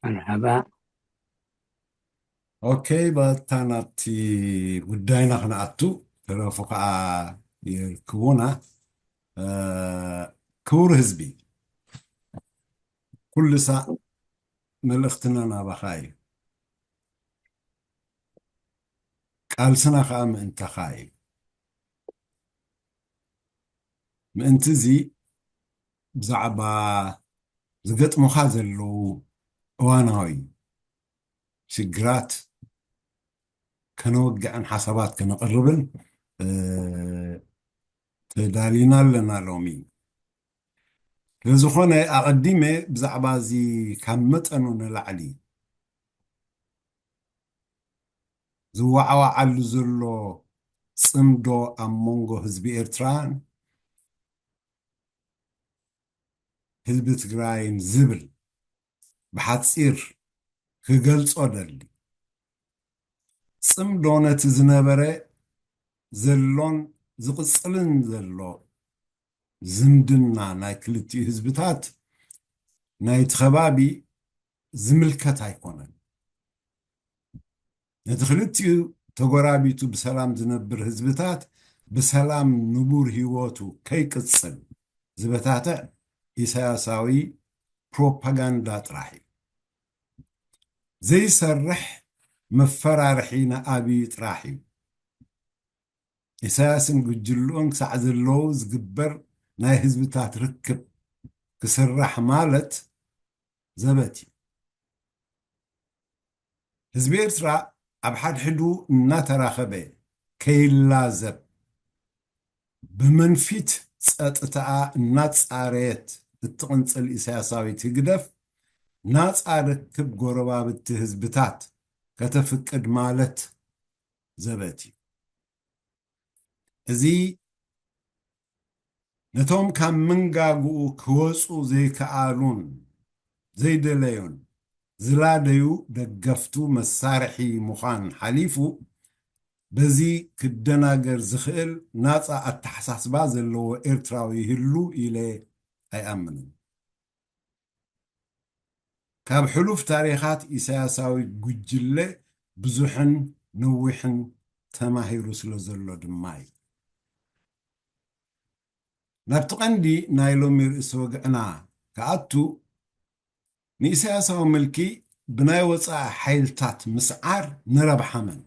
መርሓባ። ኦኬ፣ በታ ናብቲ ጉዳይና ክንኣቱ፣ ተረፉ ከዓ ይርክቡና። እ፣ ክቡር ህዝቢ፣ ኩሉ ሳዕ መልእኽትና ናባኻ እዩ። ቃልስና ከዓ ምእንታኻ እዩ። ምእንቲ እዚ ብዛዕባ ዝገጥሙኻ ዘለዉ እዋናዊ ሽግራት ከነወግዕን ሓሳባት ከነቕርብን፣ እ፣ ተዳሊና ኣለና ሎሚ። ስለዝኾነ ኣቐዲመ ብዛዕባ እዚ ካብ መጠኑ ንላዕሊ ዝወዓዋዓሉ ዘሎ ጽምዶ ኣብ መንጎ ህዝቢ ኤርትራን ህዝቢ ትግራይን ዝብል ብሓጺር ክገልጾ ደሊ። ጽምዶ ነቲ ዝነበረ ዘሎን ዝቕጽልን ዘሎ ዝምድና ናይ ክልቲኡ ህዝብታት ናይቲ ከባቢ ዝምልከት ኣይኮነን። ነቲ ክልቲኡ ተጎራቢቱ ብሰላም ዝነብር ህዝብታት ብሰላም ንቡር ህይወቱ ከይቅጽል ዝበታትዕ ኢሳያሳዊ ፕሮፓጋንዳ ጥራሕ እዩ። ዘይሰርሕ መፈራርሒ ንኣብይ ጥራሕ እዩ። ኢሳያስን ጉጅልኡን ክሳዕ ዘለዉ ዝግበር ናይ ህዝብታት ርክብ ክስራሕ ማለት ዘበት እዩ። ህዝቢ ኤርትራ ኣብ ሓድሕዱ እናተራኸበ ከይላዘብ፣ ብመንፊት ጸጥታኣ እናጻረየት እትቕንጽል ኢሳያሳዊት ህግደፍ፣ ናጻ ርክብ ጎረባብቲ ህዝብታት ከተፍቅድ ማለት ዘበት እዩ። እዚ ነቶም ካብ መንጋግኡ ክወጹ ዘይከኣሉን ዘይደለዩን ዝላደዩ ደገፍቱ መሳርሒ ምዃን ሓሊፉ፣ በዚ ክደናገር ዝኽእል ናጻ ኣተሓሳስባ ዘለዎ ኤርትራዊ ይህሉ ኢለ ኣይኣምንን። ካብ ሕሉፍ ታሪኻት ኢሳያሳዊ ጉጅለ ብዙሕን ነዊሕን ተማሂሩ ስለ ዘሎ ድማ እዩ። ናብቲ ቀንዲ ናይ ሎሚ ርእሲ ወግዕና ክኣቱ፣ ንኢሳያሳዊ ምልኪ ብናይ ወጻኢ ሓይልታት ምስዓር ንረብሓ መን?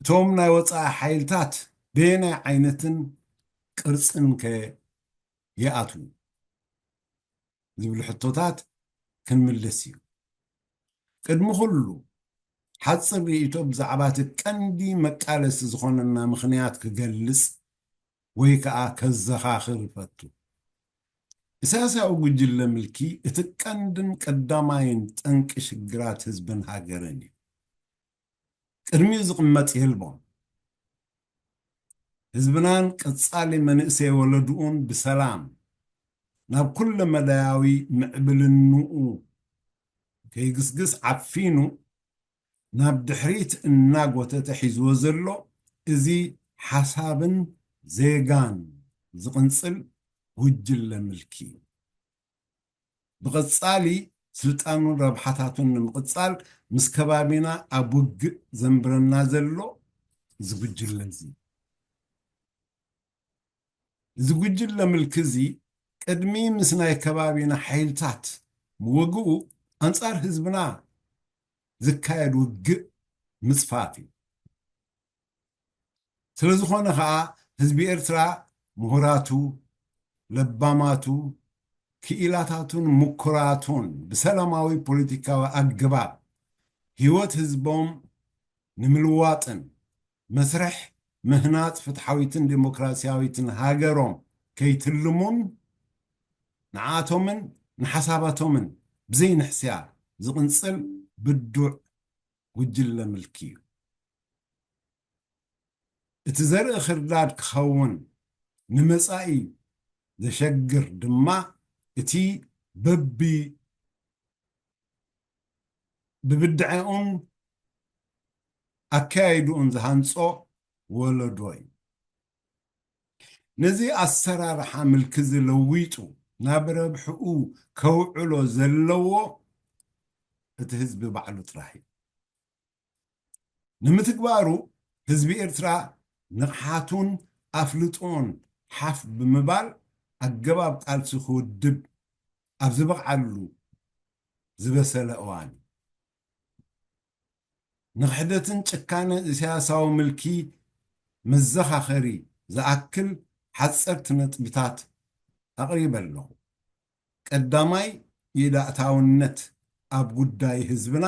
እቶም ናይ ወጻኢ ሓይልታት በየናይ ዓይነትን ቅርጽን ከ ይኣትዉ? ዝብሉ ሕቶታት ክንምልስ እዩ። ቅድሚ ኩሉ፣ ሓጽር ርእይቶ ብዛዕባ እቲ ቀንዲ መቃለሲ ዝኾነና ምኽንያት ክገልጽ ወይ ከኣ ከዘኻኽር እፈቱ። ኢሳያሳዊ ጉጅለ ምልኪ እቲ ቀንድን ቀዳማይን ጠንቂ ሽግራት ህዝብን ሃገርን እዩ። ቅድሚኡ ዝቕመጥ የልቦን። ህዝብናን ቀጻሊ መንእሰይ ወለድኡን ብሰላም ናብ ኩለ መዳያዊ ምዕብልንኡ ከይግስግስ ዓፊኑ ናብ ድሕሪት እናጎተተ ሒዝዎ ዘሎ እዚ ሓሳብን ዜጋን ዝቕንጽል ጉጅለ ምልኪ እዩ። ብቐጻሊ ስልጣኑን ረብሓታቱን ንምቕጻል ምስ ከባቢና ኣብ ውግእ ዘንብረና ዘሎ እዚ ጉጅለ እዚ። እዚ ጉጅለ ምልኪ እዚ ቅድሚ ምስ ናይ ከባቢና ሓይልታት ምውግኡ ኣንጻር ህዝብና ዝካየድ ውግእ ምጽፋፍ እዩ። ስለ ዝኾነ ኸኣ ህዝቢ ኤርትራ ምሁራቱ፣ ለባማቱ፣ ክኢላታቱን ምኩራቱን ብሰላማዊ ፖለቲካዊ ኣገባብ ህይወት ህዝቦም ንምልዋጥን መስርሕ ምህናጽ ፍትሓዊትን ዴሞክራሲያዊትን ሃገሮም ከይትልሙን ንዓኣቶምን ንሓሳባቶምን ብዘይንሕስያ ዝቕንጽል ብዱዕ ጉጅለ ምልኪ እዩ። እቲ ዘርኢ ክርዳድ ክኸውን ንመጻኢ ዘሸግር ድማ እቲ በቢ ብብድዐኡን ኣከያይድኡን ዝሃንጾ ወለዶ እዩ። ነዚ ኣሰራርሓ ምልኪ እዚ ለዊጡ ናብ ረብሕኡ ከውዕሎ ዘለዎ እቲ ህዝቢ ባዕሉ ጥራሕ እዩ። ንምትግባሩ ህዝቢ ኤርትራ ንቕሓቱን ኣፍልጦን ሓፍ ብምባል ኣገባብ ቃልሲ ክውድብ ኣብ ዝበቕዓሉ ዝበሰለ እዋን እዩ። ንኽሕደትን ጭካነ ኢሳያሳዊ ምልኪ መዘኻኸሪ ዝኣክል ሓጸርቲ ነጥብታት ኣቕሪበ ኣለኹ። ቀዳማይ ኢድ ኣእታውነት ኣብ ጉዳይ ህዝብና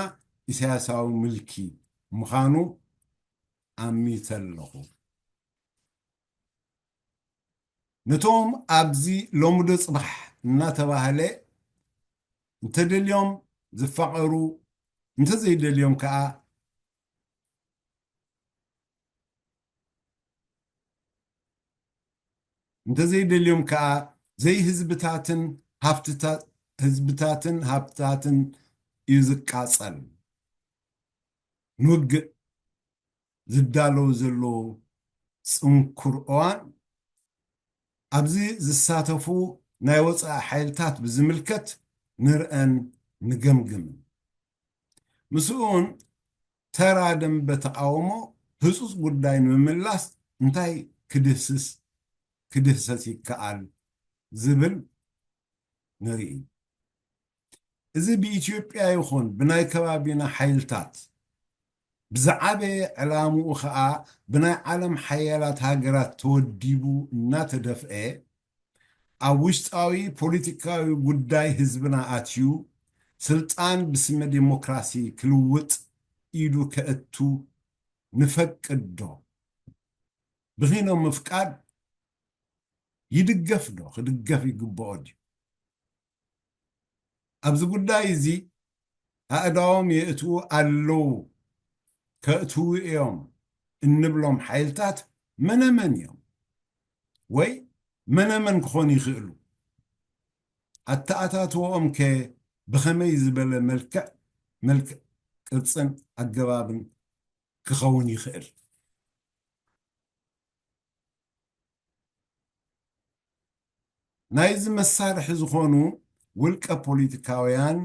ኢሳያሳዊ ምልኪ ምዃኑ ኣሚተ ኣለኹ። ነቶም ኣብዚ ሎሚ ዶ ጽባሕ እናተባህለ እንተደልዮም ዝፋቐሩ፣ እንተዘይደልዮም ከኣ እንተዘይደልዮም ከኣ ዘይህዝብታትን ሃፍትታ-፣ ህዝብታትን ሃብትታትን እዩ ዝቃጸል። ንውግእ ዝዳለዉ ዘለዉ ጽንኩር እዋን፣ ኣብዚ ዝሳተፉ ናይ ወጻኢ ሓይልታት ብዝምልከት ንርአን ንገምግምን። ምስኡን ተራ ደንበ ተቓውሞ ህጹጽ ጉዳይ ንምምላስ እንታይ ክድህስስ፣ ክድህሰስ ይከኣል ዝብል ንርኢ። እዚ ብኢትዮጵያ ይኹን ብናይ ከባቢና ሓይልታት ብዝዓበየ ዕላምኡ ኸኣ ብናይ ዓለም ሓያላት ሃገራት ተወዲቡ እናተደፍአ፣ ኣብ ውሽጣዊ ፖለቲካዊ ጉዳይ ህዝብና ኣትዩ፣ ስልጣን ብስመ ዴሞክራሲ ክልውጥ ኢዱ ከእቱ ንፈቅድ ዶ? ብኺኖ ምፍቃድ ይድገፍ ዶ? ክድገፍ ይግብኦ ድዩ? ኣብዚ ጉዳይ እዚ ኣእዳዎም የእትዉ ኣለዉ፣ ከእትዉ እዮም እንብሎም ሓይልታት መነመን እዮም? ወይ መነመን ክኾኑ ይኽእሉ? ኣተኣታትወኦም ከ ብኸመይ ዝበለ መልክዕ፣ መልክዕ፣ ቅርጽን ኣገባብን ክኸውን ይኽእል? ናይዚ መሳርሒ ዝኾኑ ውልቀ ፖለቲካውያን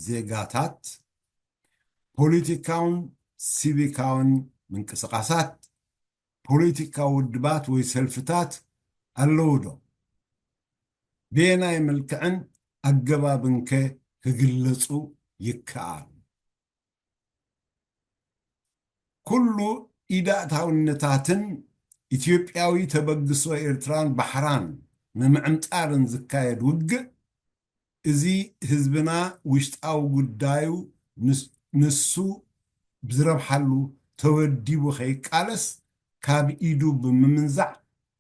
ዜጋታት፣ ፖለቲካውን ሲቪካውን ምንቅስቓሳት፣ ፖለቲካዊ ውድባት ወይ ሰልፍታት ኣለዉ ዶ? ብየናይ መልክዕን ኣገባብን ከ ክግለጹ ይከኣል? ኩሉ ኢዳእታውነታትን ኢትዮጵያዊ ተበግሶ ኤርትራን ባሕራን ንምዕምጻርን ዝካየድ ውግእ፣ እዚ ህዝብና ውሽጣዊ ጉዳዩ ንስ-፣ ንሱ ብዝረብሓሉ ተወዲቡ ከይቃለስ ካብ ኢዱ ብምምንዛዕ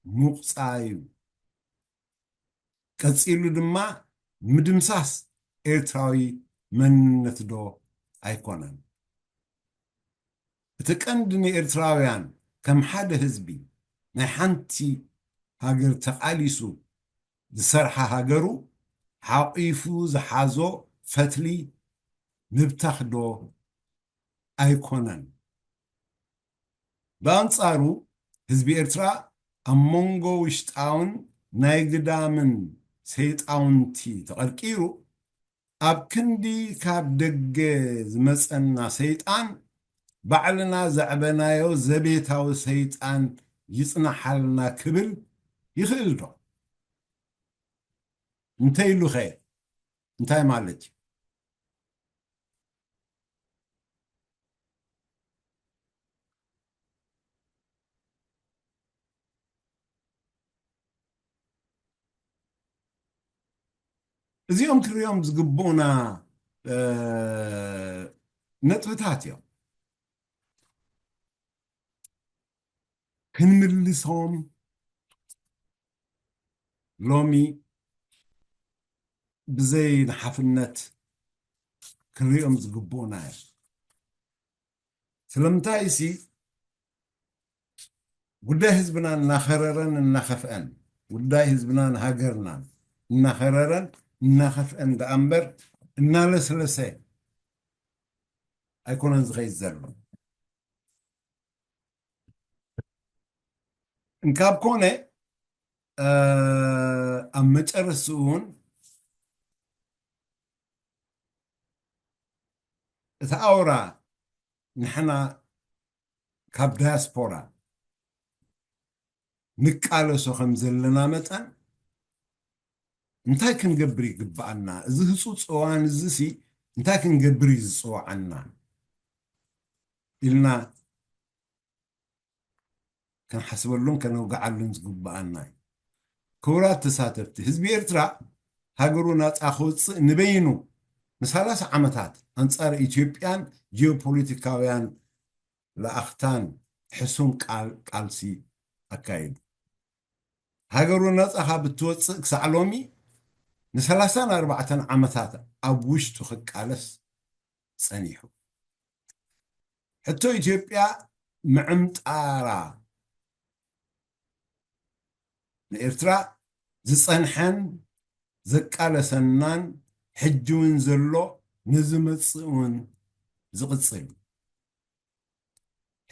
ምቑጻዩ። ቀጺሉ ድማ ምድምሳስ ኤርትራዊ መንነት ዶ ኣይኮነን? እቲ ቀንዲ ንኤርትራውያን ከም ሓደ ህዝቢ ናይ ሓንቲ ሃገር ተቓሊሱ ዝሰርሓ ሃገሩ ሓቒፉ ዝሓዞ ፈትሊ ምብታኽ ዶ ኣይኮነን? ብኣንጻሩ ህዝቢ ኤርትራ ኣብ መንጎ ውሽጣውን ናይ ግዳምን ሰይጣውንቲ ተቐርቂሩ፣ ኣብ ክንዲ ካብ ደገ ዝመጸና ሰይጣን፣ ባዕልና ዘዕበናዮ ዘቤታዊ ሰይጣን ይጽናሓልና ክብል ይኽእል ዶ? እንተኢሉኸ እንታይ ማለት እዩ? እዚኦም ክሪኦም ዝግብኡና፣ እ፣ ነጥብታት እዮም። ክንምልሶም ሎሚ ብዘይ ንሓፍነት ክንሪኦም ዝግብኡና እዮም። ስለምንታይሲ ጉዳይ ህዝብና እናኸረረን እናኸፍአን፣ ጉዳይ ህዝብናን ሃገርናን እናኸረረን እናኸፍአን ደኣ እምበር እናለስለሰ ኣይኮነን ዝኸይድ ዘሎ። እንካብ ኮነ፣ እ፣ ኣብ መጨረስትኡ እውን፣ እቲ ኣውራ ንሕና ካብ ዳያስፖራ ንቃለሶ ከም ዘለና መጠን እንታይ ክንገብር ይግብኣና? እዚ ህፁፅ እዋን እዚ ሲ እንታይ ክንገብር እዩ ዝፅውዓና? ኢልና ክንሓስበሉን ከነውግዓሉን ዝግብኣና እዩ። ክቡራት ተሳተፍቲ፣ ህዝቢ ኤርትራ ሃገሩ ናፃ ክውፅእ ንበይኑ ንሰላሳ ዓመታት ኣንፃር ኢትዮጵያን ጂኦፖለቲካውያን ለኣኽታን ሕሱም ቃል ቃልሲ ኣካይዱ። ሃገሩ ናፃ ካብ እትወፅእ ክሳዕ ሎሚ ንሰላሳን ኣርባዕተን ዓመታት ኣብ ውሽጡ ክቃለስ ጸኒሑ። ሕቶ ኢትዮጵያ ምዕምጣራ ንኤርትራ ዝጸንሐን ዘቃለሰናን ሕጂ እውን ዘሎ ንዝመጽእ እውን ዝቕጽል እዩ።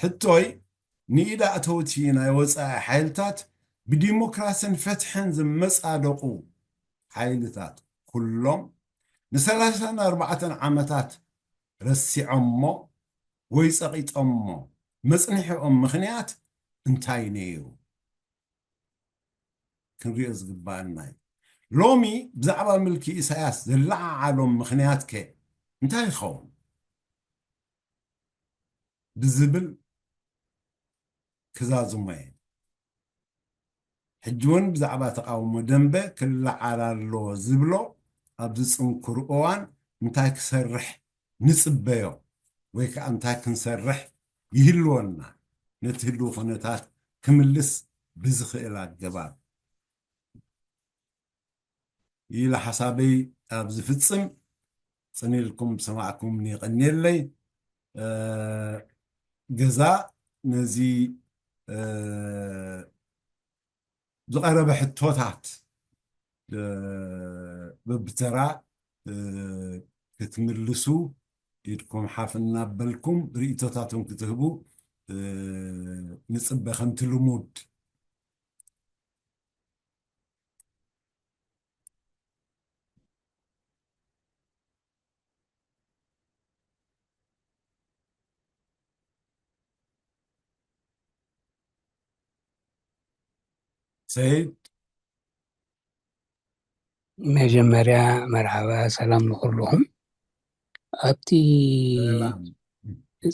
ሕቶይ ንኢድ ኣእተውቲ ናይ ወጻኢ ሓይልታት ብዲሞክራስን ፍትሕን ዝመጻደቑ ሓይልታት ኩሎም ንሰላሳን ኣርባዕተን ዓመታት ረሲዖሞ ወይ ጸቒጦሞ መጽንሒኦም ምኽንያት እንታይ ነይሩ? ክንሪኦ ዝግባኣና እዩ። ሎሚ ብዛዕባ ምልኪ ኢሳያስ ዘለዓዓሎም ምኽንያት ከ እንታይ ይኸውን? ብዝብል ክዛዝሞ እየ። ሕጂ እውን ብዛዕባ ተቓውሞ ደንበ ክለዓል ኣለዎ ዝብሎ ኣብዚ ጽንኩር እዋን እንታይ ክሰርሕ ንጽበዮ ወይ ከዓ እንታይ ክንሰርሕ ይህልወና ነቲ ህልው ኩነታት ክምልስ ብዝኽእል ኣገባብ ኢለ ሓሳበይ ኣብ ዝፍጽም ጽን ኢልኩም ዝሰማዕኩምኒ የቐንየለይ። ገዛ ነዚ ዝቐረበ ሕቶታት በብተራ ክትምልሱ ኢድኩም ሓፍ እናበልኩም ርእይቶታትኩም ክትህቡ ንጽበ ከምቲ ልሙድ። ሰይድ መጀመርያ መርሓባ ሰላም ንኩልኹም። ኣብቲ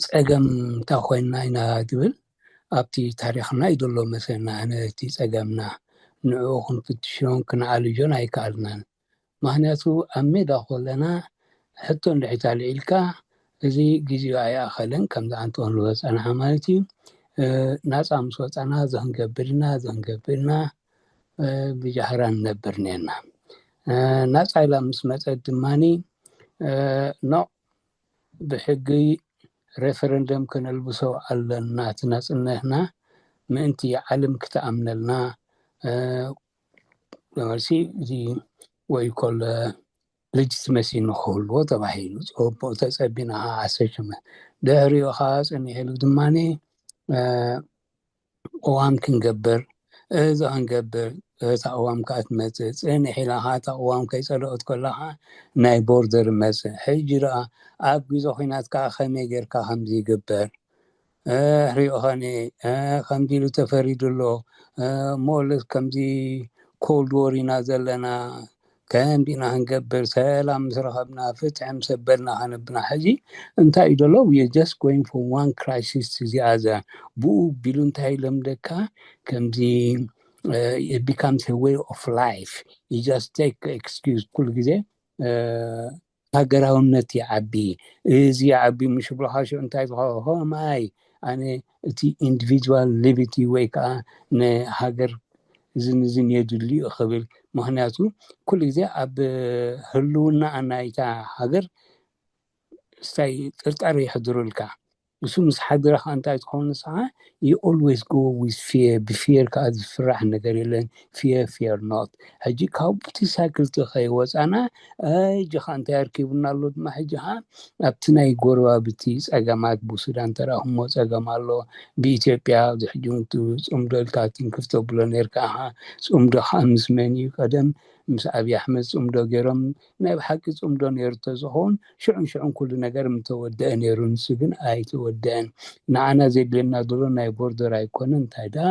ጸገም እንታ ኮይንና ኢና ትብል ኣብቲ ታሪኽና እዩ ዘሎ መሰልና። ኣነ እቲ ጸገምና ንዕኡ ክንፍትሾን ክንዓልጆን ኣይከኣልናን። ምክንያቱ ኣብ ሜዳ ከለና ሕቶ እንድሕር ኣልዒልካ እዚ ግዜኡ ኣይኣኸለን ከምዚ ኣንትኾን ዝወፀና ማለት እዩ። ናፃ ምስ ወፃና እዚ ክንገብር ኢና እዚ ክንገብር ኢና ብጃህራ ንነብር ነርና። ናፃ ኢላ ምስ መፀት ድማኒ ኖ ብሕጊ ሬፈረንደም ከነልብሶ ኣለና እቲ ናፅነትና ምእንቲ ዓለም ክትኣምነልና። መልሲ እዚ ወይ ኮል ሌጂትመሲ ንክህልዎ ተባሂሉ ፅቡቅ ተፀቢና ከዓ ኣሰሽመ ድሕሪኡ ከዓ ፅኒሕሉ ድማ ቅዋም ክንገብር እዚ ክንገብር እታ ቅዋም ከዓ ትመፅእ ፅንሕ ኢላ ከዓ እታ ቅዋም ከይፀደቀት ከላ ከዓ ናይ ቦርደር መፅእ ሕጂ ደኣ ኣብ ግዜ ኩናት ከዓ ከመይ ጌርካ ከምዚ ይግበር ሕሪኦ ኸኒ ከምዚ ኢሉ ተፈሪዱ ኣሎ እሞ ከምዚ ኮልድ ዎር ኢና ዘለና ከምዚ ኢና ክንገብር ሰላም ምስ ረኸብና ፍትሒ ምስ ኣበልና ከነብና ሕጂ እንታይ እዩ ዘሎ we are just going for one crisis እዚኣ እዛ ብኡ ቢሉ እንታይ ለምደካ ከምዚ it becomes a way of life you just take excuse ኩሉ ግዜ ሃገራውነት ይዓቢ እዚ ይዓቢ ምሽ ብልካ ሽዑ እንታይ ዝኸ ሆማይ ኣነ እቲ individual liberty ወይ ከዓ ንሃገር እዝን እዝን የድልዩ ክብል ምክንያቱ ኩሉ ግዜ ኣብ ህልውና ናይታ ሃገር ስታይ ጥርጣሪ ይሕድሩልካ እሱ ምስ ሓድረኻ እንታይ ትኸውን ንስኻ you always go with fear ብፊየር ከዓ ዝፍራሕ ነገር የለን fear fear not ሕጂ ካብቲ ሳይክል ከይወፃና ሕጂ ከዓ እንታይ ኣርኪቡና ኣሎ ድማ ሕጂ ከዓ ኣብቲ ናይ ጎረባብቲ ፀገማት ብሱዳን ተራኽሞ ፀገም ኣሎ ብኢትዮጵያ ሕጂ ፅምዶ ኢልካ ትንክፍ ተብሎ ነርካ ኢኻ ፅምዶ ከዓ ምስ መን እዩ ቀደም ምስ ኣብይ ኣሕመድ ፅምዶ ገይሮም ናይ ብሓቂ ፅምዶ ነይሩ ተዝኸውን ሽዑን ሽዑን ኩሉ ነገር ምተወደአ ነይሩ። ንሱ ግን ኣይተወደአን። ንዓና ዘድልየና ዘሎ ናይ ቦርደር ኣይኮነ እንታይ ደኣ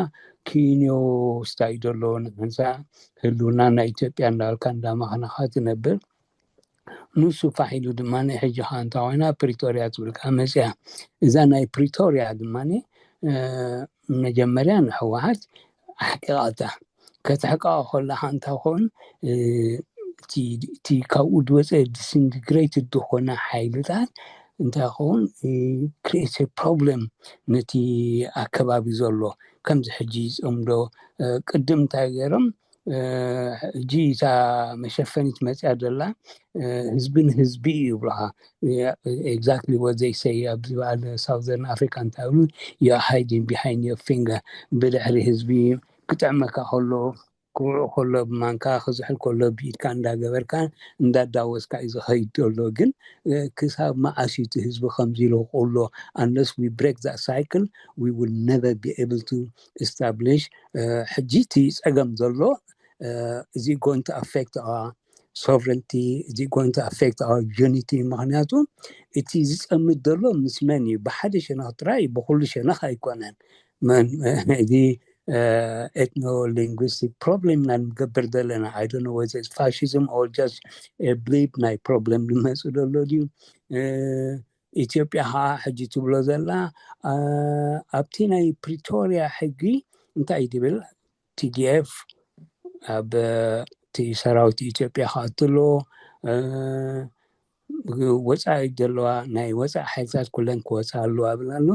ኪንዮ ስታይ ደሎ ንሕንሳ ህልውና ናይ ኢትዮጵያ እንዳልካ እንዳማኽናኻ ትነብር። ንሱ ፋሕ ኢሉ ድማ ናይ ሕጂ ከዓ እንታይ ኮይና ፕሪቶርያ ትብል ከዓ መፅያ። እዛ ናይ ፕሪቶርያ ድማ መጀመርያ ንሕወሓት ኣሕቂቓታ። ከተሕቅቓ ከላ ከዓ እንታይ ክኸውን እቲ ካብኡ ዝወፀ ዲስኢንትግሬትድ ዝኾነ ሓይልታት እንታይ ክኸውን ክሪኤት ፕሮብለም ነቲ ኣከባቢ ዘሎ ከምዚ ሕጂ ይፅምዶ ቅድም እንታይ ገይሮም ሕጂ እታ መሸፈኒት መፅያ ዘላ ህዝቢ ንህዝቢ እዩ ይብሉኻ። Exactly what they say ኣብዚ በዓል ሳውዘርን ኣፍሪካ እንታይ ብሉ you're hiding behind your finger ብድሕሪ ህዝቢ ክጥዕመካ ከሎ ክውዑ ከሎ ብማንካ ክዝሕል ከሎ ብኢድካ እንዳገበርካ እንዳዳወስካ እዩ ዝኸይድ ዘሎ። ግን ክሳብ መዓስ እዩ እቲ ህዝቢ ከምዚ ኢሉ ክቕሎ? Unless we break that cycle we will never be able to establish ሕጂ እቲ ፀገም ዘሎ እዚ going to affect our sovereignty እዚ going to affect our unity ምክንያቱ እቲ ዝፀምድ ዘሎ ምስ መን እዩ ብሓደ ሸነኽ ጥራይ ብኩሉ ሸነኽ ኣይኮነን እዚ ethno linguistic problem ኢና ንገብር ዘለና I don't know whether it's fascism or just a blip ናይ problem ዝመፅእ ዘሎ ድዩ ኢትዮጵያ ከዓ ሕጂ ትብሎ ዘላ ኣብቲ ናይ ፕሪቶርያ ሕጊ እንታይ እዩ ትብል TDF ኣብ እቲ ሰራዊት ኢትዮጵያ ክኣትሎ ወፃኢ ዘለዋ ናይ ወፃኢ ሓይልታት ኩለን ክወፃ ኣለዋ ብል ኣሎ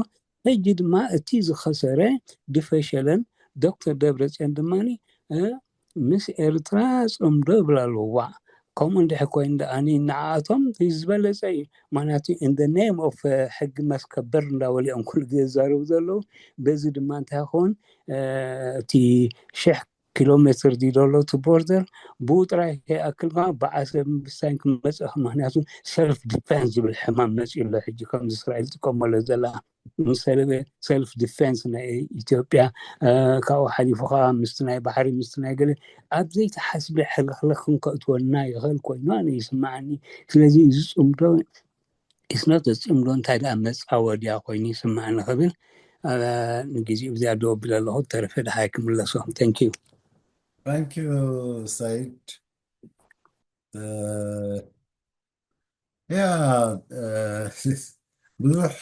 ሕጂ ድማ እቲ ዝኸሰረ ድፈሸለን ዶክተር ደብረፅዮን ድማ ምስ ኤርትራ ፅምዶ ይብል ኣለዋ ከምኡ እንድሕ ኮይኑ ደኣኒ ንዓኣቶም ዝበለፀ እዩ ምክንያቱ in the name of ሕጊ መስከበር እንዳበሉ እዮም ኩሉ ግዜ ዝዛረቡ ዘለዉ በዚ ድማ እንታይ ክኸውን እቲ ሽሕ ኪሎ ሜትር ድዩ ዘሎ እቲ ቦርደር ብኡ ጥራይ ከይኣክል ከዓ ብዓሰብ ምስታይን ክመፅእ ምክንያቱ ሰልፍ ዲፌንስ ዝብል ሕማም መፅኡ ኣሎ ሕጂ ከምዚ እስራኤል ጥቀመሎ ዘላ ምስ ሰልፍ ዲፌንስ ናይ ኢትዮጵያ ካብኡ ሓሊፉ ከዓ ምስቲ ናይ ባሕሪ ምስቲ ናይ ገለ ኣብ ዘይተሓስበ ሕልኽልኽ ክንከእትወና ይኽእል ኮይኑ ኣነ ይስማዓኒ ስለዚ እዚ ፅምዶ ኢስኖት ፅምዶ እንታይ ደኣ መፃወድያ ኮይኑ ይስማዓኒ ክብል ንግዜኡ ብዚኣ ደው ኣቢለ ኣለኹ ተረፈ ደሓይ ክምለሶ thank you thank you ሰይድ ያ ብዙሕ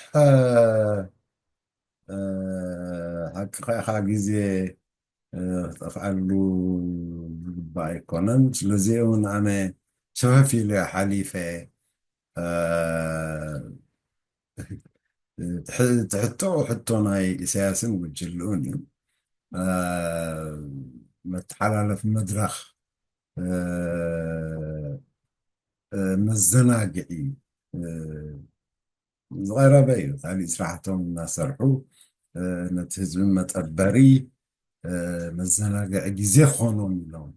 ሓቂ ኢኻ ግዜ ክጠፍኣሉ ዝግባእ ኣይኮነን ስለዚ እውን ኣነ ሰፈፍ ኢለ ሓሊፈ ትሕቶ ሕቶ ናይ ኢሳያስን ጉጅልኡን እዩ መተሓላለፍ መድረኽ መዘናግዒ ዝቐረበ እዩ። ካልእ ስራሕቶም እናሰርሑ ነቲ ህዝቢ መጠበሪ መዘናግዒ ግዜ ክኾኖም ኢሎም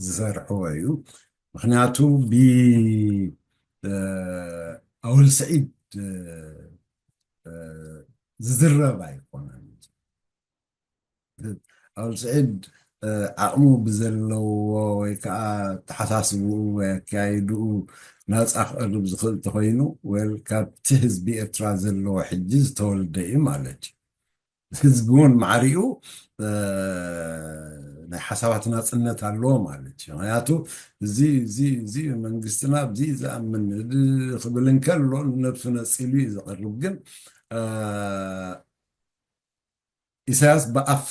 ዝሰርሕዎ እዩ። ምክንያቱ ብኣወል ስዒድ ዝዝረብ ኣይኮነን። ኣውል ስዒድ ዓቕሙ ብዘለዎ ወይ ከዓ ተሓሳስብኡ ወይ ኣካይድኡ ናፃ ክቐርብ ዝኽእል እንተኮይኑ ወል ካብቲ ህዝቢ ኤርትራ ዘለዎ ሕጂ ዝተወልደ እዩ ማለት እዩ። ህዝቢ እውን ማዕሪኡ ናይ ሓሳባት ናፅነት ኣለዎ ማለት እዩ። ምክንያቱ እዚ እዚ እዚ መንግስትና እዚ ዝኣምን ክብል እንከሎ ንነብሱ ነፂሉ እዩ ዝቐርብ። ግን ኢሳያስ ብኣፍ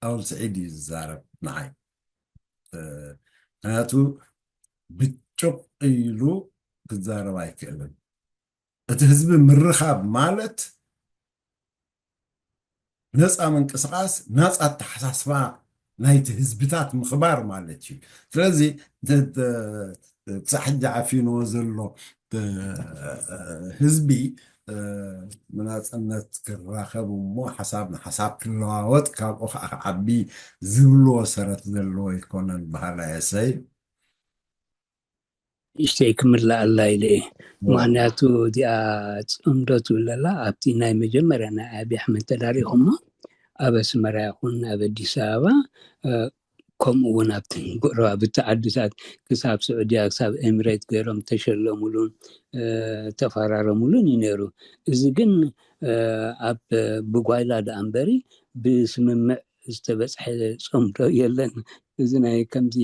ኣውል ስዒድ እዩ ዝዛረብ ንዓይ። ምክንያቱ ብጭቕ ኢሉ ክዛረብ ኣይክእልን። እቲ ህዝቢ ምርኻብ ማለት ነፃ ምንቅስቃስ፣ ናፃ ኣተሓሳስባ ናይቲ ህዝብታት ምኽባር ማለት እዩ። ስለዚ ክሳዕ ሕጂ ዓፊንዎ ዘሎ ህዝቢ ብናፅነት ክራኸብ እሞ ሓሳብ ንሓሳብ ክለዋወጥ ካብኡ ከዓ ክዓቢ ዝብልዎ ሰረት ዘለዎ ኣይኮነን በሃላይ እየ ሰይ እሽተይ ክምልኣላ ኢለ እየ። ምክንያቱ እዚኣ ፅምዶ ትብል ዘላ ኣብቲ ናይ መጀመርያ ናይ ኣብይ ኣሕመድ ተዳሪኹሞ ኣብ ኣስመራ ይኹን ኣብ ኣዲስ ኣበባ ከምኡ እውን ኣብቲ ጎረባብቲ ዓድታት ክሳብ ስዑድያ ክሳብ ኤምሬት ገይሮም ተሸለሙሉን ተፈራረሙሉን እዩ ነይሩ። እዚ ግን ኣብ ብጓይላ ደኣ እምበሪ ብስምምዕ ዝተበፅሐ ፅምዶ የለን። እዚ ናይ ከምዚ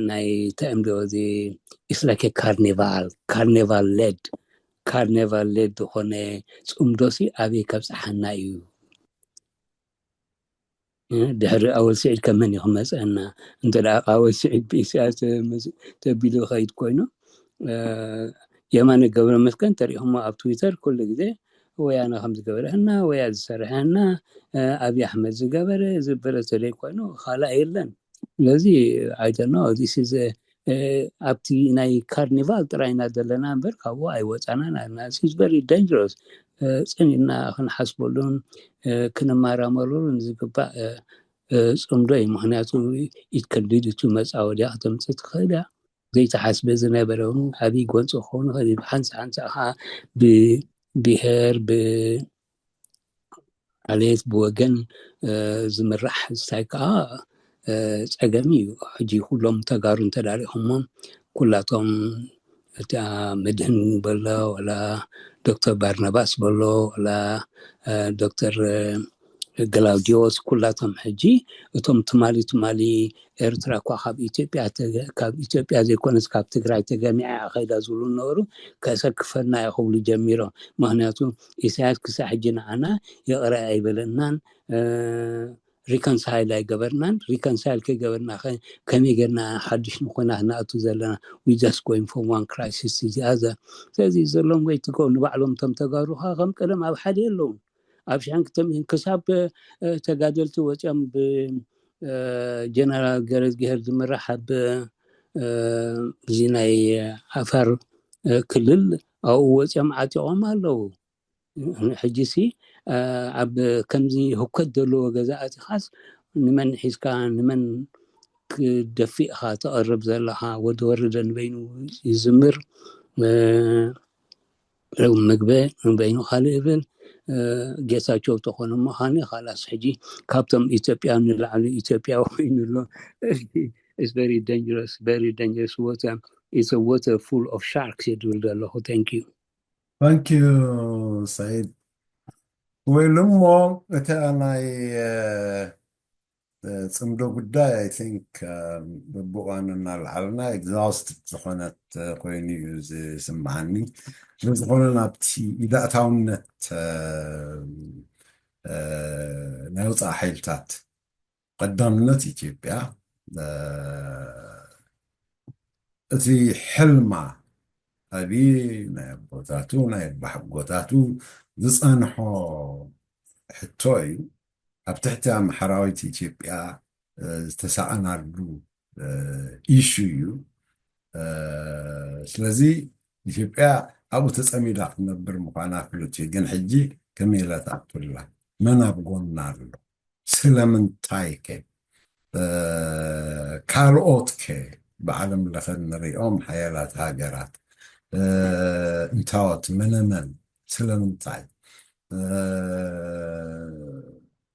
ናይ ተእምዶ እዚ ኢስላከ ካርኒቫል ካርኒቫል ሌድ ካርኒቫል ሌድ ዝኾነ ፅምዶሲ ኣበይ ከብፅሓና እዩ? ድሕሪ ኣወል ስዒድ ከመን እዩ ክመፀና? እንተ ደኣ ኣወል ስዒድ ብኢሳያስ ተቢሉ ይኸይድ ኮይኑ የማነ ገብረ መስቀል ተሪእኹሞ ኣብ ትዊተር ኩሉ ግዜ ወያነ ከም ዝገበረና ወያ ዝሰርሐና ኣብይ ኣሕመድ ዝገበረ ዝበለ ተደይ ኮይኑ ካልኣ የለን። ስለዚ ኣይደኖ ዚስ ኣብቲ ናይ ካርኒቫል ጥራይና ዘለና እምበር ካብኡ ኣይወፃናን ኣለና። ስ ቨሪ ደንጀረስ። ፅኒና ክንሓስበሉን ክንመራመሩን ዝግባእ ፅምዶ እዩ። ምክንያቱ ኢትከልዲድ እቲ መፃወድያ ክተምፅእ ትኽእል እያ። ዘይተሓስበ ዝነበረ እውን ዓብይ ጎንፂ ክኸውን ይኽእል እዩ። ሓንሳ ሓንሳ ከዓ ብብሄር ብዓሌት ብወገን ዝምራሕ ስታይ ከዓ ፀገም እዩ። ሕጂ ኩሎም ተጋሩ እንተዳሪኹሞም ኩላቶም እታ መድህን በሎ ወላ ዶክተር ባርናባስ በሎ ወላ ዶክተር ገላውዲዮስ ኩላቶም ሕጂ እቶም ትማሊ ትማሊ ኤርትራ እኳ ካብ ኢትዮጵያ ካብ ኢትዮጵያ ዘይኮነስ ካብ ትግራይ ተገሚዓ ከይዳ ዝብሉ ነበሩ። ከሰክፈና እዩ ክብሉ ጀሚሮም። ምክንያቱ ኢሳያስ ክሳብ ሕጂ ንዓና ይቕረ ኣይበለናን። ሪኮንሳይል ኣይገበርናን። ሪኮንሳይል ከይገበርና ከመይ ገርና ሓድሽ ንኮና ክነኣቱ ዘለና? We just going from one crisis to the other። ስለዚ ዘለዎም ወይ ትገው ንባዕሎም እቶም ተጋሩ ከዓ ከም ቀደም ኣብ ሓደ የለውን። ኣብ ሽሕን ክልተ ሚእትን ክሳብ ተጋደልቲ ወፂኦም ብጀነራል ገረዝግሄር ዝምራሕ ኣብ እዚ ናይ ዓፋር ክልል ኣብኡ ወፂኦም ዓጢቖም ኣለዉ። ሕጂሲ ኣብ ከምዚ ህኮት ዘለዎ ገዛ ኣቲኻስ ንመን ሒዝካ ንመን ክደፊእኻ ተቐርብ ዘለኻ? ወዲ ወረደ ንበይኑ ይዝምር፣ ምግበ ንበይኑ ካልእ ይብል። ጌታቸው ተኾነ ምዃኑ ካላስ ሕጂ ካብቶም ኢትዮጵያ ንላዕሊ ኢትዮጵያ ኮይኑ ኣሎ። It's very dangerous, very dangerous water. It's a water full of sharks ይብል ዘለኹ። Thank you. Thank you ሰይድ። ወይሉ እሞ እታ ናይ ፅምዶ ጉዳይ I think በብእዋኑ እናልዓልና exhausted ዝኾነት ኮይኑ እዩ ዝስምዓኒ። ስለዝኾነ ናብቲ ኢዳእታውነት ናይ ወፃኢ ሓይልታት ቀዳምነት ኢትዮጵያ እቲ ሕልማ ኣብይ ናይ ኣቦታቱ ናይ ኣባሓጎታቱ ዝፀንሖ ሕቶ እዩ። ኣብ ትሕቲ ኣምሓራዊት ኢትዮጵያ ዝተሳኣናሉ ኢሹ እዩ። ስለዚ ኢትዮጵያ ኣብኡ ተፀሚዳ ክትነብር ምዃና ፍሉጥ እዩ። ግን ሕጂ ከመይ ኢላ ትኣቱላ? መን ኣብ ጎና ኣሎ? ስለምንታይ ከ ካልኦት ከ ብዓለም ለኸ ንሪኦም ሓያላት ሃገራት እንታወት መነመን ስለምንታይ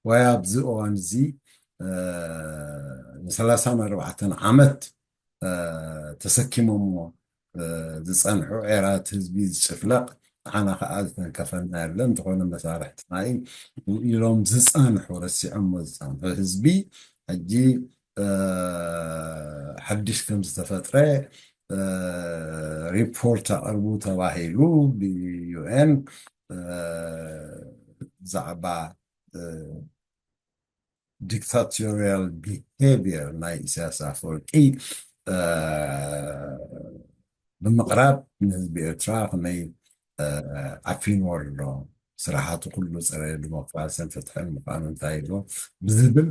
ወይ ኣብዚ እዋን እዚ ንሰላሳን ኣርባዕተን ዓመት ተሰኪሞሞ ዝፀንሑ ዒራት ህዝቢ ዝጭፍለቕ ንዓና ከዓ ዝተንከፈና የለ እንተኾነ መሳርሕትና ኢሎም ዝፀንሑ ረሲዖሞ ዝፀንሑ ህዝቢ ሕጂ ሓድሽ ከም ዝተፈጥረ ሪፖርት ኣቕርቡ ተባሂሉ ብዩኤን ብዛዕባ dictatorial behavior ናይ ኢሳያስ ኣፈወርቂ ብምቕራብ ንህዝቢ ኤርትራ ከመይ ዓፊንዎ ኣሎ፣ ስራሓቱ ኩሉ ፀረ ዲሞክራሲን ፍትሕን ምዃኑ እንታይ ኢሉ ብዝብል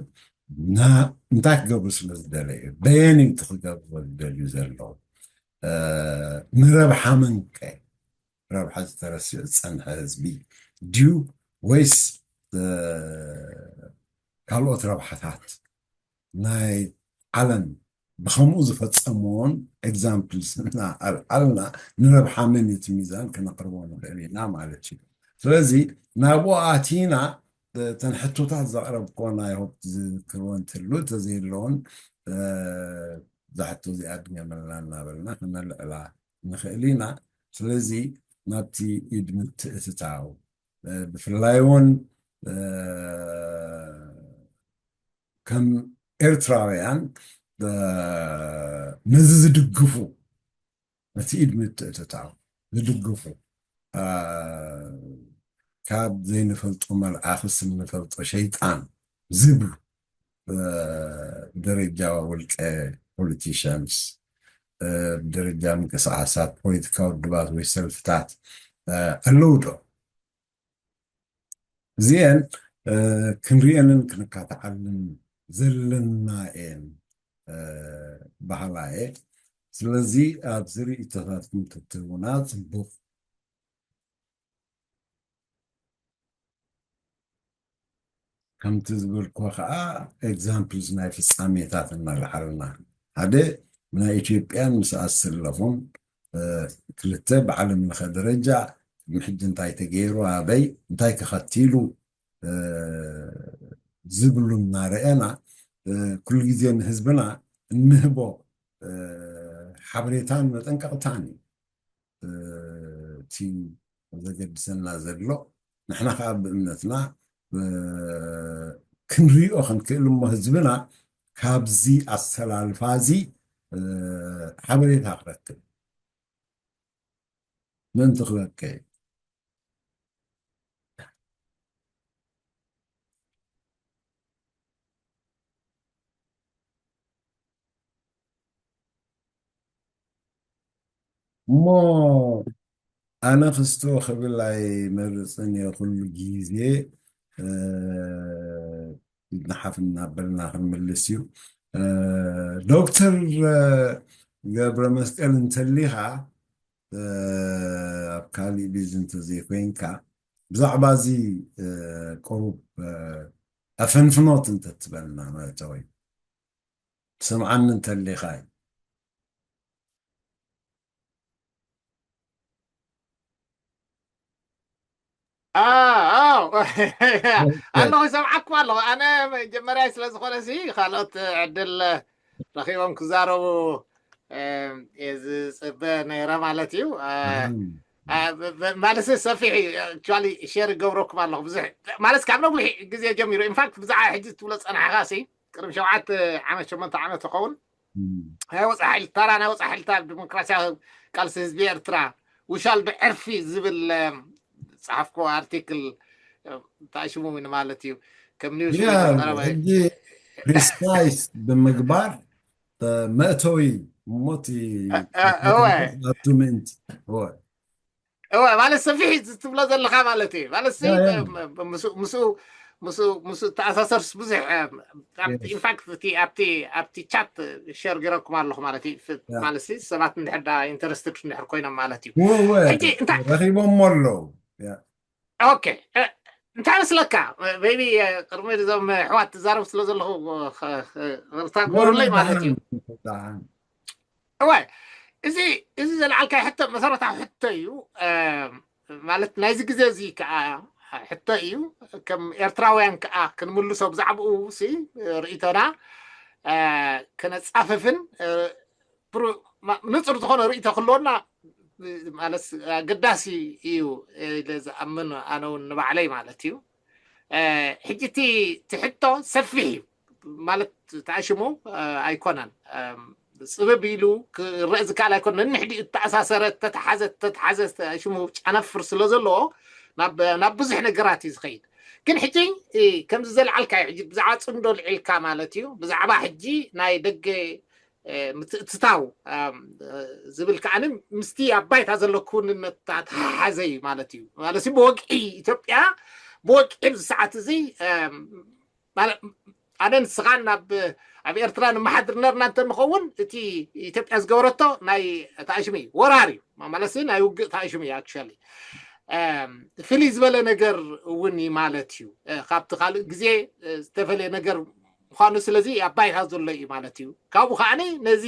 እንታይ ክገብሩ ስለ ዝደለዩ በየን ክገብርዎ ዝደልዩ ዘለዉ ንረብሓ መንከ ረብሓ ዝተረስዑ ዝፀንሐ ህዝቢ ድዩ ወይስ ካልኦት ረብሓታት ናይ ዓለም ብከምኡ ዝፈፀምዎን ኤግዛምፕልስ እና ኣልዓልና ንረብሓ መን እቲ ሚዛን ክነቅርቦ ንኽእል ኢና ማለት እዩ። ስለዚ ናብኡ ኣቲና እተን ሕቶታት ዘቕረብኮ ናይ ሆፕ ዝዝክርዎ እንትህሉ፣ እንተዘየለውን፣ እ፣ እዛ ሕቶ እዚኣ ድገመልና እናበልና ክነልዕላ ንኽእል ኢና። ስለዚ ናብቲ ኢድ ምትእትታው፣ እ፣ ብፍላይ እውን፣ እ፣ ከም ኤርትራውያን፣ እ፣ ነዚ ዝድግፉ፣ ነቲ ኢድ ምትእትታው ዝድግፉ፣ እ፣ ካብ ዘይንፈልጦ መልኣኽስ እንፈልጦ ሸይጣን ዝብሉ፣ እ፣ ብደረጃ ውልቀ ፖለቲሽያንስ፣ እ፣ ብደረጃ ምንቅስቃሳት ፖለቲካዊ ውድባት ወይ ሰልፍታት፣ እ፣ ኣለዉ ዶ? እዚአን፣ እ፣ ክንሪአንን ክንካትዓልን ዘለና እየን፣ እ፣ በሃላይ እየ። ስለዚ ኣብዚ ርእይቶታትኩም ተትህቡና ጽቡቕ። ከምቲ ዝበልኩ ከዓ ኤግዛምፕልስ ናይ ፍጻሜታት እናልዓልና፣ ሓደ ናይ ኢትዮጵያን ምስ ኣሰለፉን፣ እ፣ ክልተ ብዓለም ለኸ ደረጃ ቅድሚ ሕጂ እንታይ ተገይሩ፣ ኣበይ እንታይ ተኸቲሉ፣ እ፣ ዝብሉ እናረኣና፣ እ፣ ኩሉ ግዜ ንህዝብና እንህቦ፣ እ፣ ሓበሬታን መጠንቀቕታን እዩ። እ፣ እቲ ዘገድሰና ዘሎ፣ ንሕና ከዓ ብእምነትና፣ እ፣ ክንሪኦ ክንክእል እሞ ህዝብና ካብዚ ኣሰላልፋ እዚ፣ እ፣ ሓበሬታ ክረክብ ምእንቲ ክበቅዕ እዩ። እሞ ኣነ ክስቶ ክብል ኣይመርጽን እየ። ኩሉ ግዜ፣ እ፣ ኢድና ሓፍ እናበልና ክንምልስ እዩ። እ፣ ዶክተር፣ እ፣ ገብረ መስቀል እንተሊኻ፣ እ፣ ኣብ ካሊእ ቢዚ እንተዘይኮይንካ፣ ብዛዕባ እዚ፣ እ፣ ቁሩብ፣ እ፣ ኣፈንፍኖት እንተትበልና ማለት ወይ ትሰምዓኒ እንተሊኻ እዩ። ኣዎ፣ ኣለኹ፣ ይሰምዓኩም ኣለኹ። ኣነ መጀመርያ ስለ ዝኾነ ሲ ካልኦት ዕድል ረኺቦም ክዛረቡ፣ እ፣ እየ ዝጽበ ነይረ ማለት እዩ። እ፣ እ፣ ብ-፣ ብ-፣ ማለት ሲ ሰፊሕ እዩ። ኣክቹዋሊ ሼር ይገብረኩም ኣለኹ። ብዙሕ ማለት ካብ ነዊሕ ግዜ ጀሚሩ፣ ኢንፋክት ብዛዕባ ሕጂ ትብሎ ጸናሕካ ሲ ቅድሚ ሸውዓተ ዓመት፣ ሸሞንተ ዓመት ይኸውን። ናይ ወፃኢ ሓይሊ፣ ተራ ናይ ወፃኢ ሓይልታት ዲሞክራሲያዊ ቃልሲ ህዝቢ ኤርትራ ውሻል ብዕርፊ ዝብል፣ እ፣ ዝጸሓፍኩዎ ኣርቲክል፣ እ፣ እንታይ ሽሙ ንማለት እዩ፣ ከም ኒውስ ያ፣ ዝቀረበ። ሕጂ ፕሪሳይስ ብምግባር፣ እ፣ መእተዊ እሞ እቲ እ፣ እ፣ እወ። ኣቱ ምእንቲ፣ እወ። እወ፣ ማለት ሰፊሕ እዩ ትብሎ ዘለኻ ማለት እዩ። ማለት ሲ፣ ያ፣ ያ። ብ-፣ ብ-፣ ምስኡ፣ ምስኡ፣ ምስኡ፣ ምስኡ ተኣሳሰርስ ብዙሕ፣ እ፣ ኣብቲ፣ የስ። ኢንፋክት እቲ፣ ኣብቲ፣ ኣብቲ ቻት ሼር ገይረኩም ኣለኹ ማለት እዩ። ፍ-፣ ያ። ማለት ሲ፣ ሰባት እንድሕር ዳ ኢንተረስትድ እንድሕር ኮይኖም ማለት እዩ። እወ፣ እወ። ሕጂ እንታይ ረኺቦሞ ኣለዉ። ያ። ኦኬ፣ እ፣ እንታይ መስለካ? ሜቢ፣ እ፣ ቅድሚ እዞም ኣሕዋት ትዛረብ ስለ ዘለኹ፣ ኸ-፣ ኸ-፣ ይቕርታ ግበሩለይ ማለት እዩ። ደሓን፣ ደሓን። እወ፣ እዚ፣ እዚ ዘልዓልካዮ ሕቶ መሰረታዊ ሕቶ እዩ። እ፣ ማለት ናይዚ ግዜ እዚ ከዓ ሕቶ እዩ። ከም ኤርትራውያን ከዓ ክንምልሶ ብዛዕባኡ ሲ ርእይቶና፣ እ፣ ከነጻፍፍን፣ እ፣ ብሩ-፣ ማ-፣ ንጹር ዝኾነ ርእይቶ ክህልወና፣ እ፣ ማለት ኣገዳሲ እዩ ኢለ ዝኣምን ኣነ እውን ንባዕለይ ማለት እዩ። እ፣ ሕጂ እቲ፣ እቲ ሕቶ ሰፊሕ እዩ። ማለት ተኣሽሙ፣ እ፣ ኣይኮነን። እም፣ ጽብብ ኢሉ ክረእ ዝከኣል ኣይኮነን። ነንሕዲኡ እተኣሳሰረ፣ እተተሓዘ፣ እተተሓዘ ተኣሽሙ ጨነፍር ስለ ዘለዎ ናብ፣ ናብ ብዙሕ ነገራት እዩ ዝኸይድ። ግን ሕጂ፣ እ፣ ከምዚ ዘልዓልካዮ ሕጂ ብዛዕባ ጽምዶ ልዒልካ ማለት እዩ። ብዛዕባ ሕጂ ናይ ደገ፣ እ፣ ምትእትታው፣ እም፣ እ፣ ዝብል ከዓኒ ምስቲ ኣብ ባይታ ዘሎ ክውንነት እተተሓሓዘ እዩ ማለት እዩ። ማለት ብወግዒ ኢትዮጵያ፣ ብወግዒ ኣብዚ ሰዓት እዚ፣ እም፣ ማለት ኣነ ንስኻን ኣብ፣ ኣብ ኤርትራ ንመሓድር ነርና እንተንኸውን፣ እቲ ኢትዮጵያ ዝገበረቶ ናይ ተኣሽሚ እዩ። ወራር እዩ። ማ-፣ ማለት ሲ ናይ ውግእ ተኣሽሚ እዩ ኣክቹዋሊ። እም፣ ፍልይ ዝበለ ነገር እውን እዩ ማለት እዩ። እ፣ ካብቲ ካልእ ግዜ፣ እ፣ ዝተፈለየ ነገር ምዃኑ፣ ስለዚ ኣብ ባይታ ዘሎ እዩ ማለት እዩ። ካብኡ ከዓኒ ነዚ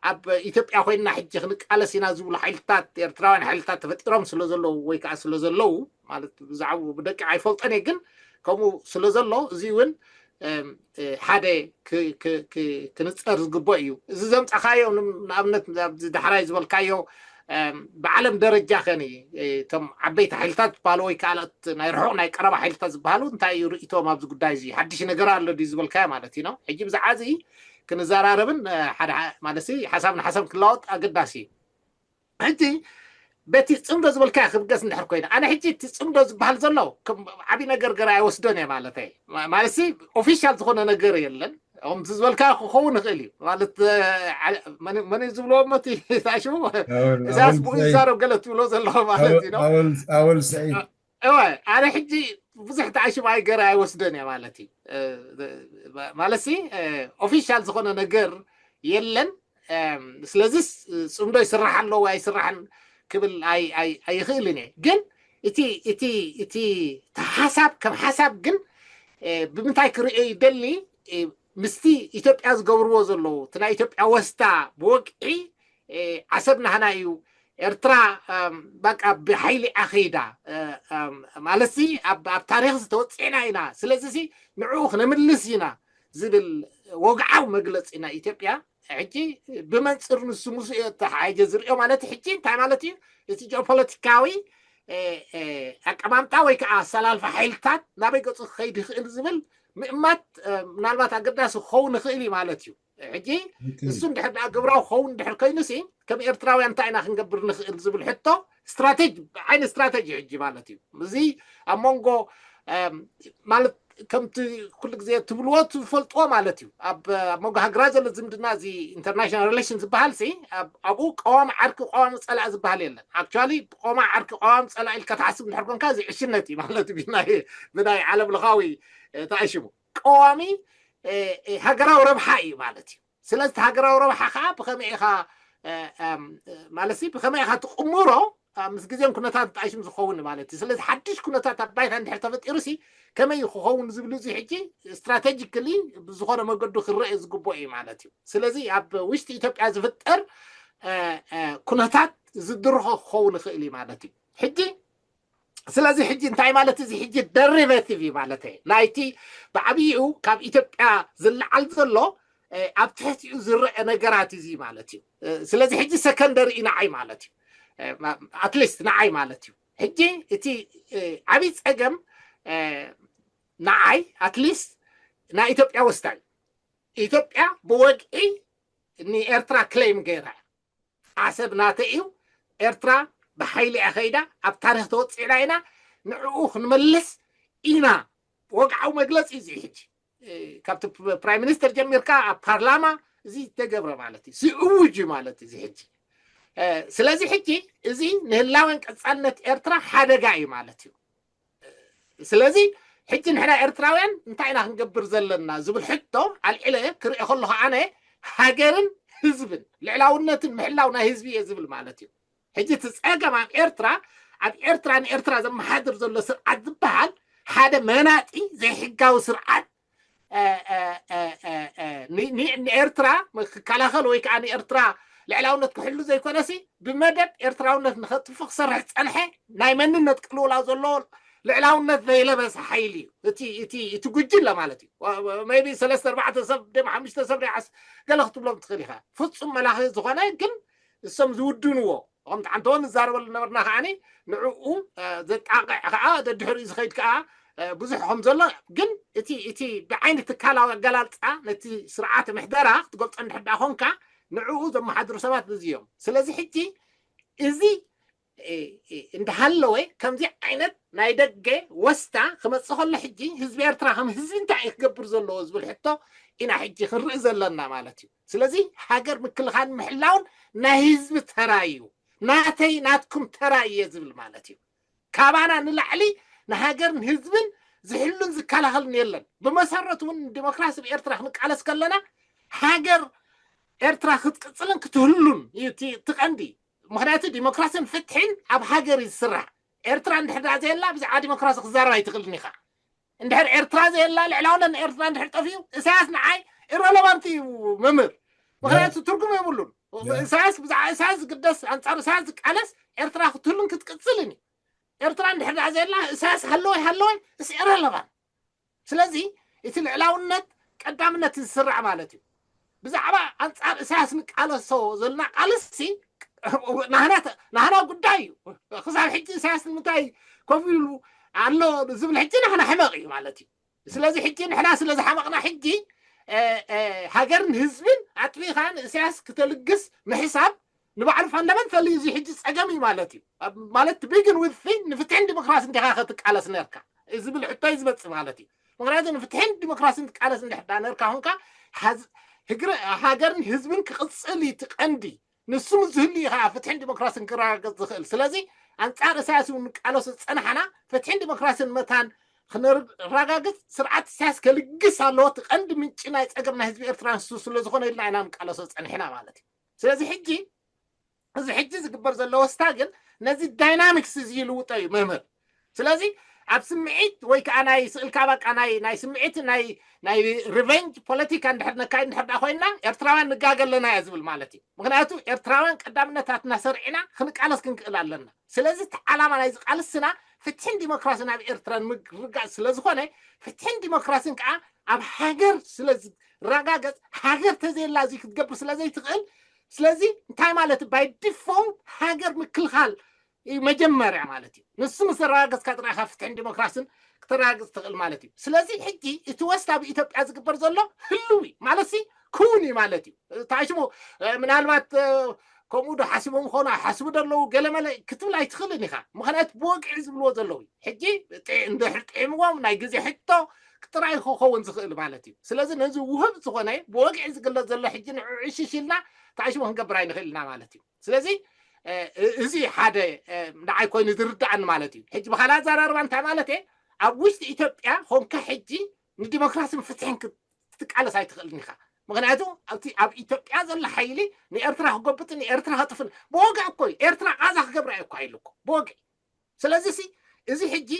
ኣብ ኢትዮጵያ ኮይንና ሕጂ ክንቃለስ ኢና ዝብሉ ሓይልታት፣ ኤርትራውያን ሓይልታት ተፈጢሮም ስለ ዘለዉ ወይ ከዓ ስለ ዘለዉ፣ ማለት ብዛዕባኡ ብደቂቕ ኣይፈልጦን እየ፣ ግን ከምኡ ስለ ዘሎ እዚ እውን ሓደ ክንፀር ዝግበእ እዩ። እዚ ዘምፃኻዮ ንኣብነት ዳሕራይ ዝበልካዮ ብዓለም ደረጃ ከኒ እቶም ዓበይቲ ሓይልታት ዝበሃሉ ወይ ካልኦት ናይ ርሑቕ ናይ ቀረባ ሓይልታት ዝበሃሉ እንታይ እዩ ርእቶም ኣብዚ ጉዳይ እዚ ሓድሽ ነገር ኣሎ ድዩ ዝበልካዮ ማለት እዩ ነው። ሕጂ ብዛዕባ እዚ ክንዘራረብን ሓደ ማለት ሓሳብ ንሓሳብ ክለዋወጥ ኣገዳሲ እዩ። ሕጂ በቲ ፅምዶ ዝበልካዮ ክብገስ እንድሕር ኮይነ ኣነ ሕጂ እቲ ፅምዶ ዝበሃል ዘሎ ዓብዪ ነገር ገር ኣይወስዶን እየ ማለት ማለት ኦፊሻል ዝኾነ ነገር የለን። ከምቲ ዝበልካ ክኸውን ይኽእል እዩ ማለት መን ዝብልዎ መቲ ታሽሙ እዛስ ብኡ ይዛረብ ገለ ትብሎ ዘለዎ ማለት እዩ። ኣወል ስዒድ እወ ኣነ ሕጂ ብዙሕ ተኣሽም ኣይገረ ኣይወስደን እየ ማለት እዩ ማለት ኦፊሻል ዝኾነ ነገር የለን። ስለዚስ ፅምዶ ይስራሕ ኣለዎ ኣይስራሕን ክብል ኣይኽእልን እየ። ግን እቲ እቲ እቲ ሓሳብ ከም ሓሳብ ግን ብምንታይ ክርእዮ ይደሊ ምስቲ ኢትዮጵያ ዝገብርዎ ዘለዉ እቲ ናይ ኢትዮጵያ ወስታ ብወግዒ ዓሰብ ናህና እዩ ኤርትራ በቃ ብሓይሊ ኣኸይዳ ማለት ኣብ ታሪክ ዝተወፅዕና ኢና ስለዚ ንዕኡ ክነምልስ ኢና ዝብል ወግዓዊ መግለፂ ናይ ኢትዮጵያ ሕጂ ብመንፅር ንሱ ምስ ተሓይጀ ዝሪኦ ማለት ሕጂ እንታይ ማለት እዩ እቲ ጂኦፖለቲካዊ ኣቀማምጣ ወይ ከዓ ኣሰላልፋ ሓይልታት ናበይ ገፁ ክኸይድ ይኽእል ዝብል ምእማት ምናልባት ኣገዳሲ ክኸውን ይኽእል እዩ ማለት እዩ። ሕጂ እሱ እንድሕር ደኣ ግብራዊ ክኸውን እንድሕር ኮይኑ ሲ ከም ኤርትራውያን እንታይ ኢና ክንገብር ንኽእል ዝብል ሕቶ ስትራቴጂ ዓይነ ስትራቴጂ ሕጂ ማለት እዩ። እዚ ኣብ መንጎ ማለት ከምቲ ኩሉ ግዜ ትብልዎ ትፈልጥዎ ማለት እዩ። ኣብ መንጎ ሃገራት ዘሎ ዝምድና እዚ ኢንተርናሽናል ሪሌሽን ዝበሃል ሲ ኣብኡ ቀዋሚ ዓርኪ ቀዋሚ ፀላኢ ዝበሃል የለን። ኣክቹዋሊ ቀዋሚ ዓርኪ ቀዋሚ ፀላኢ ኢልካ ትሓስብ እንድሕር ኮንካ እዚ ዕሽነት እዩ ማለት እዩ። ብናይ ዓለም ለኻዊ ተኣሽሙ ቀዋሚ ሃገራዊ ረብሓ እዩ ማለት እዩ። ስለዚ ሃገራዊ ረብሓ ከዓ ብኸመይ ኢኻ ማለት ብኸመይ ኢኻ ትቕምሮ ምስ ግዜን ኩነታት ተኣሽም ዝኸውን ማለት እዩ። ስለዚ ሓድሽ ኩነታት ኣብ ባይታ እንድሕር ተፈጢሩ ሲ ከመይ ክኸውን ዝብል እዚ ሕጂ ስትራቴጂክሊ ብዝኾነ መገዱ ክረአ ዝግብኦ እዩ ማለት እዩ። ስለዚ ኣብ ውሽጢ ኢትዮጵያ ዝፍጠር ኩነታት ዝድርኾ ክኸውን ይኽእል እዩ ማለት እዩ። ሕጂ ስለዚ ሕጂ እንታይ ማለት እዚ ሕጂ ደሪቨቲቭ እዩ ማለት ናይቲ ብዓብይኡ ካብ ኢትዮጵያ ዝለዓል ዘሎ ኣብ ትሕቲኡ ዝረአ ነገራት እዚ ማለት እዩ። ስለዚ ሕጂ ሰከንደሪ እዩ ንዓይ ማለት እዩ። ኣትሊስት ንዓይ ማለት እዩ። ሕጂ እቲ ዓብይ ፀገም ንዓይ ኣትሊስት ናይ ኢትዮጵያ ወስታ እዩ። ኢትዮጵያ ብወግዒ ንኤርትራ ክሌም ገይራ ዓሰብ ናተይ እዩ ኤርትራ ብሓይሊ እያ ከይዳ ኣብ ታሪክ ተወፂዕና ኢና ንዕኡ ክንመልስ ኢና። ወግዓዊ መግለፂ እዚ ሕጂ ካብቲ ፕራይም ሚኒስተር ጀሚርካ ኣብ ፓርላማ እዚ ተገብረ ማለት እዩ እውጅ ማለት እዚ ሕጂ ስለዚ ሕጂ እዚ ንህላወን ቀፃልነት ኤርትራ ሓደጋ እዩ ማለት እዩ። ስለዚ ሕጂ ንሕና ኤርትራውያን እንታይ ኢና ክንገብር ዘለና ዝብል ሕቶ ኣልዒለ ክርኢ ከለኹ ኣነ ሃገርን ህዝብን ልዕላውነትን ምሕላው ናይ ህዝቢ እየ ዝብል ማለት እዩ። ሕጂ እቲ ፀገም ኣብ ኤርትራ ኣብ ኤርትራ ንኤርትራ ዘመሓድር ዘሎ ስርዓት ዝበሃል ሓደ መናጢ ዘይሕጋዊ ስርዓት ንኤርትራ ክከላኸል ወይ ከዓ ንኤርትራ ልዕላውነት ክሕሉ ዘይኮነሲ ብመደብ ኤርትራውነት ንኸጥፉ ክሰርሕ ዝፀንሐ ናይ መንነት ቅልውላው ዘለዎ ልዕላውነት ዘይለበሰ ሓይሊ እዩ። እቲ እቲ እቲ ጉጅለ ማለት እዩ። ቢ ሰለስተ ኣርባዕተ ሰብ ደም ሓሙሽተ ሰብ ደዓስ ገለ ክትብሎም ትኽእል ኢኻ። ፍፁም መላኺ ዝኾነ ግን እሶም ዝውድንዎ ከምቲ ዓንተወ ንዛረበሉ ነበርና ከዓኒ ንዕኡ ዘጣቕዕ ከዓ ደድሕሪኡ ዝኸይድ ከዓ ብዙሕ ከም ዘሎ ግን እቲ እቲ ብዓይኒ ትካላዊ ኣገላልፃ ነቲ ስርዓተ ምሕደራ ክትገልፆ እንድሕር ደኣ ኮንካ ንዕኡ ዘመሓድሩ ሰባት እዚ እዮም። ስለዚ ሕጂ እዚ እንዳሃለወ ከምዚ ዓይነት ናይ ደገ ወስታ ክመፅእ ከሎ ሕጂ ህዝቢ ኤርትራ ከም ህዝቢ እንታይ እዩ ክገብር ዘለዎ ዝብል ሕቶ ኢና ሕጂ ክንርኢ ዘለና ማለት እዩ። ስለዚ ሃገር ምክልኻል ምሕላውን ናይ ህዝቢ ተራ እዩ። ናተይ ናትኩም ተራ እየ ዝብል ማለት እዩ። ካባና ንላዕሊ ንሃገርን ህዝብን ዝሕሉን ዝከላኸልን የለን። ብመሰረቱ እውን ዲሞክራሲ ብኤርትራ ክንቃለስ ከለና ሃገር ኤርትራ ክትቅፅልን ክትህሉን እዩ እቲ ቀንዲ። ምክንያቱ ዲሞክራሲን ፍትሒን ኣብ ሃገር እዩ ዝስራሕ። ኤርትራ እንድሕር ደኣ ዘየላ ብዛዕባ ዲሞክራሲ ክዛረብ ኣይትኽእልን ኢኻ። እንድሕር ኤርትራ ዘየላ ልዕላውነት ንኤርትራ እንድሕር ጠፊኡ እሳያስ ንዓይ ኢረለቫንት እዩ መምህር። ምክንያቱ ትርጉም የብሉን። እሳያስ ብዛዕባ እሳያስ ዝግደስ ኣንፃር እሳያስ ዝቃለስ ኤርትራ ክትህሉን ክትቅፅልን እዩ። ኤርትራ እንድሕር ደኣ ዘየላ እሳያስ ሃለወይ ሃለወይ እስ ኢረለቫንት ስለዚ እቲ ልዕላውነት ቀዳምነት ዝስራዕ ማለት እዩ። ብዛዕባ ኣንጻር እሳያስ ንቃለሶ ዘለና ቃልሲ ናህና ጉዳይ እዩ። ክሳብ ሕጂ እሳያስ ንምንታይ ኮፍ ኢሉ ኣሎ ዝብል ሕጂ ናህና ሕመቕ እዩ ማለት እዩ። ስለዚ ሕጂ ንሕና ስለ ዝሓመቕና ሕጂ ሃገርን ህዝብን ኣጥቢኻ ንእሳያስ ክተልግስ ምሕሳብ ንባዕሉ ፋንዳመንታሊ እዚ ሕጂ ጸገም እዩ ማለት እዩ። ማለት ቢግን ውፊ ንፍትሕን ዲሞክራሲ እንዲኻ ክትቃለስ ነርካ ዝብል ሕቶ እዩ ዝመጽእ ማለት እዩ። ምክንያቱ ንፍትሕን ዲሞክራሲን ትቃለስ እንድሕዳ ነርካ ሆንካ ሃገርን ህዝብን ክቕጽል እዩ ትቐንዲ። ንሱ ምስ ዝህሉ እዩ ከዓ ፍትሕን ዲሞክራሲን ክረጋገጽ ዝኽእል። ስለዚ ኣንጻር እሳያስ እውን ንቃለሶ ዝጸናሕና ፍትሕን ዲሞክራሲን መታን ክነረጋግጽ ስርዓት እሳያስ ከልግስ ኣለዎ። እቲ ቀንዲ ምንጪ ናይ ጸገም ናይ ህዝቢ ኤርትራ ንሱ ስለ ዝኾነ ኢልና ኢና ንቃለሶ ጸኒሕና ማለት እዩ። ስለዚ ሕጂ እዚ ሕጂ ዝግበር ዘሎ ወስታ ግን ነዚ ዳይናሚክስ እዚ ይልውጦ እዩ መምህር። ስለዚ ኣብ ስምዒት ወይ ከዓ ናይ ስእልካ በቃ ናይ ናይ ስምዒት ናይ ናይ ሪቨንጅ ፖለቲካ እንድሕር ነካይድ እንድሕር ዳ ኮይና ኤርትራውያን ንጋገ ኣለና እያ ዝብል ማለት እዩ። ምክንያቱ ኤርትራውያን ቀዳምነታትና ሰርዒና ክንቃለስ ክንክእል ኣለና። ስለዚ እቲ ዓላማ ናይዚ ቃልስና ፍትሕን ዲሞክራሲን ኣብ ኤርትራ ንምርጋፅ ስለዝኾነ ፍትሕን ዲሞክራሲን ከዓ ኣብ ሃገር ስለዝረጋገፅ ሃገር ተዘየላ እዚ ክትገብር ስለዘይትኽእል ስለዚ እንታይ ማለት ባይ ዲፎልት ሃገር ምክልኻል እዩ መጀመርያ ማለት እዩ። ንሱ ምስ ዘረጋገፅካ ጥራይ ኢኻ ፍትሕን ዲሞክራሲን ክተረጋግፅ ትኽእል ማለት እዩ። ስለዚ ሕጂ እቲ ወስታ ኣብ ኢትዮጵያ ዝግበር ዘሎ ህልው እዩ ማለት ሲ ክውን እዩ ማለት እዩ። ታሽሙ ምናልባት ከምኡ ዶ ሓሲቦም ይኾኑ ኣይሓስቡ ደለዉ ገለመለ ክትብል ኣይትኽእልን ኢኻ። ምኽንያቱ ብወግዒ ዝብልዎ ዘለዉ እዩ። ሕጂ እንድሕር ጥዒምዎም ናይ ግዜ ሕቶ ጥራይ ክኸውን ዝኽእል ማለት እዩ። ስለዚ ነዚ ውህብ ዝኾነ ብወግዒ ዝግለጽ ዘሎ ሕጂ ንዑ ዕሽሽ ኢልና ታሽሙ ክንገብር ኣይንኽእል ኢና ማለት እዩ። ስለዚ እዚ ሓደ ንዓይ ኮይኑ ዝርዳእኒ ማለት እዩ። ሕጂ ብካልእ ኣዘራርባ እንታይ ማለት እየ ኣብ ውሽጢ ኢትዮጵያ ኾንካ ሕጂ ንዲሞክራሲን ፍትሕን ክትቃለስ ኣይትኽእልን ኢኻ። ምክንያቱ ኣብቲ ኣብ ኢትዮጵያ ዘሎ ሓይሊ ንኤርትራ ክጎብጥን ንኤርትራ ከጥፍን ብወግዒ እኮ እዩ። ኤርትራ ቃዛ ክገብራ እየ እኮ ኢሉ እኮ ብወግዒ። ስለዚ ሲ እዚ ሕጂ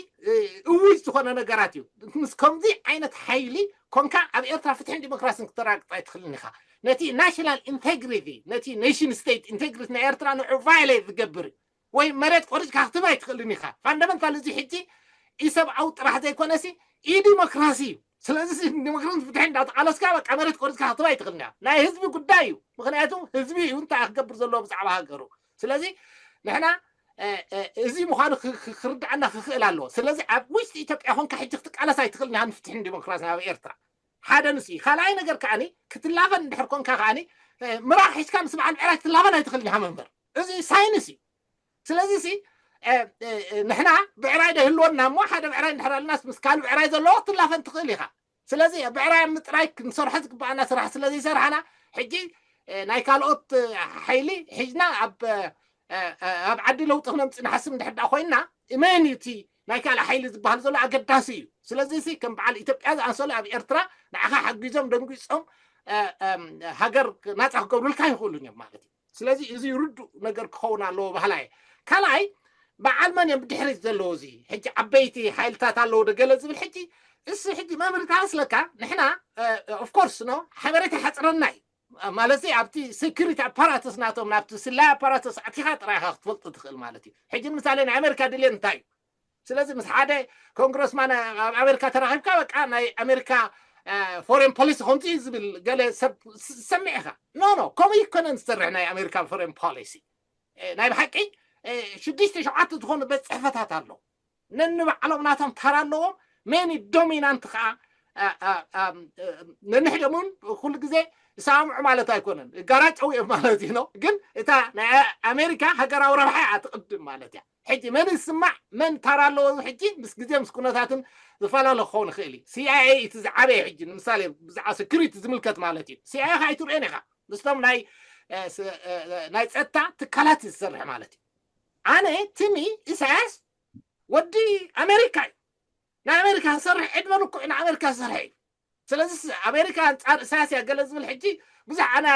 እውጅ ዝኾነ ነገራት እዩ። ምስ ከምዚ ዓይነት ሓይሊ ኮንካ ኣብ ኤርትራ ፍትሕን ዲሞክራሲን ክተራግጥ ኣይትኽእልን ኢኻ። ነቲ ናሽናል ኢንቴግሪቲ ነቲ ኔሽን ስቴት ኢንቴግሪቲ ናይ ኤርትራ ንዑ ቫዮሌት ዝገብር እዩ። ወይ መሬት ቆሪፅካ ክትህብ ኣይትኽእልን ኢኻ። ፋንዳመንታል እዚ ሕጂ ኢሰብኣዊ ጥራሕ ዘይኮነሲ ኢዲሞክራሲ እዩ። ስለዚ ዲሞክራሲ ፍትሒ እንዳተቃለስካ በቃ መሬት ቆሪፅካ ክትህብ ኣይትኽእልን ኢኻ። ናይ ህዝቢ ጉዳይ እዩ። ምክንያቱ ህዝቢ እዩ እንታይ ክገብር ዘለዎ ብዛዕባ ሃገሩ። ስለዚ ንሕና እዚ ምዃኑ ክርድኣና ክኽእል ኣለዎ። ስለዚ ኣብ ውሽጢ ኢትዮጵያ ኮንካ ሕጂ ክትቃለስ ኣይትኽእልን ኢኻ ንፍትሕን ዲሞክራሲን ኣብ ኤርትራ። ሓደ ንሱ እዩ። ካልኣይ ነገር ከዓኒ ክትላፈን እንድሕር ኮንካ ከዓኒ ምራቕ ሒዝካ ምስ በዓል ብዕራይ ክትላፈን ኣይትኽእልን ኢኻ መምህር። እዚ ሳይንስ እዩ። ስለዚ ሲ ንሕና ብዕራይ ዶ ይህልወና እሞ ሓደ ብዕራይ እንድሕር ኣለናስ ምስ ካልእ ብዕራይ ዘለዎ ክትላፈን ትኽእል ኢኻ። ስለዚ ብዕራይ ኣብ ምጥራይ ክንሰርሖ ዝግባኣና ስራሕ ስለ ዘይሰርሓና ሕጂ ናይ ካልኦት ሓይሊ ሒዝና ኣብ ኣብ ዓዲ ለውጢ ክነምፅእ ንሓስብ እንድሕር ዳ ኮይንና መን እዩ እቲ ናይ ካልእ ሓይሊ ዝበሃል ዘሎ ኣገዳሲ እዩ። ስለዚ ሲ ከም በዓል ኢትዮጵያ ዝኣንሰሉ ኣብ ኤርትራ ንዓኻ ሓጊዞም ደንጊፆም ሃገር ናፃ ክገብሩልካ ይኽእሉን እዮም ማለት እዩ። ስለዚ እዚ ርዱእ ነገር ክኸውን ኣለዎ ባህላ እየ። ካልኣይ በዓል መን እዮም ብድሕሪት ዘለዎ እዚ ሕጂ ዓበይቲ ሓይልታት ኣለዎ ዶ ገለ ዝብል ሕጂ እሱ ሕጂ መምህር ተመስለካ ንሕና ኦፍኮርስ ኖ ሓበሬታ ሓፅረና እዩ ማለት ኣብቲ ሴኩሪቲ ኣፓራተስ ናቶም ናብቲ ስላይ ኣፓራተስ ኣቲኻ ጥራይካ ክትፈልጥ ትኽእል ማለት እዩ። ሕጂ ንምሳሌ ናይ ኣሜሪካ ድልየት እንታይ እዩ? ስለዚ ምስ ሓደ ኮንግረስማን ኣብ ኣሜሪካ ተራኺብካ በቃ ናይ ኣሜሪካ ፎሬን ፖሊሲ ከምዚ ዝብል ገለ ሰብ ዝሰምዕ ኢኻ። ኖ ኖ ከምኡ ይኮነን ዝሰርሕ ናይ ኣሜሪካ ፎሬን ፖሊሲ። ናይ ብሓቂ ሽዱሽተ ሸውዓተ ዝኾኑ ቤት ፅሕፈታት ኣሎ። ነንባዕሎም ናቶም ተራ ኣለዎም። መን ዶሚናንት ከዓ ነንሕደሙን ኩሉ ግዜ ይሰማምዑ ማለት ኣይኮነን፣ ይጋራጨው እዮም ማለት እዩ ነው። ግን እታ ናይ ኣሜሪካ ሃገራዊ ረብሓ እያ ትቕድም ማለት እያ። ሕጂ መን ዝስማዕ መን ታራ ኣለዎ ሕጂ ምስ ግዜ ምስ ኩነታትን ዝፈላለ ክኸውን ይኽእል እዩ። ሲኣይኤ እቲ ዝዓበየ ሕጂ ንምሳሌ ብዛዕባ ሴኩሪቲ ዝምልከት ማለት እዩ። ሲኣይኤ ከዓ ኣይትርእዮን ኢኻ ምስቶም ናይ ናይ ጸጥታ ትካላት እዩ ዝሰርሕ ማለት እዩ። ኣነ ትሚ ኢሳያስ ወዲ ኣሜሪካ እዩ። ናይ ኣሜሪካ ክሰርሕ ዕድመ ልክዑ ንኣሜሪካ ዝሰርሐ እዩ። ስለዚ ኣሜሪካ ኣንጻር ኢሳያስ እያ ገለ ዝብል ሕጂ ብዙሕ ኣነ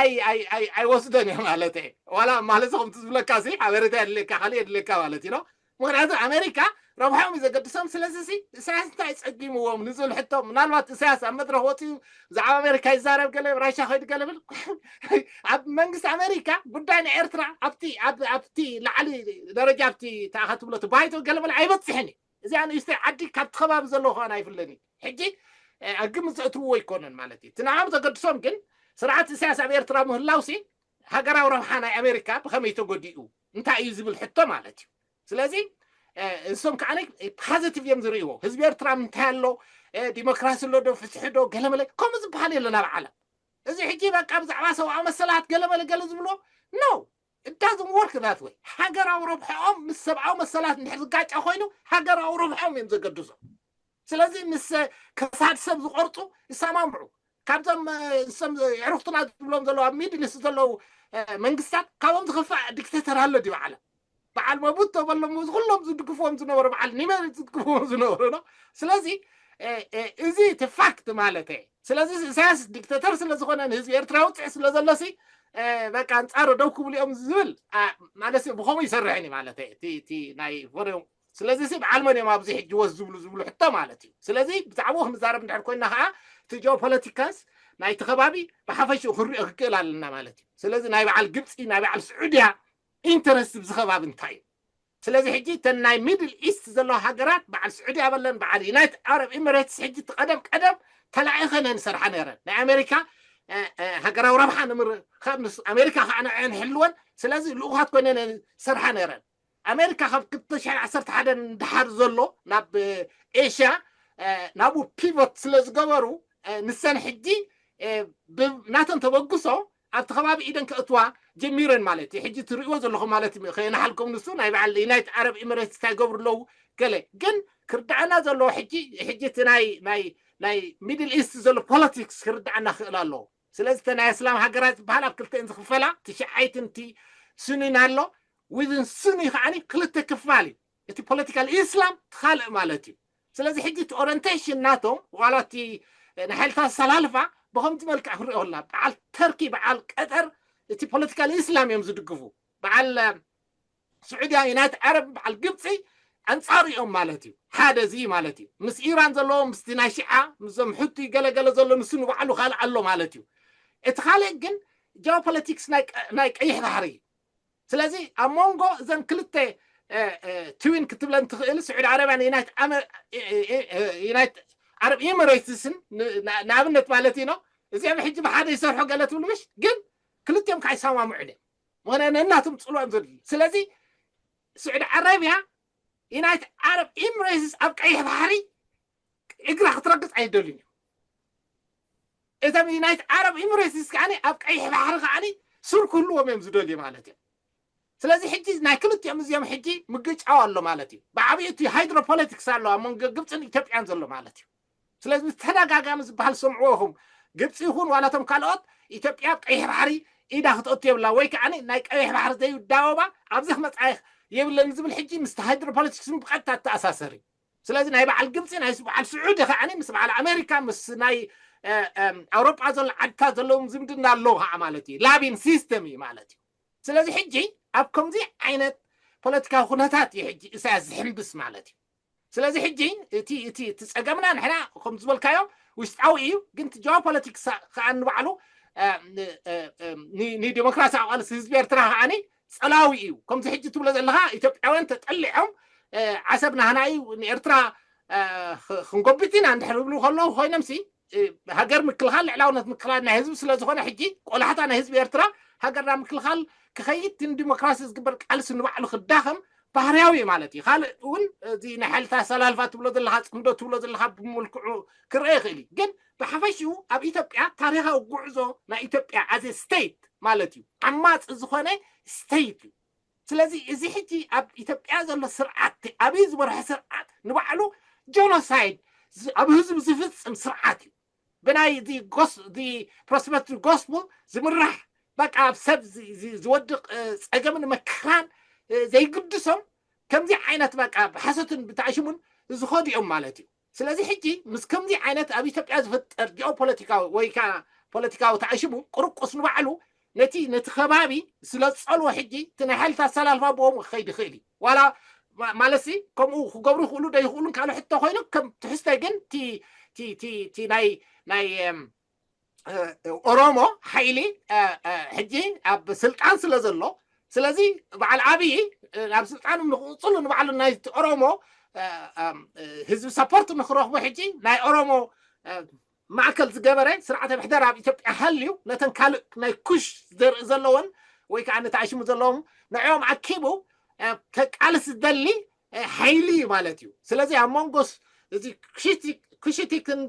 ኣይወስደን እየ ማለት እየ። ዋላ ማለት ከምቲ ዝብለካ ሲ ሓበሬታ የድልየካ ካልእ የድልየካ ማለት እዩ። ምክንያቱ ኣሜሪካ ረብሖም እዩ ዘገድሶም። ስለዚ ሲ ኢሳያስ እንታይ ጸጊምዎም ንዝብል ሕቶ ምናልባት ኢሳያስ ኣብ መድረክ ወፂኡ ብዛዕባ ኣሜሪካ ይዛረብ ገለ ራሻ ከይዱ ገለ ብል ኣብ መንግስቲ ኣሜሪካ ጉዳይ ናይ ኤርትራ ኣብቲ ኣብቲ ላዕሊ ደረጃ ኣብቲ ተኣኸ ትብሎ ባይቶ ገለ ብል ኣይበፅሕን እዩ። እዚኣ ንእሽተይ ዓዲ ካብቲ ከባቢ ዘለዎ ከዋን ኣይፍለን እዩ። ሕጂ ኣብ ግምት ዘእትውዎ ኣይኮነን ማለት እዩ። እቲ ንዓም ዘገድሶም ግን ስርዓት ኢሳያስ ኣብ ኤርትራ ምህላውሲ ሃገራዊ ረብሓ ናይ ኣሜሪካ ብኸመይ ተጎዲኡ እንታይ እዩ ዝብል ሕቶ ማለት እዩ። ስለዚ እሶም ከዓ ፖዚቲቭ እዮም ዝርእይዎ። ህዝቢ ኤርትራ ምንታይ ኣሎ፣ ዲሞክራሲ ኣሎ ዶ፣ ፍትሒ ዶ፣ ገለመለ ከምኡ ዝበሃል የለን ኣብ ዓለም። እዚ ሕጂ በቃ ብዛዕባ ሰብኣዊ መሰላት ገለመለ ገለ ዝብሎ ኖ፣ it doesn't work that way። ሃገራዊ ረብሐኦም ምስ ሰብኣዊ መሰላት እንድሕር ዝጋጫ ኮይኑ ሃገራዊ ረብሐኦም እዮም ዘገድሶም። ስለዚ ምስ ከሳድ ሰብ ዝቆርፁ ይሰማምዑ። ካብዞም እሶም የዕሩኽትና ዝብሎም ዘለዉ ኣብ ሚድል ኢስት ዘለዉ መንግስታት ካብኦም ዝኸፋእ ዲክቴተር ኣሎ ድዩ ዓለም? በዓል መቡቶ በሎም ዝኩሎም ዝድግፍዎም ዝነበሩ በዓል ኒመር ዝድግፍዎም ዝነበሩ ነው። ስለዚ እዚ እቲ ፋክት ማለት እየ። ስለዚ ኢሳያስ ዲክተተር ስለ ዝኾነ ንህዝቢ ኤርትራ ውፅዕ ስለ ዘሎሲ በቃ ኣንፃሩ ደው ክብሉ እዮም ዝብል ማለት ብኸምኡ ይሰርሕን እዩ ማለት እየ። እቲ ናይ ፎሬን ስለዚ ሲ በዓል መን እዮም ኣብዚ ሕጂ ወዝ ዝብሉ ዝብሉ ሕቶ ማለት እዩ። ስለዚ ብዛዕባኡ ክንዛረብ እንድሕር ኮይና ከዓ እቲ ጂኦፖለቲካስ ናይቲ ከባቢ ብሓፈሽኡ ክንሪኦ ክክእል ኣለና ማለት እዩ። ስለዚ ናይ በዓል ግብፂ ናይ በዓል ስዑድያ ኢንተረስት ብዚ ከባቢ እንታይ እዩ? ስለዚ ሕጂ እተን ናይ ሚድል ኢስት ዘለዋ ሃገራት በዓል ስዑዲ ኣበለን በዓል ዩናይትድ ዓረብ ኤሚሬትስ ሕጂ እቲ ቀደም ቀደም ተላኢኸን እየን ዝሰርሓ ነይረን ናይ ኣሜሪካ ሃገራዊ ረብሓ ንምር ካብ ንስ ኣሜሪካ ከዓ ንዕን ሕልወን ስለዚ ልኡኻት ኮይነን እየን ዝሰርሓ ነይረን። ኣሜሪካ ካብ ክልተ ሽሕን ዓሰርተ ሓደን ንደሓር ዘሎ ናብ ኤሽያ ናብኡ ፒቮት ስለ ዝገበሩ ንሰን ሕጂ ናተን ተበግሶ ኣብቲ ከባቢ ኢደን ከእትዋ ጀሚረን ማለት እዩ። ሕጂ ትርእይዎ ዘለኹም ማለት እዩ። ከየናሓልኩም ንሱ ናይ በዓል ዩናይት ዓረብ ኢሚሬትስ እንታይ ይገብሩ ኣለዉ ገለ ግን ክርዳኣና ዘለዎ ሕጂ ሕጂ እቲ ናይ ናይ ናይ ሚድል ኢስት ዘሎ ፖለቲክስ ክርዳኣና ክእል ኣለዎ። ስለዚ እተ ናይ እስላም ሃገራት ዝበሃል ኣብ ክልተን ዝኽፈላ ትሽዓይትን እቲ ሱኒን ኣሎ። ዊዝን ሱኒ ከዓኒ ክልተ ክፋል እዩ። እቲ ፖለቲካል ኢስላም ትኻልእ ማለት እዩ። ስለዚ ሕጂ እቲ ኦሪንቴሽን ናቶም ዋላ እቲ ናይ ሓይልታት ኣሰላልፋ ብኸምዚ መልክዕ ክሪኦ ከላ በዓል ተርኪ በዓል ቀጠር እቲ ፖለቲካል ኢስላም እዮም ዝድግፉ። በዓል ስዑድያ ዩናይት ዓረብ በዓል ግብፂ ኣንፃሩ እዮም ማለት እዩ። ሓደ እዚ ማለት እዩ ምስ ኢራን ዘለዎ ምስቲ ናይ ሽዓ ምስዞም ሕቲ ገለገለ ዘሎ ንሱ ንባዕሉ ካልእ ኣሎ ማለት እዩ። እቲ ካልእ ግን ጂኦፖለቲክስ ናይ ቀይሕ ባሕሪ እዩ። ስለዚ ኣብ መንጎ እዘን ክልተ ትዊን ክትብለን ትኽእል ስዑድ ዓረብያ ንዩናይት ዓረብ ኤምሬትስን ንኣብነት ማለት እዩ ነው። እዚኦም ሕጂ ብሓደ ይሰርሑ ገለ ትብሉ ምሽ ግን ክልቲኦም ከዓ ይሰማምዑ እዮም። ምክንያት ነናቶም ፅልኦም ዘድልዩ ስለዚ ስዑድ ዓረብያ ዩናይት ዓረብ ኤምሬትስ ኣብ ቀይሕ ባሕሪ እግራ ክትረግፅ ኣይደልን እዩ። እቶም ዩናይት ዓረብ ኤምሬትስ ከዓ ኣብ ቀይሕ ባሕሪ ከዓ ሱር ክህልዎም እዮም ዝደልዩ ማለት እዮም። ስለዚ ሕጂ ናይ ክልቲኦም እዚኦም ሕጂ ምግጫው ኣሎ ማለት እዩ። ብዓብዩ እቲ ሃይድሮፖለቲክስ ኣሎ ኣብ መንጎ ግብፅን ኢትዮጵያን ዘሎ ማለት እዩ። ስለዚ ብተደጋጋሚ ዝበሃል ሰምዕዎ ኢኹም ግብፂ ይኹን ዋላቶም ካልኦት ኢትዮጵያ ኣብ ቀይሕ ባሕሪ ኢዳ ክትኦቱ የብላ ወይ ከዓ ናይ ቀይሕ ባሕሪ ዘይዳወባ ኣብዚ ክመፃ የብለን ዝብል ሕጂ ምስቲ ሃይድሮፖለቲክስን ብቐጥታ ተኣሳሰር እዩ። ስለዚ ናይ በዓል ግብፂ ናይ በዓል ስዑዲ ከዓ ምስ በዓል ኣሜሪካ ምስ ናይ ኣውሮጳ ዘሎ ዓድታት ዘለዎም ዝምድና ኣለዉ ከዓ ማለት እዩ። ላቢን ሲስተም እዩ ማለት እዩ። ስለዚ ሕጂ ኣብ ከምዚ ዓይነት ፖለቲካዊ ኩነታት እዩ ሕጂ ኢሳያስ ዝሕምብስ ማለት እዩ። ስለዚ ሕጂ እቲ እቲ እቲ ፀገምና ንሕና ከም ዝበልካዮ ውሽጣዊ እዩ። ግን ጂኦፖለቲክስ ከዓ ንባዕሉ ንዲሞክራሲያዊ ቃልሲ ህዝቢ ኤርትራ ከዓ ፀላዊ እዩ። ከምዚ ሕጂ ትብሎ ዘለካ ኢትዮጵያውያን ተጠሊዖም ዓሰብ ናህና እዩ ንኤርትራ ክንጎብጥ ኢና እንድሕር ዝብሉ ከለዉ ኮይኖም ሲ ሃገር ምክልኻል ልዕላውነት ምክልኻል ናይ ህዝቢ ስለዝኾነ ሕጂ ቆላሕታ ናይ ህዝቢ ኤርትራ ሃገርና ምክልኻል ክኸይድ ን ዲሞክራሲ ዝግበር ቃልሲ ንባዕሉ ክዳኸም ባህርያዊ እዩ ማለት እዩ። ካልእ እውን እዚ ናይ ሓይልታት ኣሰላልፋ ትብሎ ዘለካ ፅምዶ ትብሎ ዘለካ ብምልክዑ ክረአ ይኽእል እዩ። ግን ብሓፈሽኡ ኣብ ኢትዮጵያ ታሪካዊ ጉዕዞ ናይ ኢትዮጵያ ኣዘ ስቴት ማለት እዩ ዓማፂ ዝኾነ ስቴት እዩ። ስለዚ እዚ ሕጂ ኣብ ኢትዮጵያ ዘሎ ስርዓት ኣብይ ዝበርሐ ስርዓት ንባዕሉ ጀኖሳይድ ኣብ ህዝቢ ዝፍፅም ስርዓት እዩ። ብናይ ፕሮስፐክቲቭ ጎስፕል ዝምራሕ በቃ ኣብ ሰብ ዝወድቕ ፀገምን መከራን ዘይግድሶም ከምዚ ዓይነት በቃ ብሓሰትን ብታዕሽሙን ዝኸዱ እዮም ማለት እዩ። ስለዚ ሕጂ ምስ ከምዚ ዓይነት ኣብ ኢትዮጵያ ዝፍጠር ጂኦፖለቲካዊ ወይ ከዓ ፖለቲካዊ ታዕሽሙ ቅርቁስ ንባዕሉ ነቲ ነቲ ከባቢ ስለ ዝፀልዎ ሕጂ እቲ ናይ ሓይልታት ኣሰላልፋ ብኦም ክኸይድ ይኽእል እዩ። ዋላ ማለትሲ ከምኡ ክገብሩ ይኽእሉ ዶ ይኽእሉን ካልእ ሕቶ ኮይኑ ከም ትሕዝቶይ ግን እቲ ናይ ናይ ኦሮሞ ሓይሊ ሕጂ ኣብ ስልጣን ስለ ዘሎ ስለዚ በዓል ኣብይ ናብ ስልጣኑ ንክቕፅሉ ንባዕሉ ናይ ኦሮሞ ህዝቢ ሰፖርት ንክረኽቡ ሕጂ ናይ ኦሮሞ ማእከል ዝገበረ ስርዓተ ምሕደራ ኣብ ኢትዮጵያ ሃልዩ፣ ነተን ካልእ ናይ ኩሽ ዘርኢ ዘለወን ወይ ከዓ ነቲ ኣሽሙ ዘለዎም ንዕኦም ኣኪቡ ከቃልስ ዝደሊ ሓይሊ እዩ ማለት እዩ። ስለዚ ኣብ መንጎስ እዚ ኩሽቲክን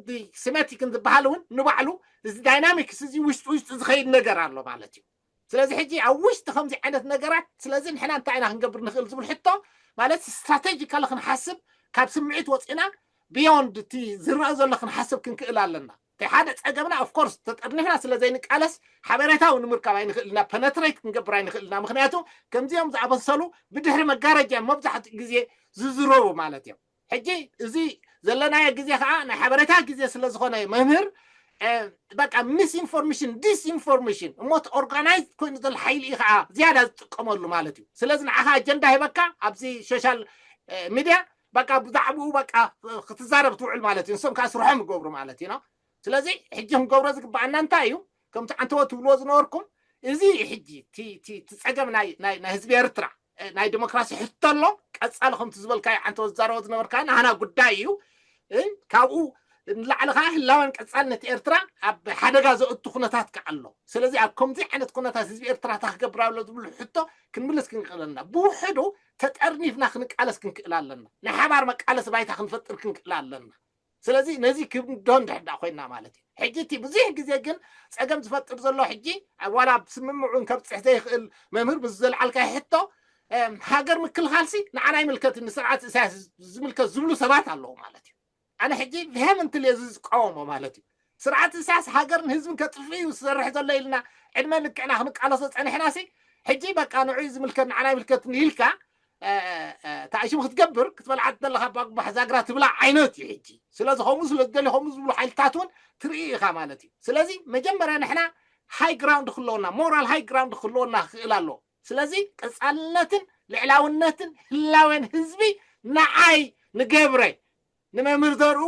ሲሜቲክን ዝበሃል እውን ንባዕሉ እዚ ዳይናሚክስ እዚ ውሽጢ ውሽጢ ዝኸይድ ነገር ኣሎ ማለት እዩ። ስለዚ ሕጂ ኣብ ውሽጢ ከምዚ ዓይነት ነገራት ስለዚ ንሕና እንታይ ኢና ክንገብር ንኽእል ዝብል ሕቶ ማለት ስትራቴጂካሊ ክንሓስብ፣ ካብ ስምዒት ወፂና ቢዮንድ እቲ ዝረአ ዘሎ ክንሓስብ ክንክእል ኣለና። እቲ ሓደ ፀገምና ኦፍኮርስ ተጠርኒፍና ስለ ዘይንቃለስ ሓበሬታዊ ንምርካብ ኣይንኽእል ኢና፣ ፐነትሬት ክንገብር ኣይንኽእል ኢና። ምክንያቱ ከምዚኦም ዝኣመሰሉ ብድሕሪ መጋረጃ መብዛሕትኡ ግዜ ዝዝረቡ ማለት እዮም። ሕጂ እዚ ዘለናዮ ግዜ ከዓ ናይ ሓበሬታ ግዜ ስለ ዝኾነ መምህር በቃ ሚስኢንፎርሜሽን ዲስኢንፎርሜሽን እሞ ኦርጋናይዝ ኮይኑ ዘሎ ሓይሊ እዩ ከዓ ዝያዳ ዝጥቀመሉ ማለት እዩ። ስለዚ ንዓኻ ኣጀንዳ ሂበካ ኣብዚ ሶሻል ሚድያ በቃ ብዛዕባኡ በቃ ክትዛረብ ትውዕል ማለት እዩ። ንሶም ከዓ ስርሖም ይገብሩ ማለት እዩ። ስለዚ ሕጂ ክንገብሮ ዝግባኣና እንታይ እዩ? ከምቲ ዓንተወ ትብልዎ ዝነበርኩም እዚ ሕጂ እቲ ፀገም ናይ ህዝቢ ኤርትራ ናይ ዲሞክራሲ ሕቶ ኣሎ። ቀፃሊ ከምቲ ዝበልካዮ ዓንተወ ዝዛረቦ ዝነበርካ ናህና ጉዳይ እዩ። ካብኡ ንላዕሊ ከዓ ህላወን ቀፃልነት ኤርትራ ኣብ ሓደጋ ዘእቱ ኩነታት ከዓ ኣሎ። ስለዚ ኣብ ከምዚ ዓይነት ኩነታት ህዝቢ ኤርትራ እንታይ ክገብር ኣሎ ዝብሉ ሕቶ ክንምልስ ክንክእል ኣለና። ብውሕዱ ተጠርኒፍና ክንቃለስ ክንክእል ኣለና። ናይ ሓባር መቃለሲ ባይታ ክንፈጥር ክንክእል ኣለና። ስለዚ ነዚ ክንዶ እንድሕዳ ኮይና ማለት እዩ። ሕጂ እቲ ብዙሕ ግዜ ግን ፀገም ዝፈጥር ዘሎ ሕጂ ዋላ ኣብ ስምምዑ ከብፅሕ ዘይኽእል መምህር ምስ ዘልዓልካ ሕቶ ሃገር ምክልኻልሲ ንዓና ይምልከት ንስርዓት እሳያስ ዝምልከት ዝብሉ ሰባት ኣለዉ ማለት እዩ። ኣነ ሕጂ ቨሄመንትሊ እዚ ዝቃወሞ ማለት እዩ። ስርዓት እሳያስ ሃገርን ህዝብን ከጥፍእ እዩ ዝሰርሕ ዘሎ ኢልና ዕድመ ልክዕና ክንቃለሶ ፀኒሕናሲ ሕጂ በቃ ንዑ ዝምልከት ንዓና ይምልከት ኢልካ ታእሽም ክትገብር ክትበልዓ ዘለካ ባግባሕ ዛግራ ትብላ ዓይነት እዩ። ሕጂ ስለዚ ከምኡ ስለ ዝደሊ ከምኡ ዝብሉ ሓይልታት እውን ትርኢ ኢኻ ማለት እዩ። ስለዚ መጀመርያ ንሕና ሃይ ግራውንድ ክህልወና ሞራል ሃይ ግራውንድ ክህልወና ክኽእል ኣለዎ። ስለዚ ቀፃልነትን ልዕላውነትን ህላዌን ህዝቢ ንዓይ ንገብረ ንመምህር ዘርኡ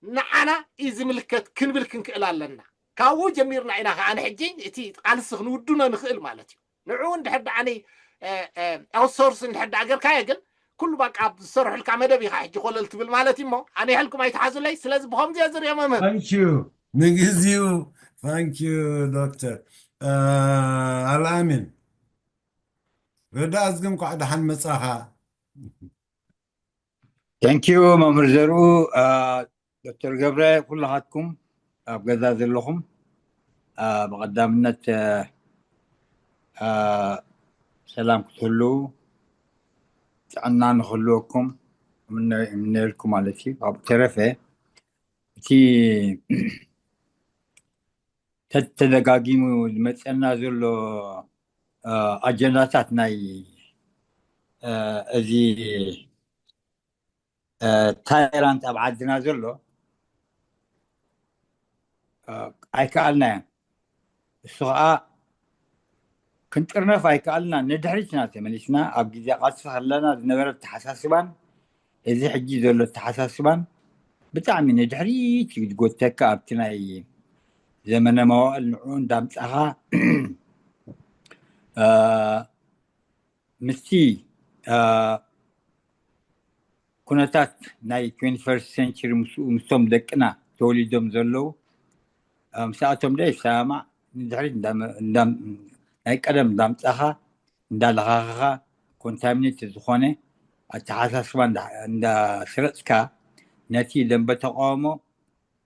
ንዓና እዩ ዝምልከት ክንብል ክንክእል ኣለና። ካብኡ ጀሚርና ኢና ከዓ ንሕጂ እቲ ቃልሲ ክንውድኖ ንኽእል ማለት እዩ። ንዕኡ እንድሕር ደኣ ኣውትሶርስ እንድሕር ደኣ ገርካዮ ግን ኩሉ በቃ ኣብ ዝሰርሑልካ መደብ ኢኻ ሕጂ ኮለል ትብል ማለት እዩ። እሞ ኣነ ይሕልኩም ኣይትሓዙለይ። ስለዚ ብኸምዚ እየ ዝሪኦ መምህር። ንግዚኡ ታንኪዩ ዶክተር ኣልኣሚን ረዳእት ግን እንኳዕ ደሓን መጻኻ። ታንኪዩ መምህር ዘርኡ፣ ዶክተር ገብረ፣ ኩላኻትኩም ኣብ ገዛ ዘለኹም ብቐዳምነት ሰላም ክትህልው ጥዕና ንክህልወኩም እምነየልኩም ማለት እዩ። ኣብ ተረፈ እቲ ተደጋጊሙ ዝመፀና ዘሎ ኣጀንዳታት ናይ እዚ ታይራንት ኣብ ዓድና ዘሎ ኣይከኣልናዮን። እሱ ከዓ ክንጥርነፍ ኣይከኣልና። ንድሕሪትና ተመሊስና ኣብ ግዜ ቃልሲ ከለና ዝነበረ ኣተሓሳስባን እዚ ሕጂ ዘሎ ኣተሓሳስባን ብጣዕሚ ንድሕሪት እዩ ዝጎተካ። ኣብቲ ናይ ዘመነ መዋእል ንዕኡ እንዳምጻኻ ምስቲ ኩነታት ናይ ትዌንቲ ፈርስት ሴንቸሪ ምስኡ ምስቶም ደቅና ተወሊዶም ዘለዉ ምስኣቶም ዶ ይሰማማዕ ንድሕሪት ናይ ቀደም እንዳምጻኻ እንዳለኻኸኻ ኮንታሚኔት ዝኾነ ኣተሓሳስባ እንዳስረፅካ ነቲ ደንበ ተቃውሞ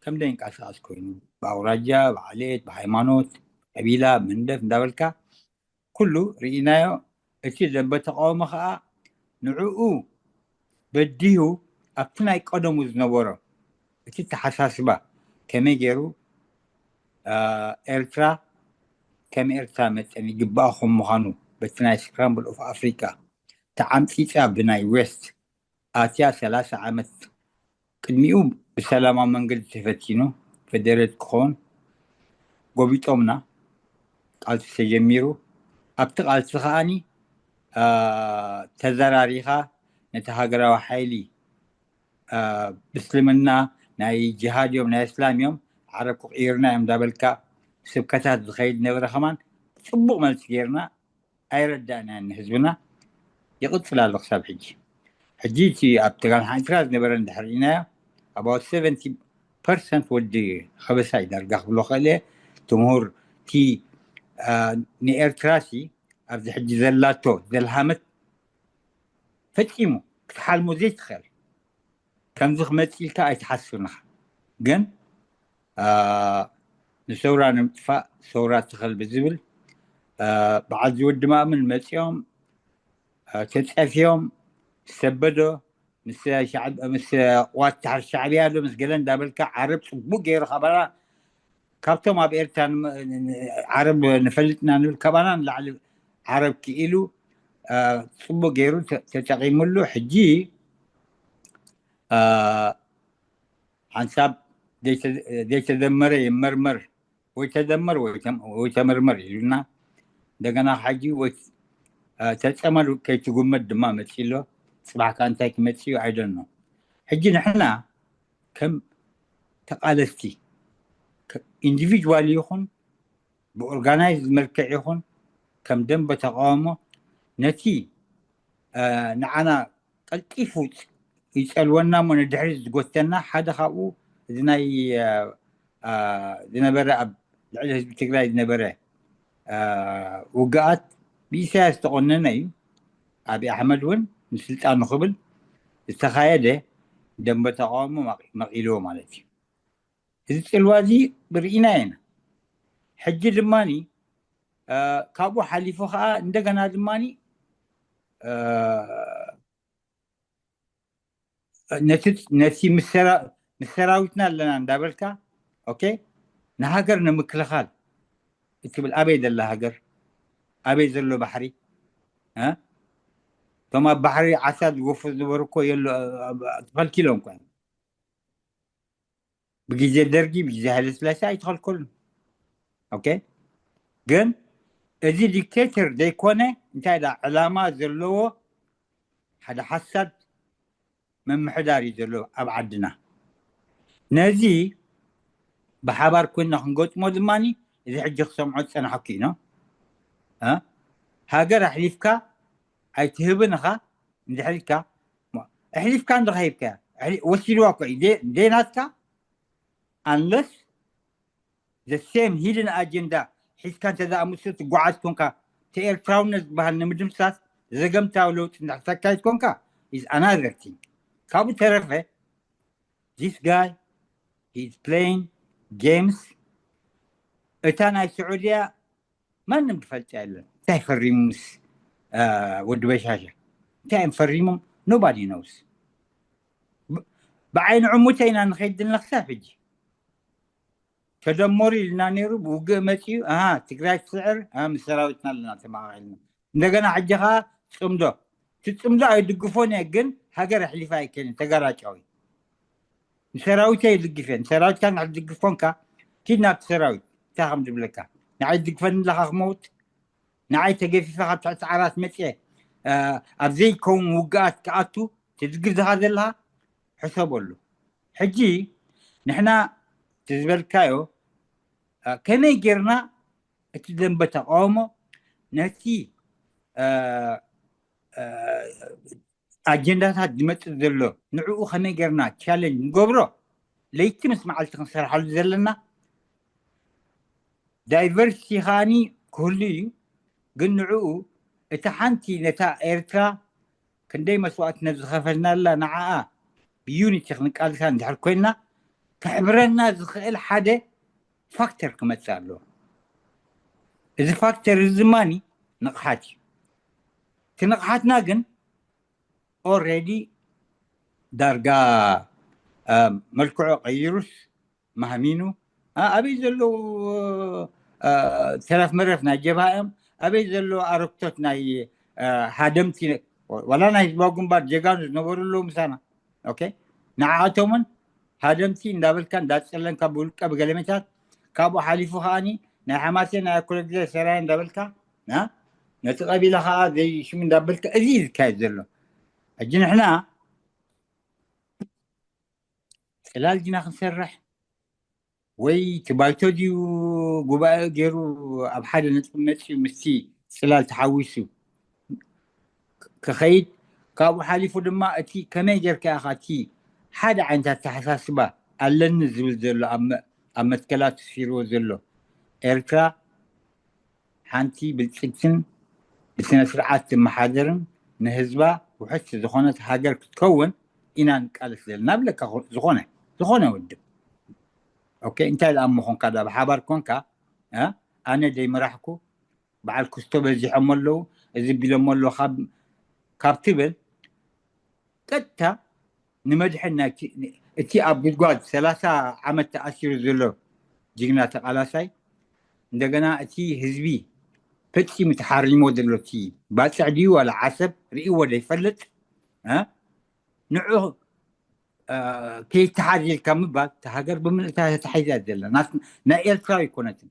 ከም ደይንቀሳቀስ ኮይኑ ብኣውራጃ ብዓሌት ብሃይማኖት ቀቢላ መንደፍ እንዳበልካ ኩሉ ርኢናዮ። እቲ ደንበ ተቃውሞ ከዓ ንዕኡ በዲሁ ኣብቲ ናይ ቀደሙ ዝነበሮ እቲ ተሓሳስባ ከመይ ገይሩ ኤርትራ ከም ኤርትራ መጠን ይግባኣ ከም ምዃኑ በቲ ናይ ስክራምብል ኦፍ ኣፍሪካ ተዓምፂፃ ብናይ ዌስት ኣትያ ሰላሳ ዓመት ቅድሚኡ ብሰላማዊ መንገዲ ተፈቲኑ ፌደሬት ክኸውን ጎቢጦምና ቃልሲ ተጀሚሩ። ኣብቲ ቃልሲ ከዓኒ ተዘራሪኻ ነቲ ሃገራዊ ሓይሊ ብእስልምና ናይ ጅሃድ እዮም ናይ እስላም እዮም ዓረብ ክቕይርና እዮም እንዳበልካ ስብከታት ዝኸይድ ነበረ። ከማን ፅቡቕ መልሲ ገይርና ኣይረዳእናን ንህዝብና ይቕፅል ኣሎ ክሳብ ሕጂ። ሕጂ እቲ ኣብ ተጋን ሓንትራ ዝነበረ እንድሕር ርኢናዮ about seventy ፐርሰንት ወዲ ከበሳ እዩ ዳርጋ ክብሎ ክእል እየ። እቲ ምሁር እቲ ንኤርትራ ሲ ኣብዚ ሕጂ ዘላቶ ዘልሃመት ፈጺሙ ክትሓልሞ ዘይትኽእል ከምዚ ክመጽእ ኢልካ ኣይትሓስብን ኢኻ። ግን ንሰውራ ንምጥፋእ ሰውራ ትኽእል ብዝብል በዓል ዝወዲ ማእምን መጺኦም ተጸፍዮም ሰበዶ ምስ ቅዋት ታሕር ሻዕብያ ዶ ምስ ገለ እንዳበልካ ዓረብ ጽቡቅ ገይሩ ካባና ካብቶም ኣብ ኤርትራ ዓረብ ንፈልጥና ንብል ካባና ንላዕሊ ዓረብ ክኢሉ ጽቡቅ ገይሩ ተጠቂምሉ። ሕጂ ሓንሳብ ዘይተደመረ ይመርመር ወይ ተደመር ወይ ተመርመር ኢሉና። እንደገና ሕጂ ወይ ተፀመር ከይትጉመት ድማ መፂ ኣሎ። ፅባሕ ከዓ እንታይ ክመፅእ እዩ ኣይደኖ። ሕጂ ንሕና ከም ተቃለስቲ ኢንዲቪድዋል ይኹን ብኦርጋናይዝ መልክዕ ይኹን ከም ደንበ ተቃውሞ ነቲ ንዓና ቀልጢፉ ይፀልወና እሞ ንድሕሪ ዝጎተና ሓደ ካብኡ እዚ ናይ ዝነበረ ኣብ ልዕሊ ህዝቢ ትግራይ ዝነበረ ውግኣት ብኢሳያስ ዝተቆነነ እዩ። ኣብይ ኣሕመድ እውን ንስልጣኑ ክብል ዝተኻየደ ደንበ ተቃውሞ መቒልዎ ማለት እዩ። እዚ ፅልዋ እዚ ርኢና ኢና። ሕጂ ድማ ካብኡ ሓሊፉ ከዓ እንደገና ድማ ነቲ ምስ ሰራዊትና ኣለና እንዳበልካ ኦኬ ንሃገር ንምክልኻል እትብል ኣበይ ዘላ ሃገር ኣበይ ዘሎ ባሕሪ እቶም ኣብ ባሕሪ ዓሳ ዝጎፉ ዝነበሩ እኮ የሎ ተኸልኪሎም እኮ ብግዜ ደርጊ ብግዜ ሃይለ ስላሴ ኣይተኸልከሉን። ኦኬ ግን እዚ ዲክቴተር ዘይኮነ እንታይ ዳ ዕላማ ዘለዎ ሓደ ሓሳብ ምምሕዳር እዩ ዘሎ ኣብ ዓድና። ነዚ ብሓባር ኮይና ክንገጥሞ ድማ እዚ ሕጂ ክሰምዖ ዝፀናሕኩ እዩ። ሃገር ኣሕሊፍካ ኣይትህብን ኢኻ እንድሕር ኢልካ ኣሕሊፍካ እንድኻ ሂብካ ወሲድዋ እኮ እዩ ዘይናትካ unless the same hidden agenda ሒዝካ እንተ ምስ ትጓዓዝ ኮንካ እቲ ኤርትራውነት ዝበሃል ንምድምሳስ ዘገምታዊ ለውጢ እንዳተካይድ ኮንካ is another thing። ካብኡ ተረፈ this guy he is playing games። እታ ናይ ስዑድያ ማንም ዝፈልጣ የለን። እንታይ ፈሪሙ ምስ ወዲ በሻሻ እንታይ እዮም ፈሪሞም? Nobody knows። ብዓይኒ ዕሙተ ኢና ንኸይድ ዘለና ክሳብ ሕጂ። ተደመሩ ኢልና ነይሩ ብውግእ መፂኡ ትግራይ ትስዕር ምስ ሰራዊትና ኣለና ተማቃቂልና። እንደገና ሕጂ ከዓ ፅምዶ እቲ ፅምዶ ኣይድግፎን እየ ግን ሃገር ኣሕሊፋ ኣይከይድን ተጋራጫዊ ንሰራዊት ይድግፍ እየ ንሰራዊትካ ንድግፍ ኮንካ ኪድ ናብቲ ሰራዊት እንታይ ከም ዝብለካ ንዓይ ዝድግፈኒ ኣለካ ክመውት ንዓይ ተገፊፈ ካብ ትሕቲ ዓራት መፅየ ኣብ ዘይከውን ውግኣት ክኣቱ ትድግፍ ዝኻ ዘለኻ ሕሰበሉ። ሕጂ ንሕና እቲ ዝበልካዮ ከመይ ጌርና እቲ ደንበ ተቃውሞ ነቲ ኣጀንዳታት ዝመፅእ ዘሎ ንዕኡ ከመይ ጌርና ቻለንጅ ንገብሮ ለይቲ ምስ መዓልቲ ክንሰርሓሉ ዘለና ዳይቨርሲቲ ከዓኒ ክህሉ እዩ። ግን ንዕኡ እቲ ሓንቲ ነታ ኤርትራ ክንደይ መስዋእትነት ዝኸፈልናላ ንዓኣ ብዩኒቲ ክንቃልሳ እንድሕር ኮይንና ከሕብረና ዝኽእል ሓደ ፋክተር ክመፅእ ኣለዎ። እዚ ፋክተር እዚ ድማ ንቕሓት እዩ። እቲ ንቕሓትና ግን ኦልሬዲ ዳርጋ መልክዑ ቀይሩስ ማህሚኑ ኣበይ ዘለዉ ተረፍ መረፍ ናይ ጀብሃ እዮም ኣበይ ዘለዉ ኣረክቶት ናይ ሃደምቲ ዋላ ናይ ህዝባዊ ግንባር ጀጋኑ ዝነበሩ ኣለዉ ምሳና ንዓኣቶምን ሃደምቲ እንዳበልካ እንዳፀለንካ ብውልቀ ብገለመታት ካብኡ ሓሊፉ ከዓኒ ናይ ሓማሴ ናይ ኣኮለ ግዜ ሰራየ እንዳበልካ ነቲ ቀቢላ ከዓ ዘይሽሙ እንዳበልካ እዚ እዩ ዝካየድ ዘሎ ሕጂ ንሕና ፅላል ዲና ክንሰርሕ ወይ እቲ ባይቶ ድዩ ጉባኤ ገይሩ ኣብ ሓደ ነጥቢ መፅዩ ምስቲ ፅላል ተሓዊሱ ክኸይድ ካብኡ ሓሊፉ ድማ እቲ ከመይ ጌርካ ኢኻ እቲ ሓደ ዓይነት ኣተሓሳስባ ኣለኒ ዝብል ዘሎ ኣብ መ- ኣብ መትከላት ተስፊርዎ ዘሎ ኤርትራ ሓንቲ ብልፅግትን ብስነ ስርዓት ትመሓደርን ንህዝባ ውሕስቲ ዝኾነት ሃገር ክትከውን ኢና ንቃለስ ዘለና ብለካ። ዝኾነ ዝኾነ ውድብ ኦኬ እንታይ ደኣ ምኾንካ ዳ ብሓባር ኮንካ እ? ኣነ ደይመራሕኩ በዓል ክስቶ በዚሖም ኣለዉ እዚ ቢሎም ኣሎ ካብ ትብል ቀጥታ ንመድሕን ናይቲ እቲ ኣብ ጉድጓድ ሰላሳ ዓመት ተኣሲሩ ዘሎ ጅግና ተቓላሳይ እንደገና እቲ ህዝቢ ፈፂሙ ተሓሪሞ ዘሎ እቲ ባፅዕ ድዩ ዋላ ዓሰብ ርእይዎ ዘይፈልጥ እ? ንዑ ከይተሓዝ ኢልካ ምባል እታ ሃገር ብምልእታ ተታሒዛ ዘላ ናይ ኤርትራ ኣይኮነትን።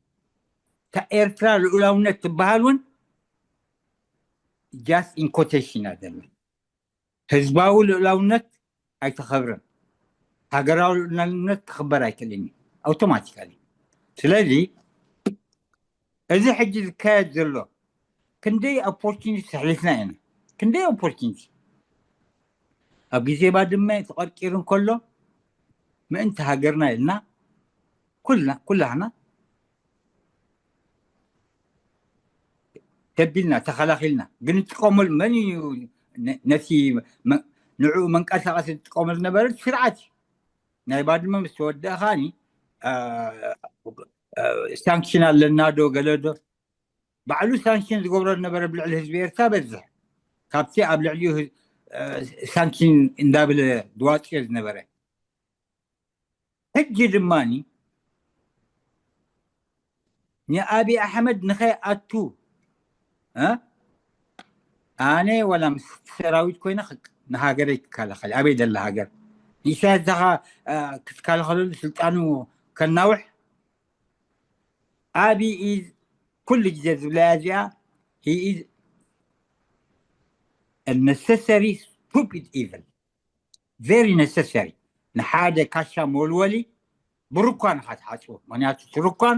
እታ ኤርትራ ልኡላውነት ትበሃል እውን just in quotation እያ ዘላ። ህዝባዊ ልኡላውነት ኣይተኸብረን። ሃገራዊ ልኡላውነት ክኽበር ኣይክእልን እዩ ኣውቶማቲካሊ። ስለዚ እዚ ሕጂ ዝካየድ ዘሎ ክንደይ ኦፖርቹኒቲ ኣሕሊፍና ኢና። ክንደይ ኦፖርቹኒቲ ኣብ ግዜ ባድመ ተቐርቂሩ እንከሎ ምእንቲ ሃገርና ኢልና ኩላህና ተቢልና ተኸላኺልና ግን ዝጥቀመሉ መን እዩ ነቲ ንዕኡ መንቀሳቐሲ ዝጥቀመሉ ነበረ ስርዓት እዩ። ናይ ባድመ ምስ ተወደአ ከዓኒ ሳንክሽን ኣለና ዶ ገለ ዶ ባዕሉ ሳንክሽን ዝገብሮ ዝነበረ ብልዕሊ ህዝቢ ኤርትራ በዝሕ ካብቲ ኣብ ልዕሊኡ ሳንክሽን እንዳበለ ዝዋፅዮ ዝነበረ ሕጂ ድማ ንኣብይ ኣሕመድ ንኸይኣቱ ኣነ ዋላ ምስ ሰራዊት ኮይነ ንሃገረይ ክከላኸል ኣበይ ደላ ሃገር ንኢሳያስ ዛኻ ክትከላኸለሉ ስልጣኑ ከናውሕ ኣቢ ኢዝ ኩሉ ግዜ ዝብለያ እዚኣ he is a necessary stupid evil very necessary ንሓደ ካሻ መወልወሊ ብሩኳን ኢኻ ትሓፅቦ ምክንያቱ እቲ ሩኳን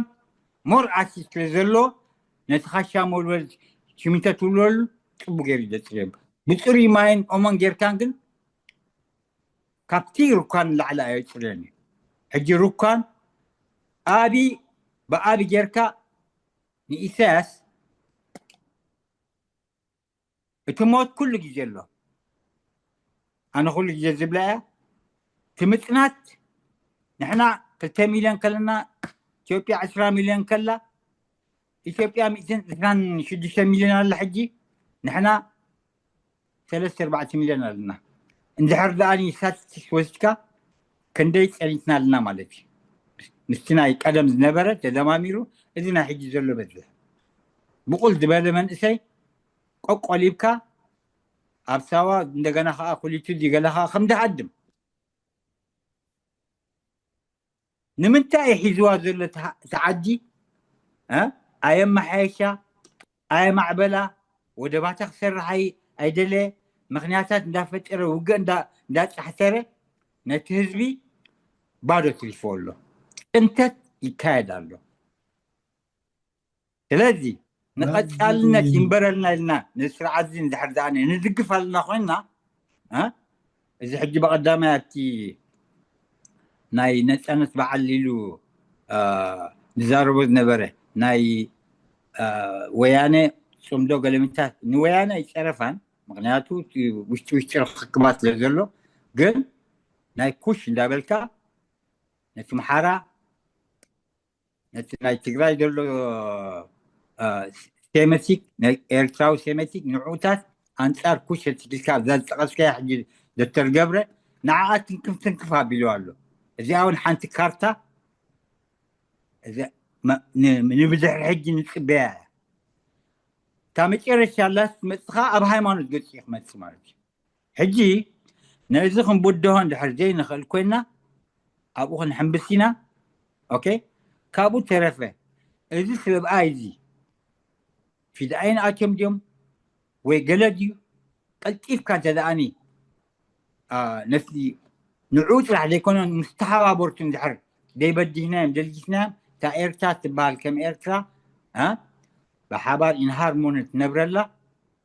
more acid ስለ ዘሎ ነቲ ካሻ መወልወሊ ሽሚንቶ ትውልወሉ ፅቡ ገይሩ ዘፅርዮ ብፅሩይ ማይን ኦሞን ጌርካን ግን ካብቲ ሩኳን ንላዕሊ ኣየፅርዮን እዩ ሕጂ ሩኳን ኣቢ ብኣቢ ጌርካ ንኢሳያስ እቲ ሞት ኩሉ ግዜ ኣሎ ኣነ ኩሉ ግዜ ዝብላ እያ እቲ ምፅናት ንሕና ክልተ ሚልዮን ከለና ኢትዮጵያ ዕስራ ሚልዮን ከላ ኢትዮጵያ ሚእትን ዕስራን ሽዱሽተ ሚልዮን ኣላ ሕጂ ንሕና ሰለስተ ኣርባዕተ ሚልዮን ኣለና እንድሕር ደኣ ስታቲስቲክስ ወሲድካ ክንደይ ፀኒትና ኣለና ማለት እዩ ምስቲ ናይ ቀደም ዝነበረ ተደማሚሩ እዚ ናይ ሕጂ ዘሎ በዝሕ ብቁል ዝበለ መንእሰይ ቆቆሊብካ ኣብ ሳዋ እንደገና ከዓ ኩሊቱ ገለ ከዓ ከም ድሃድም ንምንታይ እዩ ሒዝዋ ዘሎ ተዓዲ ኣየመሓየሻ ኣየማዕበላ ወደባታ ክሰርሕ ኣይደለ ምክንያታት እንዳፈጠረ ውግእ እንዳፃሕተረ ነቲ ህዝቢ ባዶ ትሪፎ ኣሎ ፅንተት ይካየድ ኣሎ ስለዚ ንቐፃልነት ይንበረልና ኢልና ንስርዓት እዚ እንድሕር ደኣ ንድግፍ ኣለና ኮይንና እዚ ሕጂ ብቐዳማይ ኣብቲ ናይ ነፃነት በዓል ኢሉ ዝዛረቦ ዝነበረ ናይ ወያነ ፅምዶ ገለምታት ንወያነ ኣይፀረፋን ምክንያቱ ውሽጢ ውሽጢ ርክክባት ስለ ዘሎ ግን ናይ ኩሽ እንዳበልካ ነቲ ምሓራ ነቲ ናይ ትግራይ ዘሎ ሴሜቲክ ኤርትራዊ ሴሜቲክ ንዕኡታት ኣንፃር ኩሽ ትግልካ እዛ ዝጠቐስካያ ሕጂ ዶክተር ገብረ ንዓኣ ትንክፍ ትንክፍ ኣቢሉ ኣሎ እዚኣ እውን ሓንቲ ካርታ ንብድሕሪ ሕጂ ንፅበያ እያ እታ መጨረሻ ላስ መፅኻ ኣብ ሃይማኖት ገፂ ክመፅእ ማለት እዩ ሕጂ ነዚ ክንብድሆ እንድሕር ዘይንኽእል ኮይና ኣብኡ ክንሕምብስ ኢና ኦኬ ካብኡ ተረፈ እዚ ሰብኣይ እዚ ፊድኣይን ኣትዮም ድዮም ወይ ገለ ድዩ ቀልጢፍካ እንተ ደኣኒ ነቲ ንዑ ጥራሕ ዘይኮነ ምስ ተሓባበርቱ እንድሕር ዘይበዲህናዮም ደልጊስናዮም እታ ኤርትራ ትበሃል ከም ኤርትራ ብሓባር ኢንሃርሞኒ ትነብረላ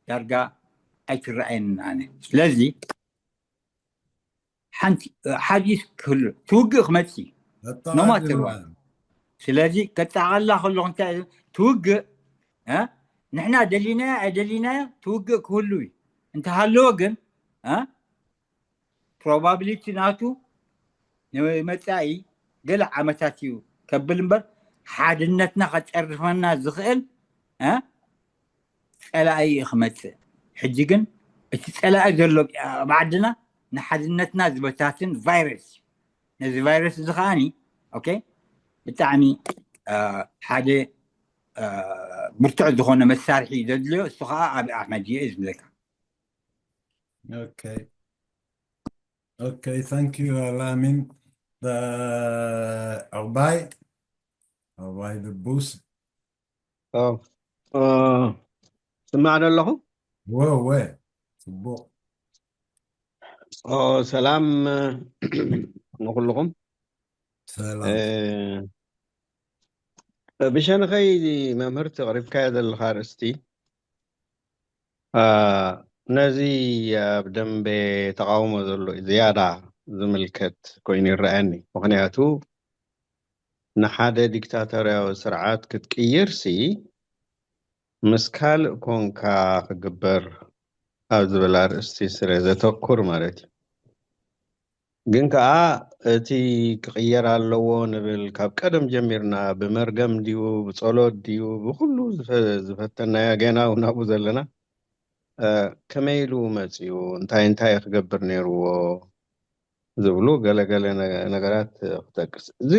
ዳርጋ ኣይትረኣየንን ኣነ ስለዚ ሓንቲ ሓዲስ ክህሉ ትውግእ ክመጽእ no matter what። ስለዚ ከጠቓላ ከለኹ እንታይ እዩ? ትውግእ ንሕና ደሊናዮ ኣይደሊናዮ ትውግእ ክህሉ እዩ። እንተሃለወ ግን probability ናቱ ንመጻኢ ገለ ዓመታት እዩ ከብል እምበር ሓድነትና ከጸርፈና ዝኽእል ጸላኢ እዩ ክመጽእ። ሕጂ ግን እቲ ጸላኢ ዘሎ ኣብ ዓድና ንሓድነትና ዝበታትን ቫይረስ እዩ። ነዚ ቫይረስ እዚ ከዓኒ okay ብጣዕሚ ሓደ ብርቱዕ ዝኾነ መሳርሒ እዩ ዘድልዮ። እሱ ከዓ ኣብ ኣሕመድ እዩ ዝብለካ። Okay. Okay, thank you, Lamin. The Ubai, Ubai the Bus. ስማዕ ዶ ኣለኹ? ወ ወ ጽቡቕ። ሰላም ንኩልኹም። ሰላም። ብሸንኸይ መምህር ተቕሪብካዮ ዘለኻ ኣርእስቲ ነዚ ኣብ ደንበ ተቓውሞ ዘሎ ዝያዳ ዝምልከት ኮይኑ ይረኣየኒ። ምኽንያቱ ንሓደ ዲክታቶርያዊ ስርዓት ክትቅይርሲ ምስ ካልእ ኮንካ ክግበር ኣብ ዝብል ኣርእስቲ ስለ ዘተኩር ማለት እዩ። ግን ከዓ እቲ ክቕየር ኣለዎ ንብል ካብ ቀደም ጀሚርና ብመርገም ድዩ ብጸሎት ድዩ ብኩሉ ዝፈተናዮ ገና እውን ኣብኡ ዘለና ከመይ ኢሉ መፅዩ እንታይ እንታይ ክገብር ነይርዎ ዝብሉ ገለገለ ነገራት ክጠቅስ እዚ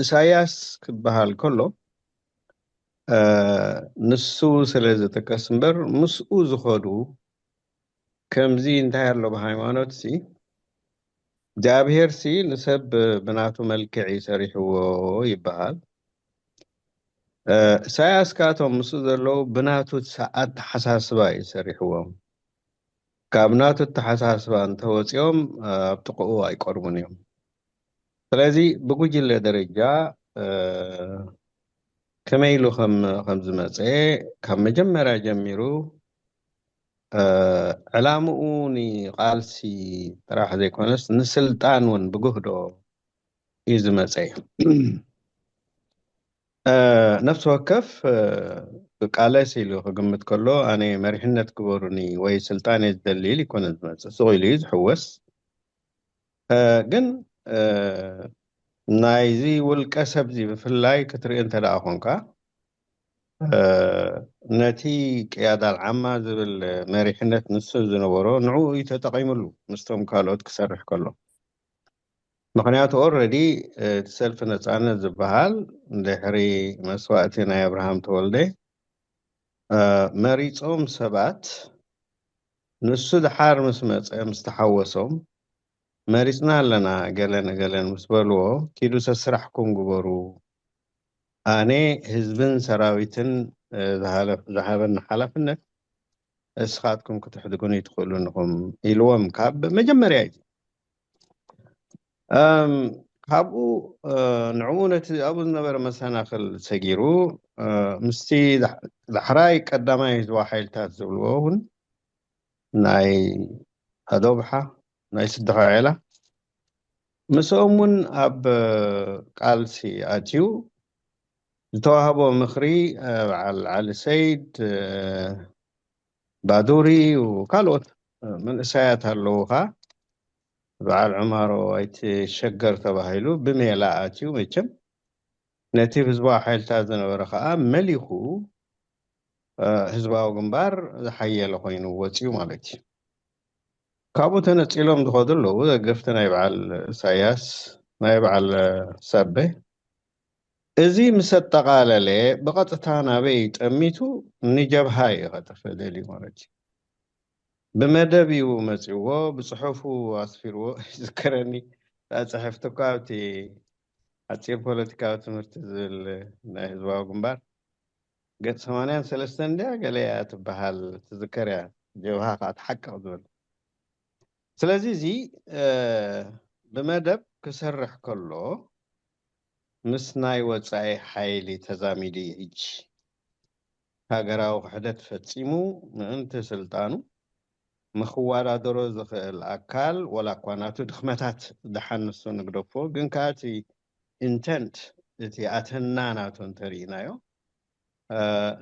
እሳያስ ክበሃል ከሎ ንሱ ስለ ዝጥቀስ እምበር ምስኡ ዝኸዱ ከምዚ እንታይ ኣሎ ብሃይማኖት ሲ እግዚኣብሔር ሲ ንሰብ ብናቱ መልክዕ ይሰሪሕዎ ይበሃል። ኢሳያስ ካቶም ምስኡ ዘለዉ ብናቱ ኣተሓሳስባ እዩ ሰሪሕዎም። ካብ ናቱ ኣተሓሳስባ እንተወፂኦም ኣብ ጥቕኡ ኣይቀርቡን እዮም። ስለዚ ብጉጅለ ደረጃ ከመይ ኢሉ ከም ዝመፀ ካብ መጀመርያ ጀሚሩ ዕላምኡ ንቃልሲ ጥራሕ ዘይኮነስ ንስልጣን እውን ብግህዶ እዩ ዝመፀ። ነፍሲ ወከፍ ቃለስ ኢሉ ክግምት ከሎ ኣነ መሪሕነት ግበሩኒ ወይ ስልጣን እየ ዝደሊ ኢሉ ይኮነ ዝመፅእ። ስቕ ኢሉ እዩ ዝሕወስ። ግን ናይዚ ውልቀ ሰብዚ ብፍላይ ክትርኢ እንተ ደኣ ኮንካ ነቲ ቅያዳ ኣልዓማ ዝብል መሪሕነት ንሱ ዝነበሮ ንዕኡ እዩ ተጠቒምሉ ምስቶም ካልኦት ክሰርሕ ከሎ። ምኽንያቱ ኦረዲ እቲ ሰልፊ ነፃነት ዝበሃል ድሕሪ መስዋእቲ ናይ ኣብርሃም ተወልደ መሪፆም ሰባት ንሱ ድሓር ምስ መፀ ምስ ተሓወሶም መሪፅና ኣለና ገለን ገለን ምስ በልዎ ኪዱ ሰስራሕኩም ግበሩ ኣነ ህዝብን ሰራዊትን ዝሃበኒ ሓላፍነት እስኻትኩም ክትሕድጉኒ ትኽእሉ ንኹም ኢልዎም ካብ መጀመርያ እዩ። ካብኡ ንዕኡ ነቲ ኣብኡ ዝነበረ መሰናኽል ሰጊሩ ምስቲ ዳሕራይ ቀዳማይ ህዝባዊ ሓይልታት ዝብልዎ እውን ናይ ኣዶብሓ ናይ ስድኻ ዒላ ምስኦም እውን ኣብ ቃልሲ ኣትዩ ዝተዋህቦ ምኽሪ በዓል ዓሊ ሰይድ ባዱሪ ካልኦት መንእሰያት ኣለዉ ኸዓ በዓል ዑማሮ ኣይትሸገር ተባሂሉ ብሜላ ኣትዩ መቸም ነቲ ህዝባዊ ሓይልታት ዝነበረ ኸዓ መሊኹ ህዝባዊ ግንባር ዝሓየለ ኮይኑ ወፅዩ ማለት እዩ። ካብኡ ተነፂሎም ዝኸዱ ኣለዉ ደገፍቲ ናይ በዓል እሳያስ ናይ በዓል ሳቤ እዚ ምስ ኣጠቓለለ ብቐጥታ ናበይ ጠሚቱ ንጀብሃ እዩ ከጥፍእ ደልዩ ማለት እዩ። ብመደብ እዩ መፂዎ ብፅሑፉ ኣስፊርዎ ይዝከረኒ። ፃፅሕፍቲ እኳ ኣብቲ ሓፂር ፖለቲካዊ ትምህርቲ ዝብል ናይ ህዝባዊ ግንባር ገፅ ሰማንያን ሰለስተን እንድያ ገለ እያ ትበሃል ትዝከር እያ ጀብሃ ከዓ ትሓቅቕ ዝብል ስለዚ እዚ ብመደብ ክሰርሕ ከሎ ምስ ናይ ወፃኢ ሓይሊ ተዛሚዱ እዩ ሕጂ ሃገራዊ ክሕደት ፈፂሙ ምእንቲ ስልጣኑ ንክወዳደሮ ዝኽእል ኣካል፣ ወላ እኳ ናቱ ድኽመታት ደሓን ንሱ ንግደፎ፣ ግን ከኣ እቲ ኢንተንት፣ እቲ ኣተና ናቱ እንተርኢናዮ፣ እ፣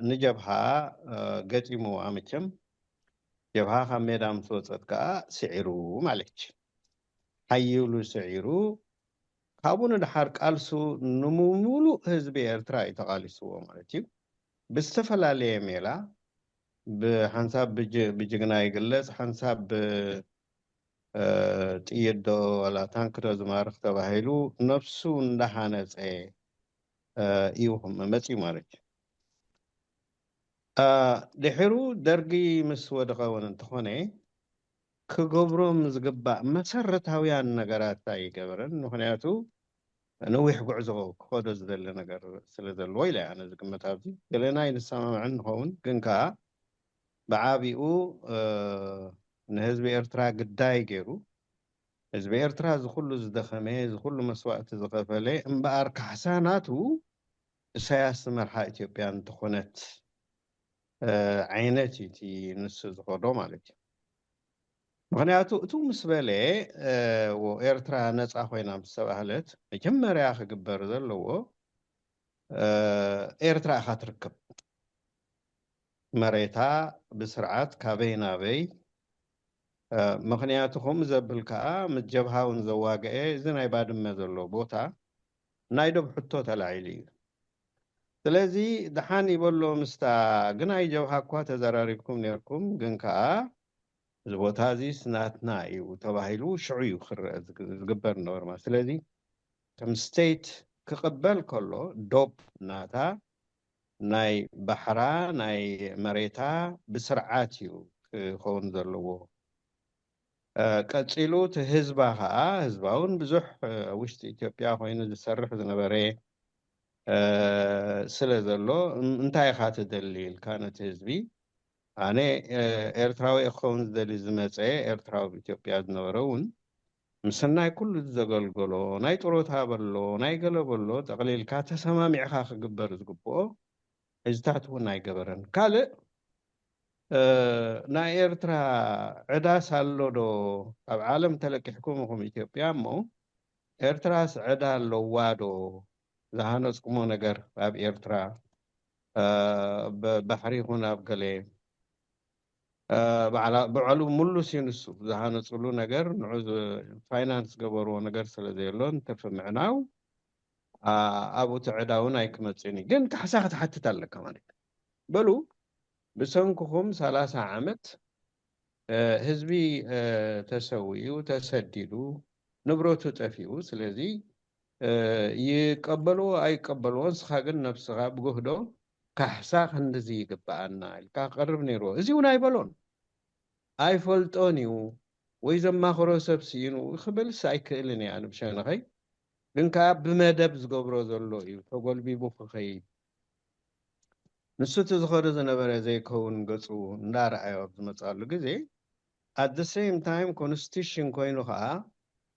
ንጀብሃ፣ እ፣ ገጢምዋ። መቸም ጀብሃ ካብ ሜዳ ምስ ወጸት ከኣ ስዒሩ ማለት እዩ። ሓይሉ ስዒሩ፣ ካብኡ ንደሓር ቃልሱ ንምሉእ ህዝቢ ኤርትራ እዩ ተቓሊስዎ ማለት እዩ። ብዝተፈላለየ ሜላ፣ ብሓንሳብ ብጅ-፣ ብጅግና ይግለጽ፣ ሓንሳብ ብ-፣ እ፣ ጥይት ዶ ዋላ ታንክ ዶ ዝማርኽ ተባሂሉ ነብሱ እንዳሃነጸ፣ እ፣ እዩ መጺኡ ማለት እዩ። እ፣ ድሒሩ ደርጊ ምስ ወደቐ እውን እንተኾነ ክገብሮም ዝግባእ መሰረታውያን ነገራት ኣይገበረን። ምኽንያቱ ነዊሕ ጉዕዞ ክኸዶ ዝደሊ ነገር ስለ ዘለዎ ኢለ ኣነ ዝግምት። ኣብዚ ገለና ኣይንሰማማዕን ንኸውን፣ ግን ከኣ ብዓቢኡ፣ እ፣ ንህዝቢ ኤርትራ ግዳይ ገይሩ፣ ህዝቢ ኤርትራ እዚ ኩሉ ዝደኸመ፣ እዚ ኩሉ መስዋእቲ ዝኸፈለ፣ እምበኣር ካሕሳ ናቱ ኢሳያስ ዝመርሓ ኢትዮጵያ እንተኾነት፣ እ፣ ዓይነት እዩ እቲ ንሱ ዝኸዶ ማለት እዩ። ምኽንያቱ እቱ ምስ በለ፣ እ፣ ወ-፣ ኤርትራ ነጻ ኮይና ምስ ተባህለት፣ መጀመርያ ክግበር ዘለዎ፣ እ፣ ኤርትራ ኢኻ ትርከብ። መሬታ ብስርዓት ካበይ ናበይ፣ እ፣ ምኽንያቱ ከምኡ ዘብል ከኣ ምስ ጀብሃ እውን ዘዋግአ፣ እዚ ናይ ባድመ ዘሎ ቦታ ናይ ዶብ ሕቶ ተላዒሉ እዩ። ስለዚ ደሓን ይበሎ ምስታ፣ ግናይ ጀብሃ እኳ ተዘራሪብኩም ነርኩም፣ ግን ከኣ እዚ ቦታ እዚስ ናትና እዩ ተባሂሉ ሽዑ እዩ ክረአ ዝግ-፣ ዝግበር ነበረ ማለት። ስለዚ ከም ስቴት ክቕበል ከሎ ዶብ ናታ፣ ናይ ባሕራ፣ ናይ መሬታ ብስርዓት እዩ ክኸውን ዘለዎ። እ፣ ቀጺሉ እቲ ህዝባ ኸኣ፣ ህዝባ እውን ብዙሕ፣ እ፣ ኣብ ውሽጢ ኢትዮጵያ ኮይኑ ዝሰርሕ ዝነበረ፣ እ፣ ስለ ዘሎ፣ እም-፣ እንታይ ኢኻ ትደሊ ኢልካ ነቲ ህዝቢ፣ ኣነ፣ እ፣ ኤርትራዊ እየ ክኸውን ዝደሊ ዝመጸ ኤርትራዊ ኣብ ኢትዮጵያ ዝነበረ እውን ምስናይ ኩሉ ዘገልገሎ፣ ናይ ጥሮታ በሎ፣ ናይ ገለ በሎ፣ ጠቕሊልካ ተሰማሚዕካ ክግበር ዝግብኦ ሕዝታት እውን ኣይገበረን። ካልእ፣ እ፣ ናይ ኤርትራ ዕዳስ ኣሎ ዶ? ኣብ ዓለም ተለቂሕኩም ኢኹም ኢትዮጵያ እሞ፣ ኤርትራስ ዕዳ ኣለዋ ዶ? ዝሃነጽኩሞ ነገር ኣብ ኤርትራ፣ እ፣ ብ-፣ ባሕሪ ይኹን ኣብ ገለ፣ እ፣ ባዕላ-፣ ባዕሉ ምሉስ እዩ ንሱ። ዝሃነጽሉ ነገር፣ ንዑ ዝ-፣ ፋይናንስ ገበርዎ ነገር ስለ ዘየሎ፣ ንትርፊ ምዕናው፣ ኣ-፣ ኣብኡ እቲ ዕዳ እውን ኣይክመጽእን እዩ። ግን ካሕሳ ክትሓትት ኣለካ ማለት እዩ። በሉ፣ ብሰንክኹም ሰላሳ ዓመት፣ እ፣ ህዝቢ፣ እ፣ ተሰዊኡ፣ ተሰዲዱ፣ ንብረቱ ጠፊኡ። ስለዚ፣ እ፣ ይቀበልዎ ኣይቀበልዎ፣ ንስኻ ግን ነብስኻ ብጉህዶ ካሕሳ ክንድዚ ይግብኣና ኢልካ ክቐርብ ነይርዎ። እዚ እውን ኣይበሎን። ኣይፈልጦን እዩ ወይ ዘማኽሮ ሰብ ስኢኑ ክብልስ ኣይክእልን እየ ኣነ ብሸነኸይ። ግን ከኣ ብመደብ ዝገብሮ ዘሎ እዩ ተጎልቢቡ ክኸይድ። ንሱ እቲ ዝኸዶ ዝነበረ ዘይከውን ገጹ እንዳረኣዮ ኣብ ዝመጽኣሉ ግዜ፣ at the same time ኮንስቲቱሽን ኮይኑ ከኣ፣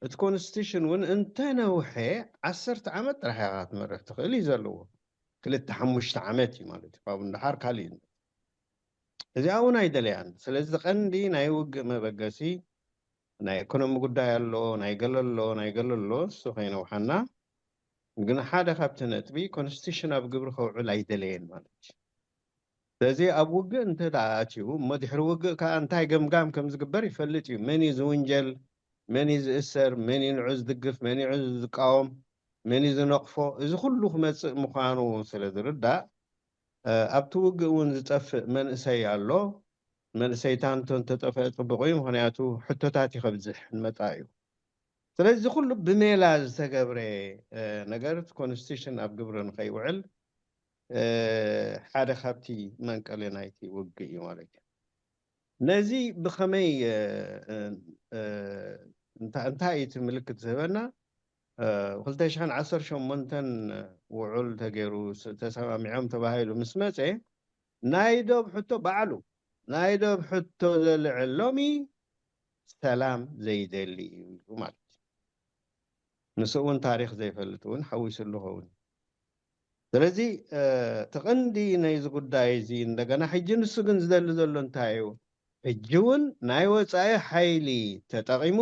እቲ ኮንስቲቱሽን እውን እንተነውሐ ዓሰርተ ዓመት ጥራሕ ኢኻ ክትመርሕ ትኽእል እዩ ዘለዎ። ክልተ ሓሙሽተ ዓመት እዩ ማለት እዩ። ካብኡ ንደሓር ካልእ እዩ። እዚኣ እውን ኣይደለያን። ስለዚ ቀንዲ ናይ ውግእ መበገሲ ናይ ኢኮኖሚ ጉዳይ ኣሎ፣ ናይ ገለ ኣሎ፣ ናይ ገለ ኣሎ፣ እሱ ከይነውሓና። ግን ሓደ ካብቲ ነጥቢ ኮንስቲቱሽን ኣብ ግብሪ ከውዕል ኣይደለየን ማለት እዩ። ስለዚ ኣብ ውግእ እንተ ደኣ ኣትዩ እሞ ድሕሪ ውግእ ከኣ እንታይ ገምጋም ከም ዝግበር ይፈልጥ እዩ። መን እዩ ዝውንጀል፣ መን እዩ ዝእሰር፣ መን እዩ ንዑ ዝድግፍ፣ መን እዩ ዝቃወም፣ መን እዩ ዝነቕፎ፣ እዚ ኩሉ ክመጽእ ምዃኑ ስለ ዝርዳእ፣ እ፣ ኣብቲ ውግእ እውን ዝጠፍእ መንእሰይ ኣሎ። መንእሰይ ታንቶ እንተጠፍአ ጽቡቕ እዩ፣ ምኽንያቱ ሕቶታት እዩ ከብዝሕ እንመጻ እዩ። ስለዚ እዚ ኩሉ ብሜላ ዝተገብረ፣ እ፣ ነገር እቲ ኮንስቲቱሽን ኣብ ግብሪ ንኸይውዕል፣ እ፣ ሓደ ካብቲ መንቀሊ ናይቲ ውግእ እዩ ማለት እዩ። ነዚ ብኸመይ፣ እ፣ እ፣ እ፣ እንታ-፣ እንታይ እዩ እቲ ምልክት ዝህበና? እ፣ ክልተ ሽሕን ዓሰርተ ሸሞንተን ውዑል ተገይሩ ስ-፣ ተሰማሚዖም ተባሂሉ ምስ መጸ፣ ናይ ዶብ ሕቶ ባዕሉ፣ ናይ ዶብ ሕቶ ዘልዕል ሎሚ ሰላም ዘይደሊ እዩ ማለት እዩ። ንሱ እውን ታሪኽ ዘይፈልጥ እውን ሓዊስሉ ኸውን። ስለዚ፣ እ፣ እቲ ቀንዲ ናይዚ ጉዳይ እዚ እንደገና ሕጂ ንሱ ግን ዝደሊ ዘሎ እንታይ እዩ? ሕጂ እውን ናይ ወፃኢ ሓይሊ ተጠቒሙ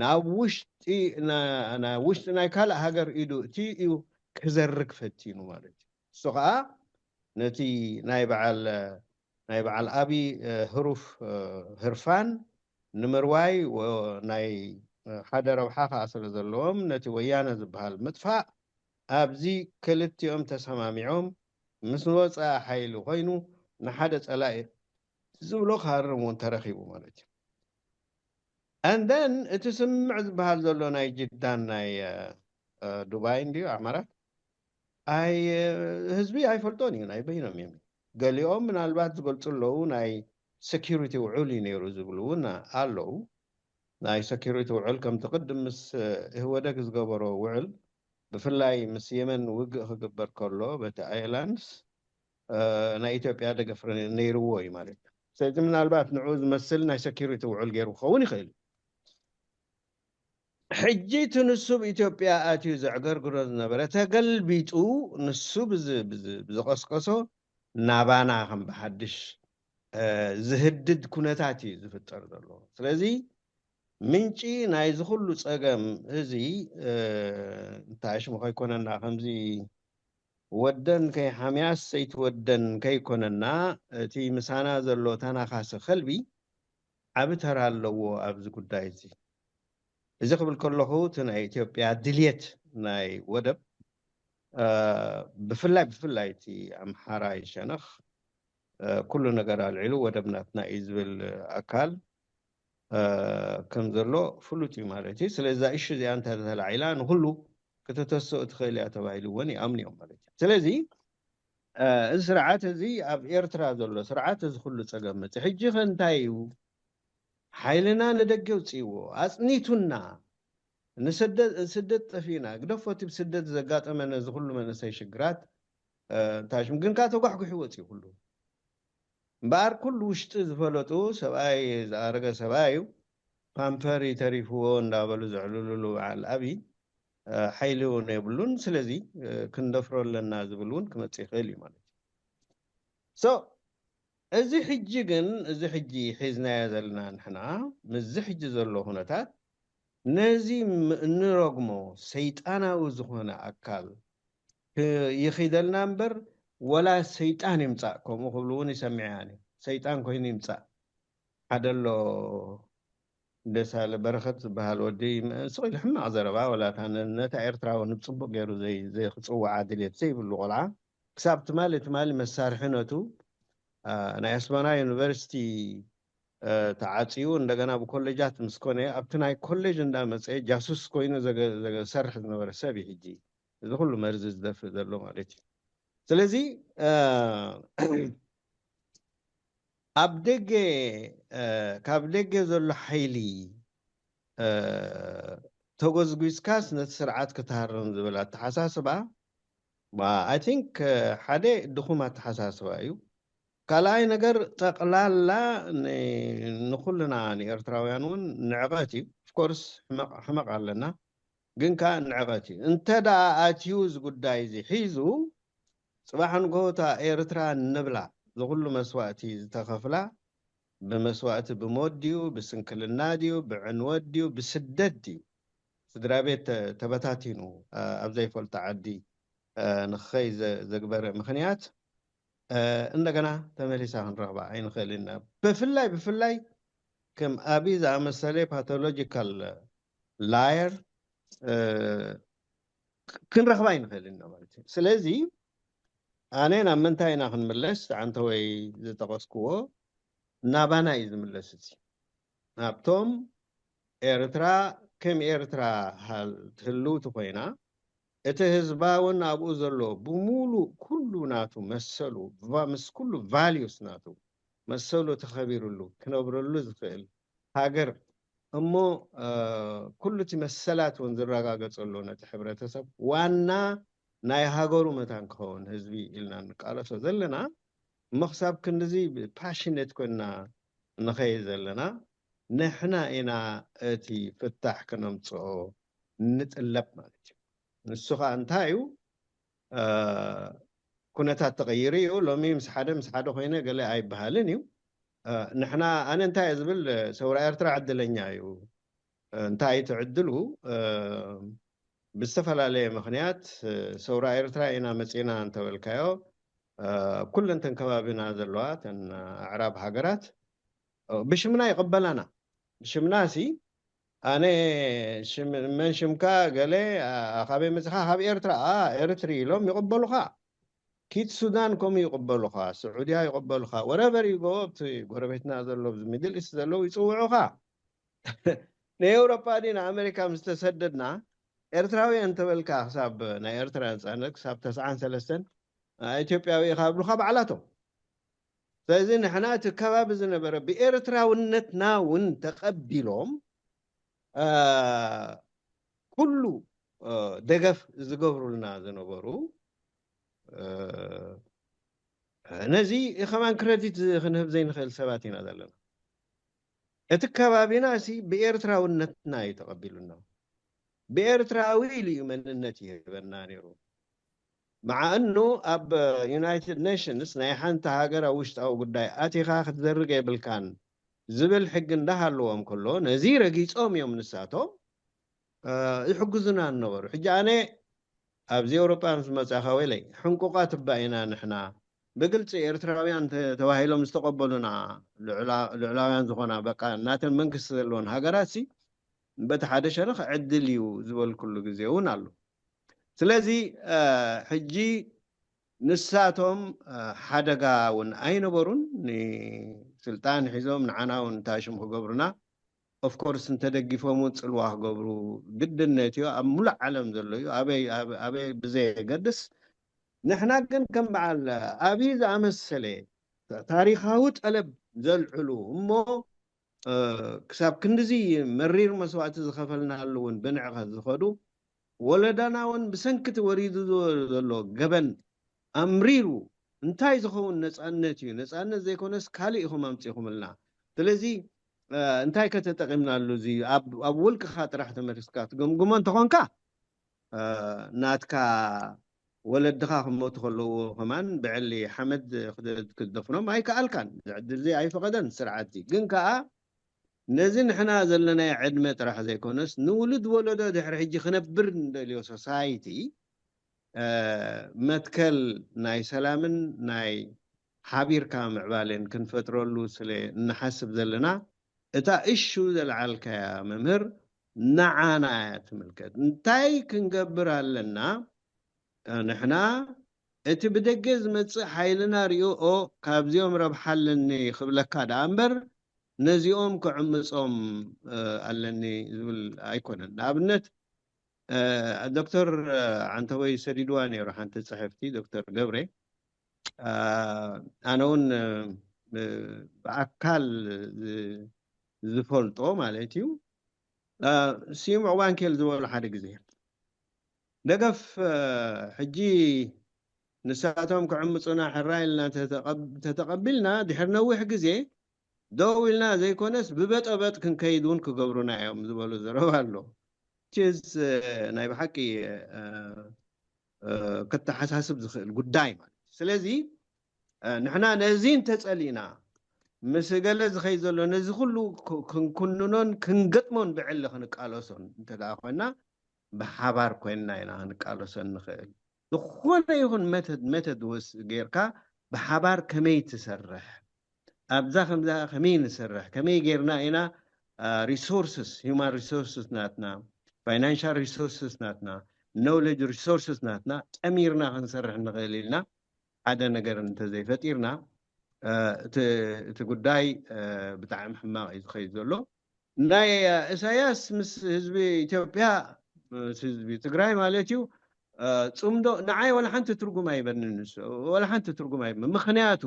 ናብ ውሽጢ ናብ ውሽጢ ናይ ካልእ ሃገር ኢዱ እቲ እዩ ክዘርግ ፈቲኑ ማለት እዩ። እሱ ከዓ ነቲ ናይ በዓል ናይ በዓል ኣብይ ህሩፍ ህርፋን ንምርዋይ ናይ ሓደ ረብሓ ከዓ ስለ ዘለዎም ነቲ ወያነ ዝበሃል ምጥፋእ ኣብዚ ክልቲኦም ተሰማሚዖም ምስ ወፃኢ ሓይሊ ኮይኑ ንሓደ ፀላኢ ዝብሎ ክሃርም እውን ተረኺቡ ማለት እዩ። And then እቲ ስምምዕ ዝበሃል ዘሎ ናይ ጅዳን ናይ ዱባይ እንዲዩ ዓማራት ኣይ ህዝቢ ኣይፈልጦን እዩ፣ ናይ በይኖም እዮም። ገሊኦም ምናልባት ዝገልፁ ኣለዉ፣ ናይ security ውዑል እዩ ነይሩ ዝብሉ እውን ኣለዉ። ናይ security ውዑል ከምቲ ቅድም ምስ ኢህወደግ ዝገበሮ ውዕል ብፍላይ ምስ የመን ውግእ ክግበር ከሎ በቲ ኣየላንስ ናይ ኢትዮጵያ ደገፍ ነይርዎ እዩ ማለት እዩ። ስለዚ ምናልባት ንዑ ዝመስል ናይ security ውዕል ገይሩ ክኸውን ይኽእል እዩ። ሕጂ እቲ ንሱ ብኢትዮጵያ ኣትዩ ዘዕገርግሮ ዝነበረ ተገልቢጡ ንሱ ብዝቐስቀሶ ናባና ከም ብሓድሽ ዝህድድ ኩነታት እዩ ዝፍጠር ዘሎ። ስለዚ ምንጪ ናይዚ ኩሉ ፀገም እዚ እንታይ ሽሙ ከይኮነና ከምዚ ወደን ከይሓምያስ ሰይትወደን ከይኮነና እቲ ምሳና ዘሎ ተናኻሲ ከልቢ ዓቢ ተራ ኣለዎ ኣብዚ ጉዳይ እዚ። እዚ ክብል ከለኹ እቲ ናይ ኢትዮጵያ ድልየት ናይ ወደብ ብፍላይ ብፍላይ እቲ ኣምሓራይ ሸነኽ ኩሉ ነገር ኣልዒሉ ወደብ ናትና እዩ ዝብል ኣካል ከም ዘሎ ፍሉጥ እዩ ማለት እዩ። ስለዚ እዛ እሹ እዚኣ እንተ ተላዒላ ንኩሉ ክተተስኦ ትኽእል እያ ተባሂሉ እውን ይኣምኑ እዮም ማለት እዩ። ስለዚ እዚ ስርዓት እዚ ኣብ ኤርትራ ዘሎ ስርዓት እዚ ኩሉ ፀገም መፅእ ሕጂ ከ እንታይ እዩ? ሓይልና ንደገ ውፅእዎ ኣፅኒቱና ንስደት ጠፊእና ግደፎ እቲ ብስደት ዘጋጠመ ነዚ ኩሉ መንእሰይ ሽግራት ታሽም ግን ከዓ ተጓሕጉሒ ወፅኡ ኩሉ እምበኣር ኩሉ ውሽጢ ዝፈለጡ ሰብኣይ ዝኣረገ ሰብኣይ እዩ ፓምፐር ተሪፍዎ እንዳበሉ ዘዕልሉሉ በዓል ኣብይ ሓይሊ እውን የብሉን። ስለዚ ክንደፍሮ ኣለና ዝብል እውን ክመፅእ ይኽእል እዩ ማለት እዩ። So እዚ ሕጂ ግን እዚ ሕጂ ሒዝናዮ ዘለና ንሕና ምስዚ ሕጂ ዘሎ ኩነታት ነዚ እንረግሞ ሰይጣናዊ ዝኾነ ኣካል ይኺደልና እምበር ወላ ሰይጣን ይምፃእ ከምኡ ክብሉ እውን ይሰምዐ እየ። ሰይጣን ኮይኑ ይምፃእ ሓደ ኣሎ ደሳለ በረኸት ዝበሃል ወዲ ስቕ ኢሉ ሕማቕ ዘረባ ወላ እታ ነታ ኤርትራዊ ንፅቡቕ ገይሩ ዘይክፅውዓ ድሌት ዘይብሉ ቆልዓ ክሳብ ትማሊ ትማሊ መሳርሒ ነቱ ናይ ኣስመራ ዩኒቨርሲቲ ተዓፅዩ እንደገና ብኮሌጃት ምስ ኮነ ኣብቲ ናይ ኮሌጅ እንዳመፀ ጃሱስ ኮይኑ ዘሰርሕ ዝነበረ ሰብ እዩ ሕጂ እዚ ኩሉ መርዚ ዝደፍእ ዘሎ ማለት እዩ። ስለዚ ኣብ ደገ ካብ ደገ ዘሎ ሓይሊ ተጎዝጒዝካስ ነቲ ስርዓት ክትሃርም ዝብል ኣተሓሳስባ I think ሓደ ድኹም ኣተሓሳስባ እዩ። ካልኣይ ነገር ጠቕላላ ንኩልና ንኤርትራውያን እውን ንዕቐት እዩ። Of course ሕመቕ ኣለና ግን ከዓ ንዕቐት እዩ። እንተ ደኣ ኣትዩ እዚ ጉዳይ እዚ ሒዙ ፅባሕ ንግሆ እታ ኤርትራ ንብላ ዝኩሉ መስዋእቲ ዝተኸፍላ ብመስዋእቲ ብሞት ድዩ ብስንክልና ድዩ ብዕንወት ድዩ ብስደት ድዩ ስድራ ቤት ተበታቲኑ ኣብ ዘይፈልጦ ዓዲ ንክኸይ ዘግበረ ምክንያት እንደገና ተመሊሳ ክንረኽባ ኣይንኽእል ኢና። ብፍላይ ብፍላይ ከም ኣብይ ዝኣመሰለ pathological liar ክንረኽባ ኣይንኽእል ኢና ማለት እዩ። ስለዚ ኣነ ናብ ምንታይ ኢና ክንምለስ? ኣንተ ወይ ዝጠቐስክዎ ናባና እዩ ዝምለስ። እዚ ናብቶም ኤርትራ ከም ኤርትራ ትህልው ትኮይና እቲ ህዝባ እውን ኣብኡ ዘሎ ብሙሉእ ኩሉ ናቱ መሰሉ ምስ ኩሉ values ናቱ መሰሉ ተኸቢርሉ ክነብረሉ ዝኽእል ሃገር እሞ ኩሉ እቲ መሰላት እውን ዝረጋገጸሉ ነቲ ሕብረተሰብ ዋና ናይ ሃገሩ መታን ክኸውን ህዝቢ ኢልና ንቃለሶ ዘለና እሞ ክሳብ ክንድዚ passionate ኮይና ንኸይድ ዘለና ንሕና ኢና እቲ ፍታሕ ክነምፅኦ ንጥለብ ማለት እዩ። ንሱ ከዓ እንታይ እዩ? ኩነታት ተቐይሩ እዩ። ሎሚ ምስ ሓደ ምስ ሓደ ኮይነ ገለ ኣይበሃልን እዩ። ንሕና ኣነ እንታይ እየ ዝብል፣ ሰውራ ኤርትራ ዕድለኛ እዩ። እንታይ እቲ ዕድሉ? ብዝተፈላለየ ምኽንያት ሰውራ ኤርትራ ኢና መፂና እንተበልካዮ፣ ኩለንተን ከባቢና ዘለዋ ተን ኣዕራብ ሃገራት ብሽምና ይቕበላና። ብሽምና ሲ ኣነ መን ሽምካ ገለ፣ ካበይ መፅኻ? ካብ ኤርትራ። ኤርትሪ ኢሎም ይቕበሉኻ። ኪድ ሱዳን ከምኡ ይቕበሉኻ፣ ስዑድያ ይቕበሉኻ፣ ወረቨር ይጎ ኣብቲ ጎረቤትና ዘሎ ሚድል ኢስት ዘለዉ ይፅውዑኻ። ንኤውሮፓ ዲ ንኣሜሪካ ምስ ተሰደድና ኤርትራውያን ተበልካ ክሳብ ናይ ኤርትራ ነፃነት ክሳብ ተስዓን ሰለስተን ኢትዮጵያዊ ኢኻ ብሉኻ ባዕላቶም። ስለዚ ንሕና እቲ ከባቢ ዝነበረ ብኤርትራውነትና እውን ተቐቢሎም ኩሉ ደገፍ ዝገብሩልና ዝነበሩ፣ ነዚ ከማን ክረዲት ክንህብ ዘይንኽእል ሰባት ኢና ዘለና። እቲ ከባቢና ሲ ብኤርትራውነትና እዩ ተቐቢሉና። ብኤርትራዊ ኢሉ እዩ መንነት ይህበና ነይሩ። መዓ እኑ ኣብ ዩናይትድ ኔሽንስ ናይ ሓንቲ ሃገር ኣብ ውሽጣዊ ጉዳይ ኣቲኻ ክትዘርግ የብልካን ዝብል ሕጊ እንዳሃለዎም ከሎ ነዚ ረጊጾም እዮም ንሳቶም ይሕግዙና ነበሩ። ሕጂ ኣነ ኣብዚ ኤውሮጳ ምስ መጻኻ ወይለይ ሕንቁቓት እባ ኢና ንሕና። ብግልጺ ኤርትራውያን ተባሂሎም ዝተቐበሉና ልዑላውያን ዝኾና በቃ ናተን መንግስቲ ዘለዎን ሃገራት ሲ በቲ ሓደ ሸነኽ ዕድል እዩ ዝበልኩሉ ግዜ እውን ኣሎ። ስለዚ ሕጂ ንሳቶም ሓደጋ እውን ኣይነበሩን። ንስልጣን ሒዞም ንዓና እውን ታሽም ክገብሩና ኦፍኮርስ እንተደጊፎም እውን ፅልዋ ክገብሩ ግድነት እዩ። ኣብ ሙሉእ ዓለም ዘሎ እዩ። ኣበይ ብዘየገድስ ንሕና ግን ከም በዓል ኣብይ ዝኣመሰለ ታሪካዊ ጠለብ ዘልዕሉ እሞ ክሳብ ክንድዚ መሪር መስዋእቲ ዝኸፈልናሉ እውን ብንዕቐት ዝኸዱ ወለዳና እውን ብሰንኪ እቲ ወሪዱ ዘሎ ገበን ኣምሪሩ እንታይ ዝኸውን ነፃነት እዩ? ነፃነት ዘይኮነስ ካልእ ኢኹም ኣምፂኹምልና። ስለዚ እንታይ ከተጠቒምናሉ? እዚ ኣብ ውልቅኻ ጥራሕ ተመልስካ ትገምግሞ እንተኾንካ ናትካ ወለድኻ ክሞቱ ከለዎ ከማን ብዕሊ ሓመድ ክትደፍኖም ኣይከኣልካን። እዚ ዕድል እዚ ኣይፈቐደን ስርዓት እዚ። ግን ከኣ ነዚ ንሕና ዘለናዮ ዕድመ ጥራሕ ዘይኮነስ ንውሉድ ወለዶ ድሕሪ ሕጂ ክነብር ንደልዮ ሶሳይቲ መትከል ናይ ሰላምን ናይ ሓቢርካ ምዕባለን ክንፈጥረሉ ስለ እንሓስብ ዘለና እታ እሹ ዘልዓልካያ መምህር ንዓና እያ ትምልከት። እንታይ ክንገብር ኣለና ንሕና? እቲ ብደገ ዝመጽእ ሓይልና ሪኡ ኦ ካብዚኦም ረብሓ ኣለኒ ክብለካ ደኣ እምበር ነዚኦም ክዕምጾም ኣለኒ ዝብል ኣይኮነን። ንኣብነት ዶክተር ዓንተቦይ ሰዲድዋ ነይሩ ሓንቲ ጽሕፍቲ ዶክተር ገብረ ኣነ እውን ብኣካል ዝፈልጦ ማለት እዩ። ስዩም ዕዋንኬል ዝበሉ ሓደ ግዜ ደገፍ ሕጂ ንሳቶም ክዕምፁና ሕራ ኢልና ተተቐቢልና ድሕሪ ነዊሕ ግዜ ደው ኢልና ዘይኮነስ ብበጠበጥ ክንከይድ እውን ክገብሩና እዮም ዝበሉ ዘረባ ኣሎ። ስ ናይ ብሓቂ ክተሓሳስብ ዝኽእል ጉዳይ ማለት እዩ። ስለዚ ንሕና ነዚ እንተፀሊእና ምስ ገለ ዝኸይ ዘሎ ነዚ ኩሉ ክንኩንኖን ክንገጥሞን ብዕሊ ክንቃለሶን እንተ ደኣ ኮይና ብሓባር ኮይንና ኢና ክንቃለሶን ንኽእል። ዝኾነ ይኹን መተድ መተድ ወስ ጌርካ ብሓባር ከመይ ትሰርሕ ኣብዛ ከምዛ ከመይ ንሰርሕ ከመይ ጌርና ኢና resources human resources ናትና financial resources ናትና knowledge resources ናትና ጠሚርና ክንሰርሕ ንኽእል ኢልና ሓደ ነገር እንተዘይፈጢርና እቲ ጉዳይ ብጣዕሚ ሕማቕ እዩ ዝኸይድ ዘሎ። ናይ እሳያስ ምስ ህዝቢ ኢትዮጵያ ምስ ህዝቢ ትግራይ ማለት እዩ ፅምዶ ንዓይ ወላ ሓንቲ ትርጉም ኣይበንን። ንሱ ወላ ሓንቲ ትርጉም ኣይበ ምክንያቱ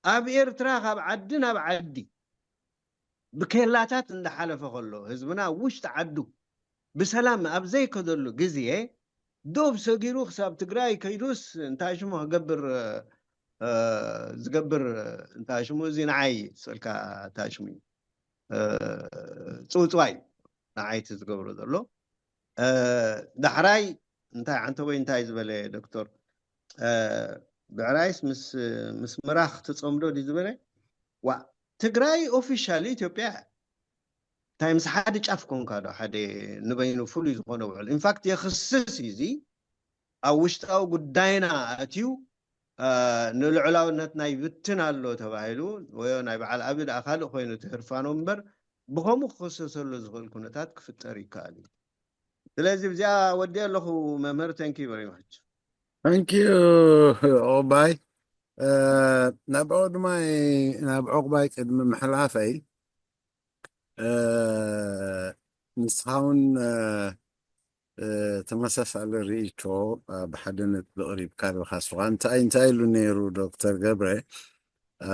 ኣብ ኤርትራ ካብ ዓዲ ናብ ዓዲ ብኬላታት እንዳሓለፈ ከሎ ህዝብና ውሽጢ ዓዱ ብሰላም ኣብ ዘይከደሉ ግዜ ዶብ ሰጊሩ ክሳብ ትግራይ ከይዱስ እንታይ ሽሙ ክገብር ዝገብር እንታይ ሽሙ እዚ ንዓይ ስልካ እንታይ ሽሙ እዩ ፅውፅዋይ ንዓይቲ ዝገብሮ ዘሎ ዳሕራይ እንታይ ዓንተቦይ እንታይ ዝበለ ዶክተር ብዕራይስ ምስ ምራኽ ትፀምዶ ድዩ ዝበለ ዋ ትግራይ ኦፊሻሊ ኢትዮጵያ እያ። እንታይ ምስ ሓደ ጫፍ ኮንካ ዶ ሓደ ንበይኑ ፍሉይ ዝኾነ ውዕል? ኢንፋክት የኽስስ እዩ እዚ። ኣብ ውሽጣዊ ጉዳይና ኣትዩ፣ እ፣ ንልዑላውነትና ይብትን ኣሎ ተባሂሉ፣ ወይ ናይ በዓል ኣብይ ደኣ ካልእ ኮይኑ ትህርፋኖ እምበር፣ ብኸምኡ ክኽሰሰሉ ዝኽእል ኩነታት ክፍጠር ይከኣል እዩ። ስለዚ ብዚኣ ወዲ ኣለኹ መምህር። Thank you very much። Thank you ኦባይ። እ፣ ናብ ዑቕባይ፣ ናብ ዑቕባይ ቅድሚ ምሕላፈይ፣ እ፣ ንስኻ እውን፣ እ፣ እ፣ ተመሳሳሊ ርእይቶ፣ እ፣ ብሓደ ነጥቢ ኣቕሪብካ ኣለኻ። ንስኻ እንታይ፣ እንታይ ኢሉ ነይሩ ዶክተር ገብረ? እ፣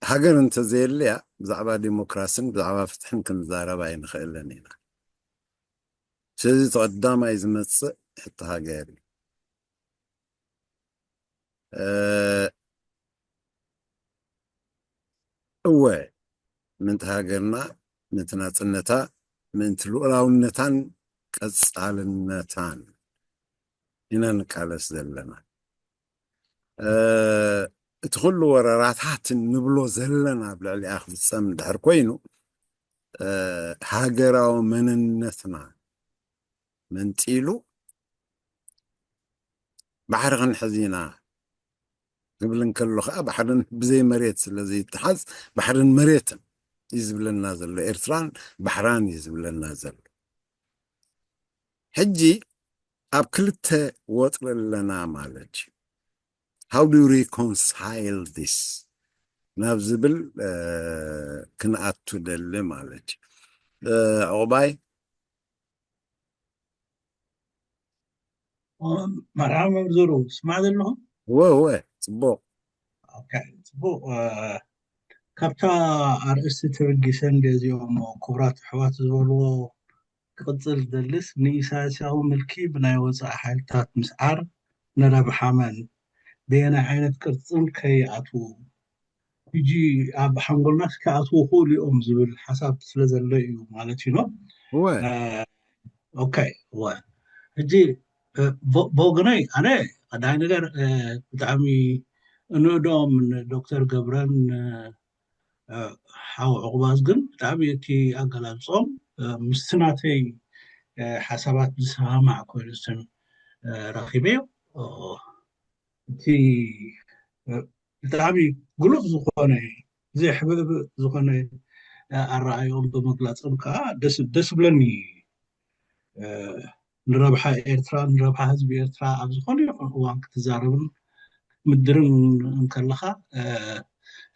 ሃገር እንተዘየልያ ብዛዕባ ዲሞክራስን ብዛዕባ ፍትሕን ክንዛረብ ኣይንኽእልን ኢና። ስለዚ እቲ ቀዳማይ ዝመጽእ ሕቶ ሃገር እዩ። እ፣ እወ፣ ምእንቲ ሃገርና፣ ምእንቲ ናጽነታ፣ ምእንቲ ልኡላውነታን ቀጻልነታን ኢና ንቃለስ ዘለና። እ፣ እቲ ኩሉ ወረራታት ንብሎ ዘለና ኣብ ልዕሊኣ ክፍጸም እንድሕር ኮይኑ፣ እ፣ ሃገራዊ መንነትና መንጢሉ ባሕሪ ክንሕዝ ኢና ክብል እንከሎ ከዓ፣ ባሕርን ብዘይ መሬት ስለ ዘይተሓዝ፣ ባሕርን መሬትን እዩ ዝብለና ዘሎ፣ ኤርትራን ባሕራን እዩ ዝብለና ዘሎ። ሕጂ ኣብ ክልተ ወጥሪ ኣለና ማለት እዩ። How do you reconcile this? ናብ ዝብል፣ እ፣ ክንኣቱ ደሊ ማለት እዩ። እ፣ ዑቕባይ? መርሓባ መምህር፣ ስማዕ ዘለኹ? እወ፣ እወ፣ ጽቡቕ። ኦኬ፣ ጽቡቕ። እ፣ ካብታ ኣርእስቲ ተበጊሰ እንደ እዚኦም ክቡራት ኣሕዋት ዝበልዎ ክቕጽል ዝደልስ፣ ንኢሳያሳዊ ምልኪ ብናይ ወጻኢ ሓይልታት ምስዓር ንረብሓ መን፣ በየናይ ዓይነት ቅርጽን ከይኣትዉ፣ ሕጂ ኣብ ሓንጎልናስ ክኣትዉ ይኽእሉ እዮም ዝብል ሓሳብ ስለ ዘሎ እዩ ማለት እዩ። ኖ? እወ። እ፣ ኦኬ፣ እወ። ሕጂ፣ እ፣ ብ-፣ ብወገነይ ኣነ ቀዳማይ ነገር፣ እ፣ ብጣዕሚ እንእዶም ንዶክተር ገብረን፣ እ፣ እ፣ ሓው ዕቑባስ ግን ብጣዕሚ እቲ ኣገላልጾም፣ እ፣ ምስቲ ናተይ፣ እ፣ ሓሳባት ዝሰማማዕ ኮይኑ ስም፣ እ፣ ረኺበዮ። እ፣ እቲ፣ እ፣ ብጣዕሚ ግሉጽ ዝኾነ፣ ዘየሕብእብእ ዝኾነ፣ እ፣ ኣረኣእያኦም ብምግላጾም ከዓ ደስ፣ ደስ ብለኒ። እ፣ ንረብሓ ኤርትራ፣ ንረብሓ ህዝቢ ኤርትራ ኣብ ዝኾነ ይኹን እዋን ክትዛረብን ክትምድርን እንከለኻ፣ እ፣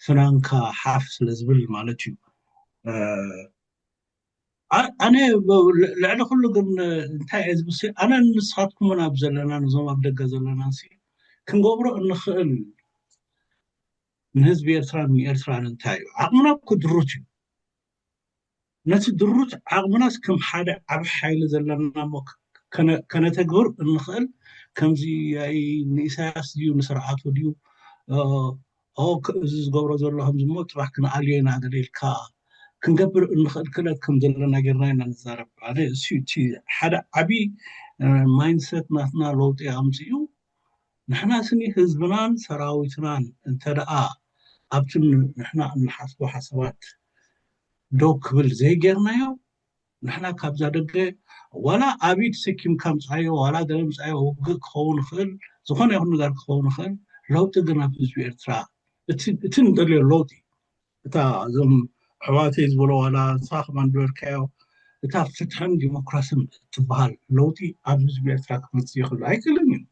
ፍናንካ ሓፍ ስለ ዝብል ማለት እዩ። እ፣ ኣ-፣ ኣነ ብ-፣ ል-፣ ልዕሊ ኩሉ ግን እንታይ እየ ዝብል፣ ኣነ ንስኻትኩምን ኣብ ዘለና፣ ነዞም ኣብ ደገ ዘለናን ሲ ክንገብሮ እንኽእል ንህዝቢ ኤርትራን ንኤርትራን እንታይ እዩ? ዓቕምና እኮ ድሩት እዩ። ነቲ ድሩት ዓቕምናስ ከም ሓደ ዓቢ ሓይሊ ዘለና እሞ ከነ-፣ ከነተግብር እንኽእል ከምዚ ኣይ ንኢሳያስ ድዩ ንስርዓቱ ድዩ፣ እ፣ ኦ፣ ክ-፣ እዚ ዝገብሮ ዘሎ ከምዚ እሞ ጽባሕ ክንኣልዮ ኢና ገለ ኢልካ ክንገብር እንኽእል ክእለት ከም ዘለና ጌርና ኢና ንዛረብ። ኣነ እሱ እቲ ሓደ ዓቢ፣ እ፣ ማይንድሰት ናትና ለውጢ ኣምጽኡ። ንሕና ስኒ ህዝብናን ሰራዊትናን እንተ ደኣ ኣብቲ ን-፣ ንሕና እንሓስቦ ሓሳባት ደው ክብል ዘይጌርናዮ፣ ንሕና ካብዛ ደገ ዋላ ኣብይ ተሰኪምካ ምጻዮ፣ ዋላ ገለ ምጻዮ፣ ውግእ ክኸውን ይኽእል፣ ዝኾነ ይኹን ነገር ክኸውን ይኽእል፣ ለውጢ ግን ኣብ ህዝቢ ኤርትራ፣ እቲ፣ እቲ ንደልዮ ለውጢ፣ እታ እዞም ኣሕዋተይ ዝበሎ ዋላ ንስኻ ከማን ዝበልካዮ፣ እታ ፍትሕን ዲሞክራስን እትበሃል ለውጢ ኣብ ህዝቢ ኤርትራ ክመጽእ ይኽእል ኣይክእልን እዩ።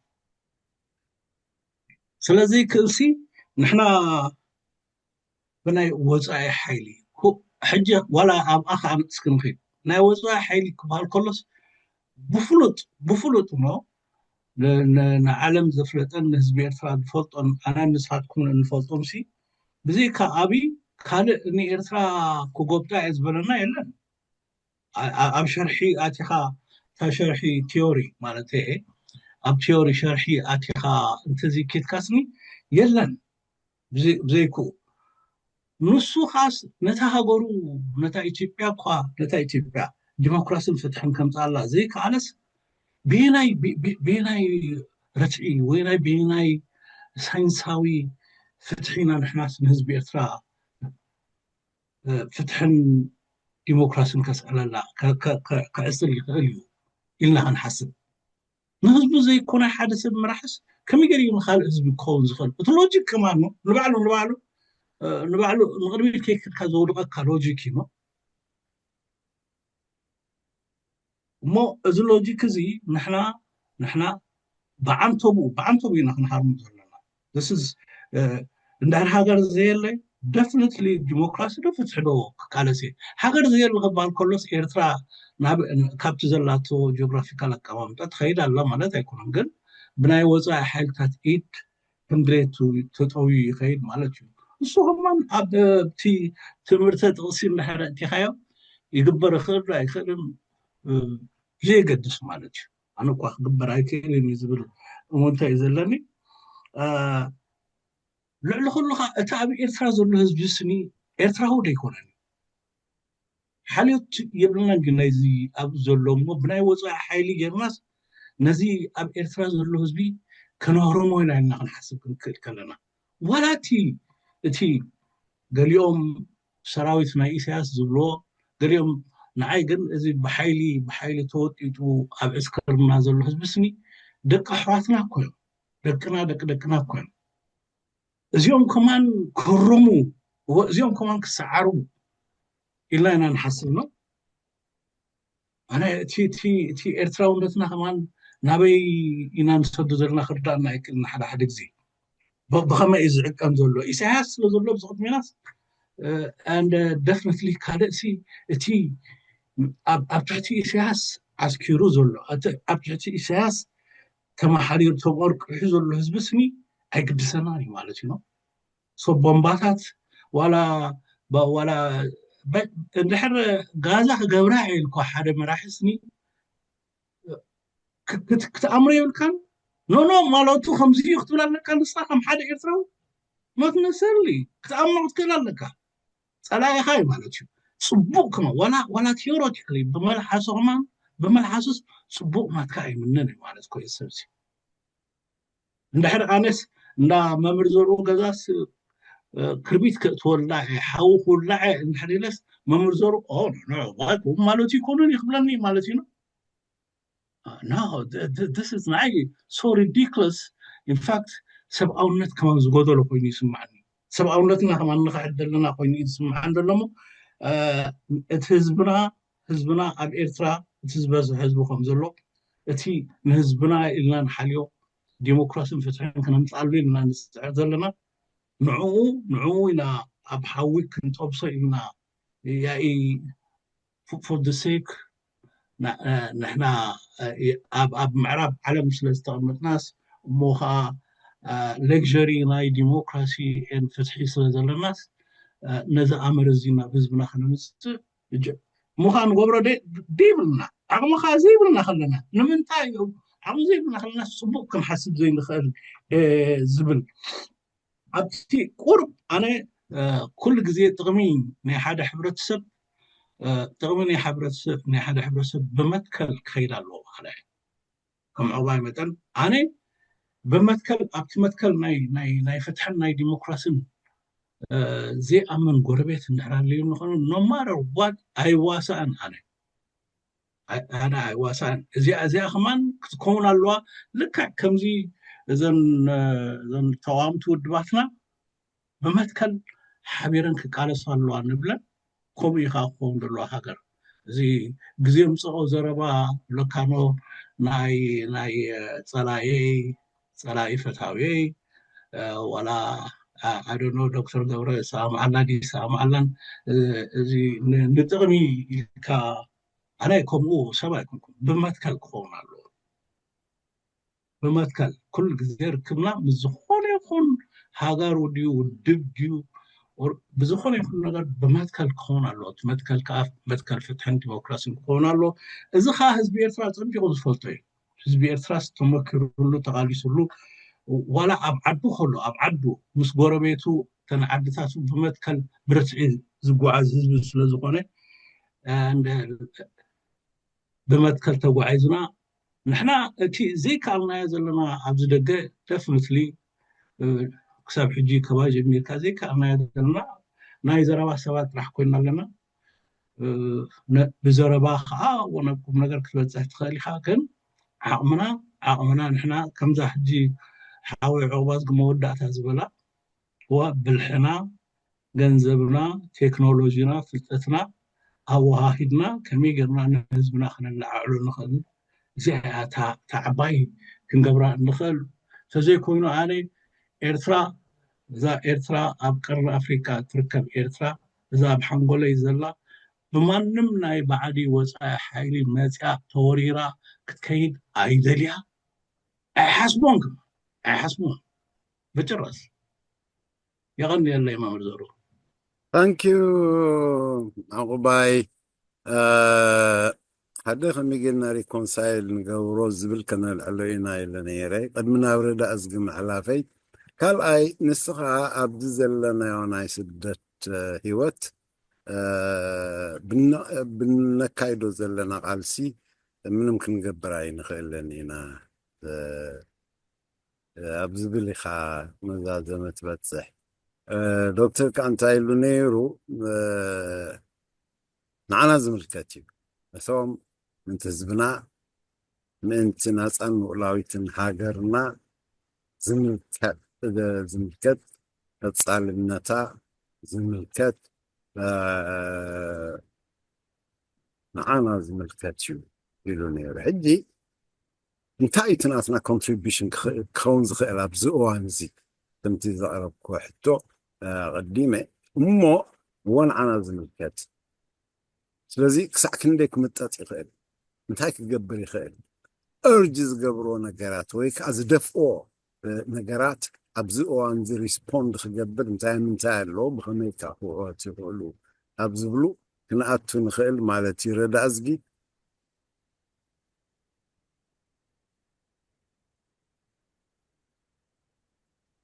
ስለዚ ክእልሲ ንሕና ብናይ ወጻኢ ሓይሊ፣ ሁ-፣ ሕጂ ዋላ ኣብኣ ከኣ እስኪ ንኺድ። ናይ ወጻኢ ሓይሊ ክበሃል ከሎስ ብፍሉጥ፣ ብፍሉጥ እሞ ን-፣ ን-፣ ንዓለም ዘፍለጠን ንህዝቢ ኤርትራ ዝፈልጦን ኣነ ንስኻትኩም እንፈልጦም ሲ ብዘይካ ኣብይ ካልእ ንኤርትራ ክጎብጣ እየ ዝበለና የለን። ኣ-፣ ኣ-፣ ኣብ ሸርሒ ኣቲኻ፣ እታ ሸርሒ ቲዮሪ ማለት እየ፣ ኣብ ቲዮሪ ሸርሒ ኣቲኻ እንተዘይኬድካስኒ የለን። ብዘይ-፣ ብዘይክኡ ንሱ ኻስ ነታ ሃገሩ፣ ነታ ኢትዮጵያ እኳ፣ ነታ ኢትዮጵያ ዲሞክራስን ፍትሕን ከምጻላ ዘይከኣለስ፣ በየናይ፣ በ-፣ በ-፣ በየናይ ርትዒ ወይ ናይ በየናይ ሳይንሳዊ ፍትሒ ኢና ንሕናስ ንህዝቢ ኤርትራ ፍትሕን ዲሞክራሲን ከስዕለላ ከዕስል ይኽእል እዩ ኢልና ክንሓስብ፣ ንህዝቡ ዘይኮነ ሓደ ሰብ ምራሕስ ከመይ ገይሩ ንካልእ ህዝቢ ክኸውን ዝኽእል? እቲ ሎጂክ ከማን ንባዕሉ ንባዕሉ ንባዕሉ ንቕድሚት ከይከድካ ዘውድቐካ ሎጂክ እዩ። እሞ እዚ ሎጂክ እዚ ንሕና ንሕና ብዓንተቡ ብዓንተቡ ኢና ክንሃርሙ ዘለና። እንድሕር ሃገር ዘየለ ደፍነትሊ ዲሞክራሲ ዶ ፍትሒ ዶ ክቃለስ እየ። ሃገር ዘየለ ክበሃል ከሎስ ኤርትራ ካብቲ ዘላቶ ጂኦግራፊካል ኣቀማምጣ ትኸይድ ኣላ ማለት ኣይኮነን፣ ግን ብናይ ወፃኢ ሓይልታት ኢድ ክንድሬቱ ተጠውዩ ይኸይድ ማለት እዩ። እሱ ከማን ኣብቲ ትምህርተ ጥቕሲ እንድሕር እቲኻዮ ይግበር ይኽእል ኣይኽእልን ብዘየገድስ ማለት እዩ። ኣነ እኳ ክግበር ኣይክእልን እዩ ዝብል እሞንታ እዩ ዘለኒ። ልዕሊ ኩሉ ከዓ እቲ ኣብ ኤርትራ ዘሎ ህዝቢ ስኒ ኤርትራዊ ዶ ኣይኮነን? ሓልዮት የብልናን ግን ናይዚ ኣብ ዘሎ እሞ ብናይ ወፃኢ ሓይሊ ጌርናስ ነዚ ኣብ ኤርትራ ዘሎ ህዝቢ ከነህርሞ ኢና ኢልና ክንሓስብ ክንክእል ከለና ዋላ እቲ እቲ ገሊኦም ሰራዊት ናይ ኢሳያስ ዝብልዎ ገሊኦም ንዓይ ግን እዚ ብሓይሊ ብሓይሊ ተወጢጡ ኣብ ዕስክርና ዘሎ ህዝቢ ስኒ ደቂ ኣሕዋትና እኮ እዮም። ደቅና ደቂ ደቅና እኮ እዮም። እዚኦም ከማን ክህረሙ እዚኦም ከማን ክሰዓሩ ኢልና ኢና ንሓስብ ነው። ኣነ እቲ እቲ እቲ ኤርትራውነትና ከማን ናበይ ኢና ንሰዱ ዘለና ክርዳእና ኣይክእልን ሓደ ሓደ ግዜ ብኸመይ እዩ ዝዕቀን ዘሎ ኢሳያስ ስለ ዘሎ ብዝቕድሜናስ and definitely ካልእ ሲ እቲ ኣብ ትሕቲ ኢሳያስ ዓስኪሩ ዘሎ ኣብ ትሕቲ ኢሳያስ ተመሓዲሩ ተመርቂሑ ዘሎ ህዝቢ ስኒ ኣይግድሰናን እዩ ማለት እዩ። ሶ ቦምባታት ዋላ ዋላ እንድሕር ጋዛ ክገብራ ኢልኳ ሓደ መራሒ ስኒ ክትኣምሮ የብልካን። ኖኖ ማለቱ ከምዚ እዩ ክትብል ኣለካ ንስኻ ከም ሓደ ኤርትራዊ not necessarily ክትኣምኖ ክትክእል ኣለካ። ጸላኢኻ እዩ ማለት እዩ። ጽቡቕ ከማ ዋላ ዋላ ቲዮሮቲካሊ ብመልሓሱ ከማን ብመልሓሱስ ጽቡቕ ናትካ ኣይምንን እዩ ማለት ኮ ሰብሲ እንድሕር ኣነስ እንዳ መምህር ዘርኡ ገዛስ ክርቢት ክእትወላ ሓዊ ክውላዐ እንድሕር ኢለስ መምህር ዘርኡ ንዕባት ማለት ይኮኑን ይክብለኒ ማለት እዩ። No, this is ንዓይ so ridiculous. In fact ሰብኣውነት ከማን ዝጎደሎ ኮይኑ ይስማዓኒ። ሰብኣውነትና ከማን ንኽሕድ ዘለና ኮይኑ እዩ ዝስምዓን ዘሎ። እቲ ህዝብና ህዝብና ኣብ ኤርትራ እቲ ዝበዝሑ ህዝቢ ከም ዘሎ እቲ ንህዝብና ኢልና ንሓልዮ ዲሞክራሲን ፍትሕን ክነምፅኣሉ ኢልና ንፅዕር ዘለና ንዕኡ ንዕኡ ኢና ኣብ ሓዊ ክንጠብሶ ኢልና ያኢ for the sake ንሕና ኣብ ምዕራብ ዓለም ስለ ዝተቐመጥናስ እሞ ከዓ ሌክሪ ናይ ዲሞክራሲ ፍትሒ ስለ ዘለናስ ነዚ ኣመር እዚ ናብ ህዝብና ከነምፅእ እሞ ከዓ ንገብሮ ደይብልና ዓቕሚ ከዓ ዘይብልና ከለና ንምንታይ እዮም ዓቕሚ ዘይብልና ከለና ፅቡቅ ክንሓስብ ዘይንኽእል ዝብል ኣብቲ ቁርብ ኣነ ኩሉ ግዜ ጥቕሚ ናይ ሓደ ሕብረተሰብ ጥቕሚ ናይ ሕብረተሰብ ናይ ሓደ ሕብረተሰብ ብመትከል ክኸይድ ኣለዎ። ባዕላይ ከም ዕባይ መጠን ኣነ ብመትከል ኣብቲ መትከል ናይ ናይ ናይ ፍትሕን ናይ ዲሞክራሲን ዘይኣምን ጎረቤት እንድሕር ኣለዩ ንኾኑ no matter what ኣይዋሳእን ኣነ ኣነ ኣይዋሳእን እዚኣ እዚኣ ከማን ክትከውን ኣለዋ። ልክዕ ከምዚ እዘን እዘን ተቃወምቲ ውድባትና ብመትከል ሓቢረን ክቃለሳ ኣለዋ ንብለን። ከምኡ ኢኻ ክኸውን ዘለዋ ሃገር እዚ ግዜ ምፅኦ ዘረባ ብለካኖ ናይ ናይ ፀላየይ ፀላኢ ፈታውየይ ዋላ ኣደኖ ዶክተር ገብረ ሰማዓልና ዲ ሰማዓላን እዚ ንጥቕሚ ኢልካ ኣነ ከምኡ ሰብ ኣይኮንኩም ብመትከል ክኸውን ኣለዎ። ብመትከል ኩሉ ግዜ ርክብና ምስ ዝኾነ ይኹን ሃገሩ ድዩ ውድብ ድዩ ብዝኾነ ይኹን ነገር ብመትከል ክኸውን ኣለዎ። መትከል ከዓ መትከል ፍትሕን ዲሞክራሲን ክኸውን ኣለዎ። እዚ ከዓ ህዝቢ ኤርትራ ፀቢቑ ዝፈልጦ እዩ። ህዝቢ ኤርትራስ ተመኪሩሉ ተቓሊሱሉ ዋላ ኣብ ዓዱ ከሎ ኣብ ዓዱ ምስ ጎረቤቱ ተን ዓድታቱ ብመትከል ብርትዒ ዝጓዓዝ ህዝቢ ስለዝኾነ ብመትከል ተጓዒዝና ንሕና እቲ ዘይከኣልናዮ ዘለና ኣብዚ ደገ ደፍንትሊ ክሳብ ሕጂ ከባ ጀሚርካ ዘይከኣልናዮ ዘለና ናይ ዘረባ ሰባት ጥራሕ ኮይና ኣለና። ብዘረባ ከዓ ናብ ቁም ነገር ክትበፅሕ ትኽእል ኢኻ። ግን ዓቕምና ዓቕምና ንሕና ከምዛ ሕጂ ሓወይ ዕቑባዝጊ መወዳእታ ዝበላ፣ እዋ ብልሕና፣ ገንዘብና፣ ቴክኖሎጂና፣ ፍልጠትና ኣወሃሂድና ከመይ ጌርና ንህዝብና ክነለዓዕሎ ንኽእል? እዚኣ እያ እታ ዓባይ ክንገብራ እንኽእል። እንተዘይኮይኑ ኣነ ኤርትራ፣ እዛ ኤርትራ ኣብ ቀርኒ ኣፍሪካ ትርከብ ኤርትራ፣ እዛ ኣብ ሓንጎለይ ዘላ ብማንም ናይ ባዕዲ ወፃኢ ሓይሊ መፅያ ተወሪራ ክትከይድ ኣይደልያ። ኣይሓስቦን ክማ ኣይሓስቦን በጭራስ። የቐንየለይ መምህር ዘሩ። ታንኪዩ ዕቑባይ። ሓደ ከመይ ጌርና ሪኮንሳይል ንገብሮ ዝብል ከነልዕሎ ኢና ኢለ ነይረ ቅድሚ ናብ ረዳእዝጊ ምሕላፈይ። ካልኣይ ንስኻ ኣብዚ ዘለናዮ ናይ ስደት ህይወት ብነካይዶ ዘለና ቃልሲ ምንም ክንገብር ኣይንኽእልን ኢና ኣብ ዝብል ኢኻ መዛዘመ ትበፅሕ። ዶክተር ከዓ እንታይ ኢሉ ነይሩ? ንዓና ዝምልከት እዩ። እቶም ምእንቲ ህዝብና ምእንቲ ናፃን ምኡላዊትን ሃገርና ዝምልከት ዝምልከት ቀፃልነታ ዝምልከት ንዓና ዝምልከት እዩ ኢሉ ነይሩ። ሕጂ እንታይ እቲ ናትና ኮንትሪቢሽን ክኸውን ዝኽእል ኣብዚ እዋን እዚ? ከምቲ ዘቕረብኩ ሕቶ ኣቐዲመ እሞ እዎ ንዓና ዝምልከት። ስለዚ ክሳዕ ክንደይ ክምጠጥ ይኽእል? እንታይ ክገብር ይኽእል? እርጅ ዝገብርዎ ነገራት ወይ ከዓ ዝደፍኦ ነገራት ኣብዚ እዋን እዚ ሪስፖንድ ክገብር እንታይ ምንታይ ኣሎ? ብኸመይ ከዓ ክውዕወት ይኽእሉ ኣብ ዝብሉ ክንኣቱ ንኽእል ማለት እዩ። ረዳእዝጊ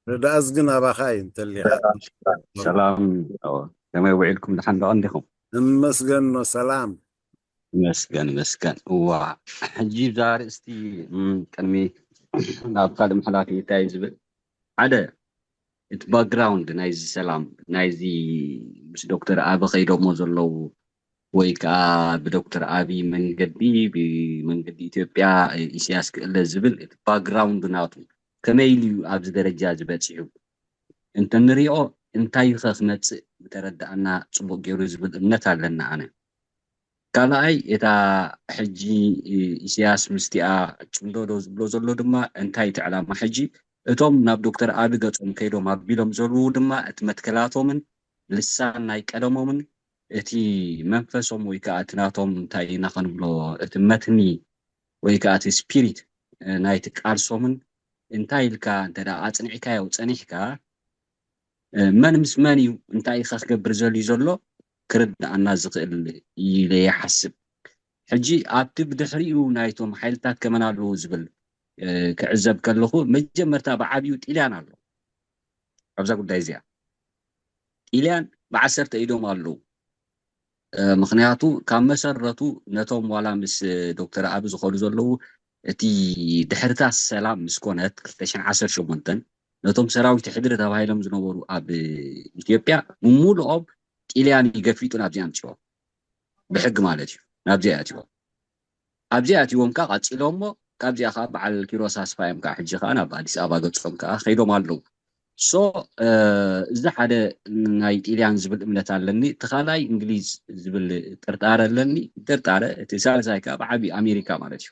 ረዳእዝጊ ናባኻ እዩ እንተሊኻ። ሰላም፣ ከመይ ውዒልኩም? ደሓን ዶ እንዲኹም? እመስገኖ ሰላም። መስገን መስገን። እዋ ሕጂ ብዛ ርእስቲ ቅድሚ ናብ ካልእ ምሕላፍ እንታይ ዝብል ሓደ እቲ ባክግራውንድ ናይዚ ሰላም ናይዚ ምስ ዶክተር ኣቢ ከይዶሞ ዘለዉ ወይ ከዓ ብዶክተር ኣቢ መንገዲ ብመንገዲ ኢትዮጵያ ኢሳያስ ክእለ ዝብል እቲ ባክግራውንድ ናቱ ከመይ ኢሉ እዩ ኣብዚ ደረጃ ዝበፂሑ እንተንሪኦ እንታይ ከ ክመፅእ ምተረዳእና ፅቡቅ ገይሩ ዝብል እምነት ኣለና ኣነ። ካልኣይ እታ ሕጂ ኢሳያስ ምስቲኣ ፅምዶ ዶ ዝብሎ ዘሎ ድማ እንታይ እቲ ዕላማ ሕጂ እቶም ናብ ዶክተር ኣቢ ገፆም ከይዶም ኣቢሎም ዘለዉ ድማ እቲ መትከላቶምን ልሳን ናይ ቀደሞምን እቲ መንፈሶም ወይ ከዓ እቲ ናቶም እንታይ ኢና ክንብሎ እቲ መትኒ ወይ ከዓ እቲ ስፒሪት ናይቲ ቃልሶምን እንታይ ኢልካ እንተ ኣፅኒዕካዮ ፀኒሕካ መን ምስ መን እዩ እንታይ ከ ክገብር ዘልዩ ዘሎ ክርድኣና ዝኽእል ኢለ ይሓስብ። ሕጂ ኣብቲ ብድሕሪኡ ናይቶም ሓይልታት ከመን ኣለዉ ዝብል ክዕዘብ ከለኹ መጀመርታ ብዓብዩ ጢልያን ኣሎ ኣብዛ ጉዳይ እዚኣ። ጢልያን ብዓሰርተ ኢዶም ኣለዉ። ምኽንያቱ ካብ መሰረቱ ነቶም ዋላ ምስ ዶክተር ኣቢ ዝኸዱ ዘለዉ እቲ ድሕርታ ሰላም ምስ ኮነት ክልተ ሽሕን ዓሰርተ ሸሞንተን ነቶም ሰራዊት ሕድሪ ተባሂሎም ዝነበሩ ኣብ ኢትዮጵያ ምሙልኦም ጢልያን ገፊጡ ናብዚኣ ኣምፅዎም ብሕጊ ማለት እዩ ናብዚኣ ኣትዎም ኣብዚኣ ኣትዎም ከዓ ቀፂሎም እሞ ካብዚኣ ከዓ በዓል ኪሮስ ኣስፋ እዮም ከዓ ሕጂ ከዓ ናብ ኣዲስ ኣበባ ገፆም ከዓ ከይዶም ኣለዉ ሶ እዚ ሓደ ናይ ጢልያን ዝብል እምነት ኣለኒ እቲ ካልኣይ እንግሊዝ ዝብል ጥርጣረ ኣለኒ ጥርጣረ እቲ ሳልሳይ ከዓ ብዓብዩ ኣሜሪካ ማለት እዩ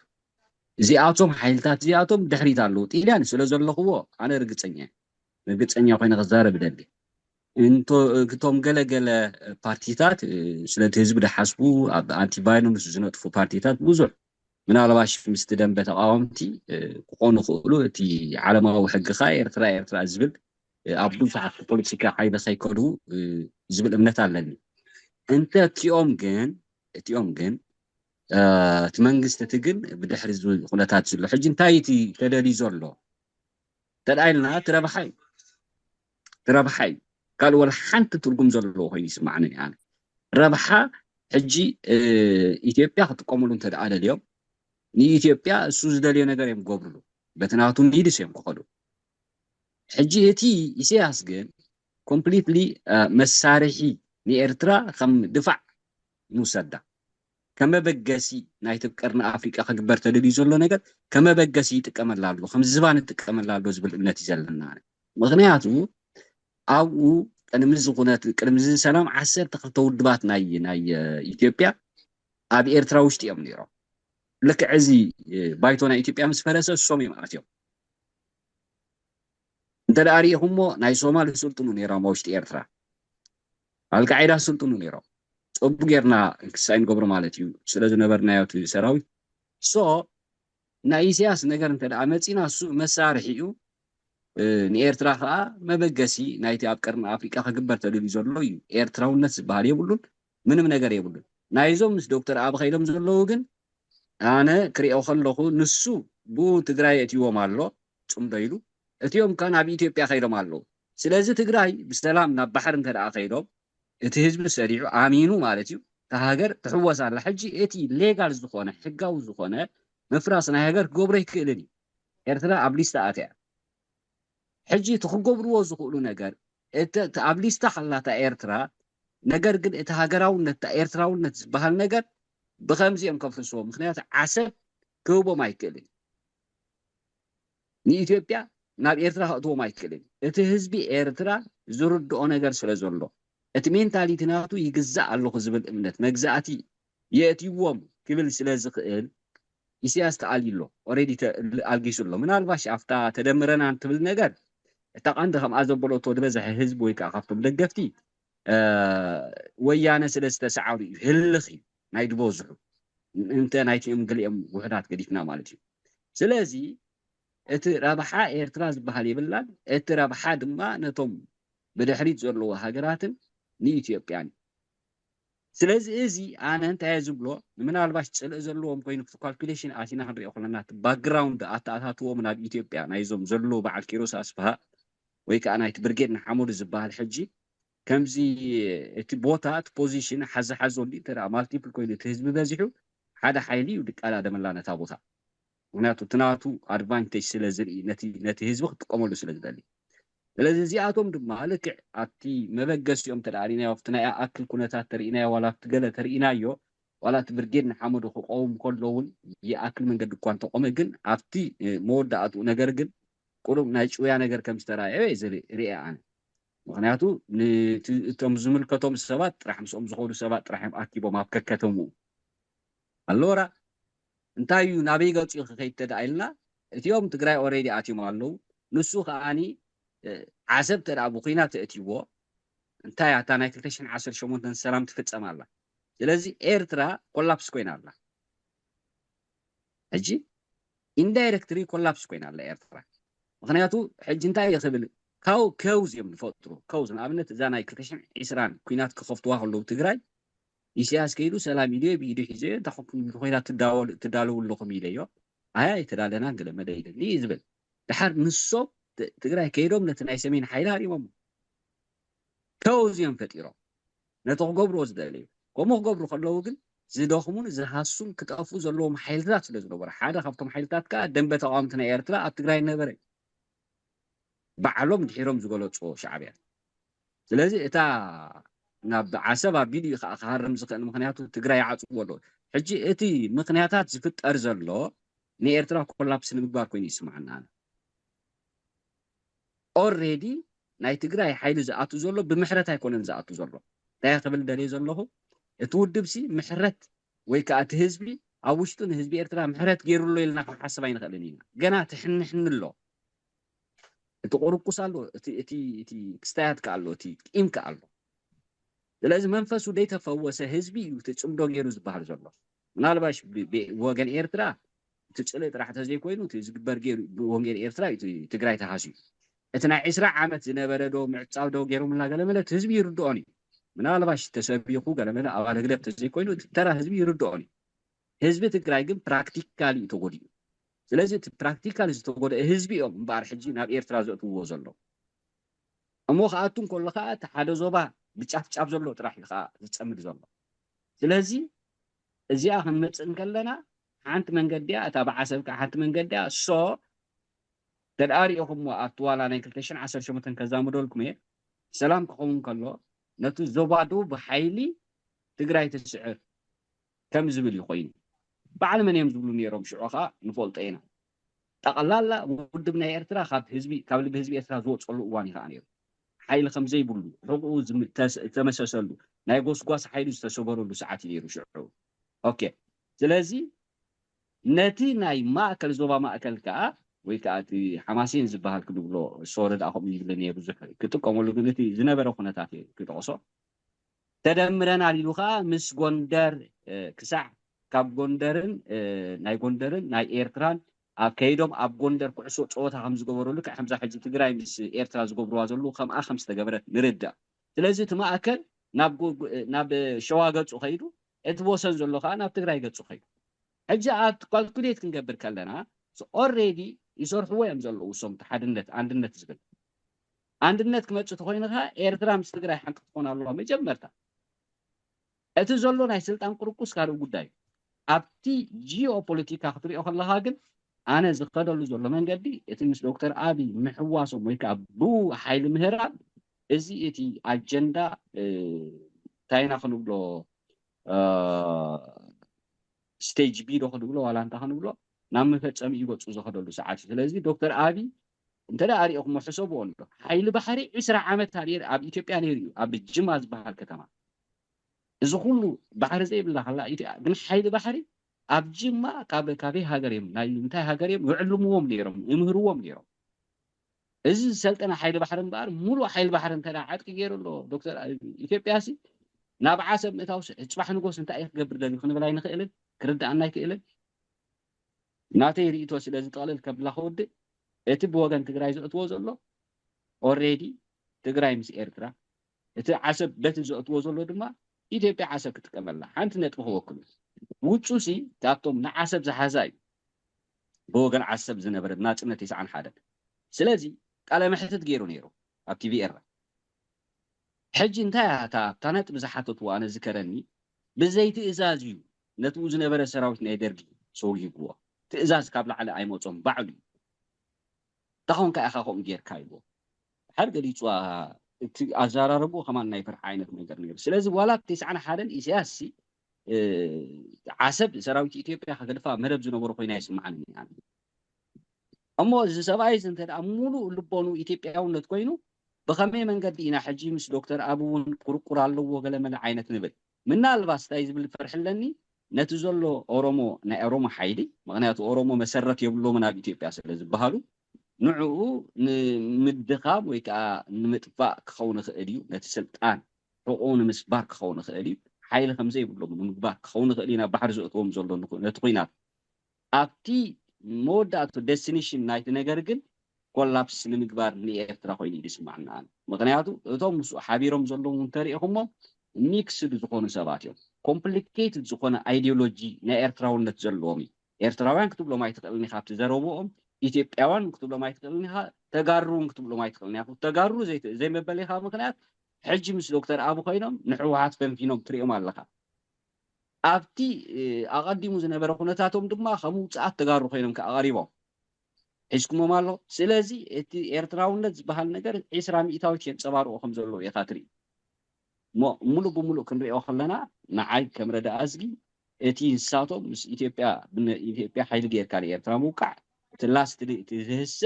እዚኣቶም ሓይልታት እዚኣቶም ድሕሪት ኣለዉ ጢልያን ስለ ዘለኽዎ ኣነ ርግፀኛ ርግፀኛ ኮይነ ክዛረብ ደሊ እቶም ገለገለ ፓርቲታት ስለቲ ህዝቢ ድሓስቡ ኣብ ኣንቲቫይኖምስ ዝነጥፉ ፓርቲታት ብዙሕ ምናልባሽ ምስቲ ደንበ ተቃወምቲ ክኾኑ ክእሉ እቲ ዓለማዊ ሕግኻ ኤርትራ ኤርትራ ዝብል ኣብ ብዙሓት ፖለቲካ ሓይሊ ከይከዱ ዝብል እምነት ኣለኒ እንተ እቲኦም ግን እቲኦም ግን እቲ መንግስቲ እቲ ግን ብድሕሪ ኩነታት ዝሎ ሕጂ እንታይ እቲ ተደልዩ ዘሎ ተዳ ኢልና እቲ ረብሓ እዩ እቲ ረብሓ እዩ ካልእ ወላ ሓንቲ ትርጉም ዘለዎ ኮይኑ ይስማዕኒ ኣነ ረብሓ ሕጂ ኢትዮጵያ ክጥቀመሉ እንተ ደኣ ደልዮም ንኢትዮጵያ እሱ ዝደልዮ ነገር እዮም ክገብርሉ በቲ ናቱ ኒድስ እዮም ክኸዱ ሕጂ እቲ ኢሳያስ ግን ኮምፕሊትሊ መሳርሒ ንኤርትራ ከም ድፋዕ ንውሰዳ። ከመበገሲ ናይቲ ቀርኒ ኣፍሪቃ ክግበር ተደልዩ ዘሎ ነገር ከመበገሲ ይጥቀመላ ኣሎ፣ ከም ዝባን ይጥቀመላ ኣሎ ዝብል እምነት እዩ ዘለና። ምክንያቱ ኣብኡ ቅድሚ ዝኹነት ቅድሚ እዚ ሰላም ዓሰርተ ክልተ ውድባት ናይ ናይ ኢትዮጵያ ኣብ ኤርትራ ውሽጢ እዮም ነይሮም። ልክዕ እዚ ባይቶ ናይ ኢትዮጵያ ምስ ፈረሰ እሶም እዮም ኣትዮም። እንተ ደኣ ሪኢኹሞ ናይ ሶማል ስልጥኑ ነይሮም ኣብ ውሽጢ ኤርትራ፣ ኣልቃዒዳ ስልጥኑ ነይሮም። ጽቡቅ ጌርና ክሳይ ንገብሮ ማለት እዩ ስለ ዝነበርናዮ እቲ ሰራዊት። ሶ ናይ ኢሳያስ ነገር እንተ ደኣ መጺና እሱ መሳርሒ እዩ። ንኤርትራ ከዓ መበገሲ ናይቲ ኣብ ቀርኒ ኣፍሪቃ ክግበር ተደልዩ ዘሎ እዩ። ኤርትራውነት ዝበሃል የብሉን፣ ምንም ነገር የብሉን። ናይዞም ምስ ዶክተር ኣብ ከይዶም ዘለዉ ግን ኣነ ክሪኦ ከለኹ ንሱ ብኡ ትግራይ የእትይዎም ኣሎ ጽምዶ ኢሉ፣ እቲኦም ከ ናብ ኢትዮጵያ ከይዶም ኣለዉ። ስለዚ ትግራይ ብሰላም ናብ ባሕሪ እንተ ደኣ ከይዶም እቲ ህዝቢ ሰሪዑ ኣሚኑ ማለት እዩ፣ እታ ሃገር ትሕወስ ኣላ። ሕጂ እቲ ሌጋል ዝኾነ ሕጋዊ ዝኾነ ምፍራስ ናይ ሃገር ክገብሮ ይክእልን እዩ። ኤርትራ ኣብ ሊስታ ኣትያ። ሕጂ እቲ ክገብርዎ ዝኽእሉ ነገር እቲ እቲ ኣብ ሊስታ ሓላታ ኤርትራ፣ ነገር ግን እቲ ሃገራውነት እታ ኤርትራውነት ዝበሃል ነገር ብከምዚ እዮም ከፍርስዎ። ምክንያቱ ዓሰብ ክህቦም ኣይክእልን። ንኢትዮጵያ ናብ ኤርትራ ከእትዎም ኣይክእልን። እቲ ህዝቢ ኤርትራ ዝርድኦ ነገር ስለ ዘሎ፣ እቲ ሜንታሊቲ ናቱ ይግዛእ ኣለኹ ዝብል እምነት መግዛእቲ የእትይዎም ክብል ስለ ዝኽእል ኢሳያስ ተኣልዩ ኣሎ። ኦሬዲ ኣልጊሱ ኣሎ። ምናልባሽ ኣብታ ተደምረና እንትብል ነገር እታ ቀንዲ ከምኣ ዘበለቶ ዝበዝሐ ህዝቢ ወይ ከዓ ካብቶም ደገፍቲ ወያነ ስለ ዝተሰዓሩ እዩ። ህልኽ እዩ ናይ ዝበዝሑ፣ እንተ ናይቲኦም ገሊኦም ውሕዳት ገዲፍና ማለት እዩ። ስለዚ እቲ ረብሓ ኤርትራ ዝበሃል የብላን። እቲ ረብሓ ድማ ነቶም ብድሕሪት ዘለዎ ሃገራትን ንኢትዮጵያን እዩ። ስለዚ እዚ ኣነ እንታይ እየ ዝብሎ፣ ንምናልባሽ ፅልእ ዘለዎም ኮይኑ እቲ ካልኩሌሽን ኣቲና ክንሪኦ ከለና እቲ ባክግራውንድ ኣተኣታትዎም ናብ ኢትዮጵያ ናይዞም ዘለዉ በዓል ኪሮስ ኣስፍሃ ወይ ከዓ ናይቲ ብርጌድ ንሓመዱ ዝበሃል ሕጂ ከምዚ እቲ ቦታ እቲ ፖዚሽን ሓዘ ሓዞ እንዲ እንተ ማልቲፕል ኮይኑ እቲ ህዝቢ በዚሑ ሓደ ሓይሊ እዩ ድቀዳደመላ ነታ ቦታ። ምክንያቱ እቲ ናቱ ኣድቫንቴጅ ስለ ዝርኢ ነቲ ህዝቢ ክጥቀመሉ ስለ ዝደሊ። ስለዚ እዚኣቶም ድማ ልክዕ ኣብቲ መበገሲኦም ተዳሪናዮ ኣብቲ ናይ ኣክል ኩነታት ተርእናዮ ዋላ ኣብቲ ገለ ተርእናዮ ዋላ እቲ ብርጌድ ንሓመዱ ክቀውም ከሎ እውን ይኣክል መንገዲ እኳ እንተቆመ ግን ኣብቲ መወዳእትኡ ነገር ግን ቁሩብ ናይ ጭውያ ነገር ከም ዝተረኣየ ርአ ኣነ። ምክንያቱ እቶም ዝምልከቶም ሰባት ጥራሕ ምስኦም ዝኸዱ ሰባት ጥራሕ እዮም ኣኪቦም ኣብ ከከተምኡ ኣለወራ እንታይ እዩ ናበይ ገፂኡ ክኸይድ ተደኣ ኢልና እቲኦም ትግራይ ኦሬዲ ኣትዮም ኣለዉ። ንሱ ከዓኒ ዓሰብ ተደኣ ብኩናት ተእትይዎ እንታይ ኣታ ናይ ክልተ ሽሕን ዓሰርተ ሸሞንተን ሰላም ትፍፀም ኣላ። ስለዚ ኤርትራ ኮላፕስ ኮይና ኣላ። ሕጂ ኢንዳይረክትሊ ኮላፕስ ኮይና ኣላ ኤርትራ። ምክንያቱ ሕጂ እንታይ እዩ ክብል ካው ከውዝ እዮም ዝፈጥሩ ከውዝ ንኣብነት እዛ ናይ ክልተ ሽሕን ዕስራን ኩናት ክኸፍትዋ ከለዉ ትግራይ ኢሳያስ ከይዱ ሰላም ኢለዮ ብኢዱ ሒዘዮ እንታይ ኮንኩም ኮይና ትዳለዉ ኣለኹም ኢለዮ። ኣያ ኣይተዳለናን ገለ መለ ኢለኒ እዩ ዝብል። ድሓር ንሶም ትግራይ ከይዶም ነቲ ናይ ሰሜን ሓይሊ ሃሪሞም ከውዝ እዮም ፈጢሮም ነቲ ክገብርዎ ዝደለዩ። ከምኡ ክገብሩ ከለዉ ግን ዝደኽሙን ዝሃሱን ክጠፍኡ ዘለዎም ሓይልታት ስለ ዝነበሩ ሓደ ካብቶም ሓይልታት ከዓ ደንበ ተቃወምቲ ናይ ኤርትራ ኣብ ትግራይ ነበረ ባዕሎም ድሒሮም ዝገለፅዎ ሻዕብያ። ስለዚ እታ ናብ ዓሰብ ኣቢሉ እዩ ከዓ ክሃርም ዝኽእል ምክንያቱ ትግራይ ይዓፅዎ ኣለዎ። ሕጂ እቲ ምክንያታት ዝፍጠር ዘሎ ንኤርትራ ኮላፕስ ንምግባር ኮይኑ ይስማዓና ኣነ። ኦሬዲ ናይ ትግራይ ሓይሊ ዝኣቱ ዘሎ ብምሕረት ኣይኮነን ዝኣቱ ዘሎ። እንታይ ክብል ደልየ ዘለኹ እቲ ውድብ ሲ ምሕረት ወይ ከዓ እቲ ህዝቢ ኣብ ውሽጡ ንህዝቢ ኤርትራ ምሕረት ገይሩ ኣሎ ኢልና ክንሓስብ ኣይንኽእልን ኢና። ገና ትሕንሕኒ ኣሎ። እቲ ቁርቁስ ኣሎ፣ እቲ ክስታያት ከ ኣሎ፣ እቲ ቂም ከ ኣሎ። ስለዚ መንፈሱ ደይተፈወሰ ህዝቢ እዩ እቲ ፅምዶ ገይሩ ዝበሃል ዘሎ። ምናልባሽ ወገን ኤርትራ እቲ ፅልእ ጥራሕ ተዘይኮይኑ እቲ ዝግበር ገይሩ ብወገን ኤርትራ እዩ ትግራይ ተሃስዩ። እቲ ናይ ዕስራ ዓመት ዝነበረ ዶ ምዕፃው ዶ ገይሮምላ ገለመለ እቲ ህዝቢ ይርድኦን እዩ። ምናልባሽ ተሰቢኹ ገለመለ ኣባል ህግደፍ ተዘይኮይኑ እቲ ተራ ህዝቢ ይርድኦን እዩ። ህዝቢ ትግራይ ግን ፕራክቲካሊ እዩ ተጎዲኡ። ስለዚ እቲ ፕራክቲካሊ ዝተጎደአ ህዝቢ እዮም እምበኣር ሕጂ ናብ ኤርትራ ዘእትውዎ ዘለዉ። እሞ ክኣቱ እንከሎ ከዓ እቲ ሓደ ዞባ ብጫፍጫፍ ዘሎ ጥራሕ እዩ ከዓ ዝፀምድ ዘሎ። ስለዚ እዚኣ ክንመፅእ እንከለና ሓንቲ መንገዲ እያ፣ እታ ብዓሰብ ከዓ ሓንቲ መንገዲ እያ። ሶ ተድኣ ሪኢኹምዎ ኣብቲ ዋላ ናይ ክልተ ሽሕን ዓሰርተ ሸሞንተን ከዛምደልኩም እየ። ሰላም ክኸውን ከሎ ነቲ ዞባ ደቡብ ብሓይሊ ትግራይ ትስዕር ከም ዝብል እዩ ኮይኑ። በዓል መን እዮም ዝብሉ ነይሮም? ሽዑ ከዓ ንፈልጦ ኢና። ጠቕላላ ውድብ ናይ ኤርትራ ካብ ህዝቢ ካብ ልቢ ህዝቢ ኤርትራ ዝወፀሉ እዋን እዩ ከዓ ነይሩ። ሓይሊ ከም ዘይብሉ ሕቕኡ ዝተመሰሰሉ ናይ ጎስጓስ ሓይሊ ዝተሰበረሉ ሰዓት እዩ ነይሩ ሽዑ። ኦኬ። ስለዚ ነቲ ናይ ማእከል ዞባ ማእከል ከዓ ወይ ከዓ እቲ ሓማሴን ዝበሃል ክንብሎ ሶረ ደኣ ከምኡ ይብለኒ እየ ብዙሕ ክጥቀመሉ ግን እቲ ዝነበረ ኩነታት እየ ክጠቕሶ። ተደምረናል ኢሉ ከዓ ምስ ጎንደር ክሳዕ ካብ ጎንደርን ናይ ጎንደርን ናይ ኤርትራን ኣብ ከይዶም ኣብ ጎንደር ኩዕሶ ፀወታ ከም ዝገበሩ ልክዕ ከምዛ ሕጂ ትግራይ ምስ ኤርትራ ዝገብርዋ ዘለዉ ከምኣ ከም ዝተገበረት ንርዳእ። ስለዚ እቲ ማእከል ናብ ሸዋ ገፁ ከይዱ እቲ ወሰን ዘሎ ከዓ ናብ ትግራይ ገፁ ከይዱ። ሕጂ ኣብ ካልኩሌት ክንገብር ከለና ኦሬዲ ይሰርሕዎ እዮም ዘለዉ እሶም ሓድነት ኣንድነት ዝብል ኣንድነት ክመፅእ ተኮይኑ ከዓ ኤርትራ ምስ ትግራይ ሓንቲ ክትኾን ኣለዋ መጀመርታ። እቲ ዘሎ ናይ ስልጣን ቁርቁስ ካልእ ጉዳይ እዩ። ኣብቲ ጂኦፖለቲካ ክትሪኦ ከለካ ግን ኣነ ዝኸደሉ ዘሎ መንገዲ እቲ ምስ ዶክተር ኣብይ ምሕዋሶም ወይ ከዓ ብኡ ሓይሊ ምህራብ እዚ እቲ ኣጀንዳ እንታይ ኢና ክንብሎ ስቴጅ ቢ ዶ ክንብሎ ዋላ እንታ ክንብሎ ናብ መፈፀሚ ይገፁ ዝኸደሉ ሰዓት እዩ። ስለዚ ዶክተር ኣብይ እንተ ደኣ ሪኦኹሞ ሕሰብዎ ኣሎ ሓይሊ ባሕሪ ዕስራ ዓመት ኣብ ኢትዮጵያ ነይሩ እዩ ኣብ ጅማ ዝበሃል ከተማ እዚ ኩሉ ባሕሪ ዘይብላ ከላ ኢትዮጵያ ግን ሓይሊ ባሕሪ ኣብ ጅማ ካብ ካበይ ሃገር እዮም ናይ እንታይ ሃገር እዮም ይዕልምዎም ነይሮም ይምህርዎም ነይሮም እዚ ዝሰልጠነ ሓይሊ ባሕሪ እምበኣር ሙሉእ ሓይሊ ባሕሪ እንተ ዓጥቂ ገይሩ ኣሎ ዶክተር ኢትዮጵያ ሲ ናብ ዓሰብ ምእታው ጽባሕ ንጎስ እንታይ እዩ ክገብር ደልዩ ክንብል ኣይንኽእልን ክርድኣና ኣይክእልን ናተይ ርእቶ ስለ ዝጠቕልል ከብላ ከወድእ እቲ ብወገን ትግራይ ዘእትዎ ዘሎ ኦሬዲ ትግራይ ምስ ኤርትራ እቲ ዓሰብ በቲ ዘእትዎ ዘሎ ድማ ኢትዮጵያ ዓሰብ ክጥቀመላ ሓንቲ ነጥቢ ክወክሉ ውፁ ሲ ካብቶም ንዓሰብ ዝሓዛ እዩ ብወገን ዓሰብ ዝነበረ ናፅነት ይስዓን ሓደን ስለዚ ቃለ መሕትት ገይሩ ነይሩ ኣብ ቲቪ ኤራ ሕጂ እንታይ እያ እታ ኣብታ ነጥቢ ዝሓተትዎ ኣነ ዝከረኒ ብዘይ ትእዛዝ እዩ ነትኡ ዝነበረ ሰራዊት ናይ ደርጊ ሰውይግዎ ትእዛዝ ካብ ላዕሊ ኣይመፆም ባዕሉ እዩ ታኾንካ ኢኻ ከምኡ ጌርካ ኢልዎ ሓደ ገሊፁ እቲ ኣዘራረቡ ከማን ናይ ፍርሒ ዓይነት ነገር ነይሩ ስለዚ ዋላ ተስዓን ሓደን ኢሳያስ ዓሰብ ሰራዊት ኢትዮጵያ ከገድፋ መደብ ዝነበሩ ኮይና ይስምዓኒ እሞ እዚ ሰብኣይ እዚ እንተ ሙሉእ ልቦኑ ኢትዮጵያውነት ኮይኑ ብኸመይ መንገዲ ኢና ሕጂ ምስ ዶክተር ኣብ እውን ቁርቁር ኣለዎ ገለመለ ዓይነት ንብል ምናልባት እንታይ ዝብል ፍርሒ ኣለኒ ነቲ ዘሎ ኦሮሞ ናይ ኦሮሞ ሓይሊ ምክንያቱ ኦሮሞ መሰረት የብሎምን ኣብ ኢትዮጵያ ስለ ዝበሃሉ ንዕኡ ንምድኻም ወይ ከዓ ንምጥፋእ ክኸውን ይኽእል እዩ ነቲ ስልጣን ሕቆ ንምስባር ክኸውን ይኽእል እዩ ሓይሊ ከምዘይብሎም ንምግባር ክኸውን ይኽእል እዩ ናብ ባሕሪ ዘእትዎም ዘሎ ነቲ ኩናት ኣብቲ መወዳእቱ ደስቲኒሽን ናይቲ ነገር ግን ኮላፕስ ንምግባር ንኤርትራ ኮይኑ እዩ ዝስማዕና ኣነ ምክንያቱ እቶም ምስኡ ሓቢሮም ዘለዉ እንተሪኢኹሞም ሚክስድ ዝኾኑ ሰባት እዮም ኮምፕሊኬትድ ዝኾነ ኣይዲዮሎጂ ናይ ኤርትራውነት ዘለዎም እዩ ኤርትራውያን ክትብሎም ኣይትኽእልን ኢኻ ኣብቲ ዘረብኦም ኢትዮጵያውያን ክትብሎም ኣይትኽእልን ኢኻ ተጋሩ እውን ክትብሎም ኣይትኽእልን ኢኻ ተጋሩ ዘይመበሊኻ ምክንያት ሕጂ ምስ ዶክተር ኣብ ኮይኖም ንሕወሓት ፈንፊኖም ትሪኦም ኣለኻ ኣብቲ ኣቐዲሙ ዝነበረ ኩነታቶም ድማ ከም ውፅኣት ተጋሩ ኮይኖም ከዓ ቀሪቦም ሒዝኩሞም ኣሎ ስለዚ እቲ ኤርትራውነት ዝበሃል ነገር ዒስራ ሚእታዊት የንፀባርቑ ከም ዘለዉ ኢኻ ትርኢ እሞ ሙሉእ ብሙሉእ ክንሪኦ ከለና ንዓይ ከም ረዳ ኣዝጊ እቲ ንሳቶም ምስ ኢትዮጵያ ኢትዮጵያ ሓይሊ ጌርካ ንኤርትራ ምውቃዕ እቲ ላስትሊ እቲ ዝህሰ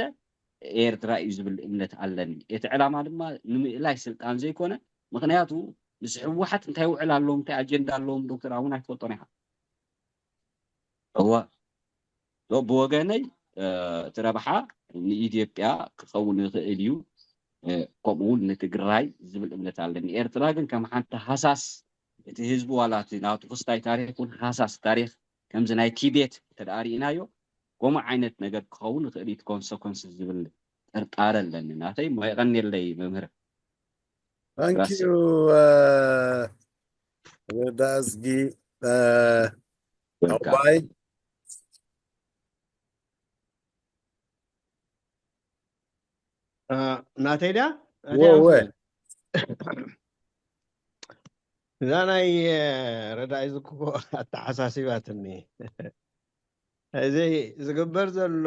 ኤርትራ እዩ ዝብል እምነት ኣለኒ እቲ ዕላማ ድማ ንምእላይ ስልጣን ዘይኮነ ምክንያቱ ምስ ህወሓት እንታይ ውዕል ኣለዎም እንታይ ኣጀንዳ ኣለዎም ዶክተር ኣቡን ኣይትፈልጦን ኢኻ እዋ ብወገነይ እቲ ረብሓ ንኢትዮጵያ ክኸውን ይኽእል እዩ ከምኡ እውን ንትግራይ ዝብል እምነት ኣለኒ ኤርትራ ግን ከም ሓንቲ ሃሳስ እቲ ህዝቢ ዋላ እቲ ናቱ ክስታይ ታሪክ እውን ሃሳስ ታሪክ ከምዚ ናይ ቲቤት እንተደኣ ርኢናዮ ከምኡ ዓይነት ነገር ክኸውን ይኽእል እዩ ኮንሰኮንስ ዝብል ጥርጣረ ኣለኒ ናተይ ሞ የቐንየለይ መምህር Thank you. Dasgi. Awai. ናተይ ድያ ወወ እዛ ናይ ረዳኢ ዝኮ ኣተሓሳሲባትኒ እዚ ዝግበር ዘሎ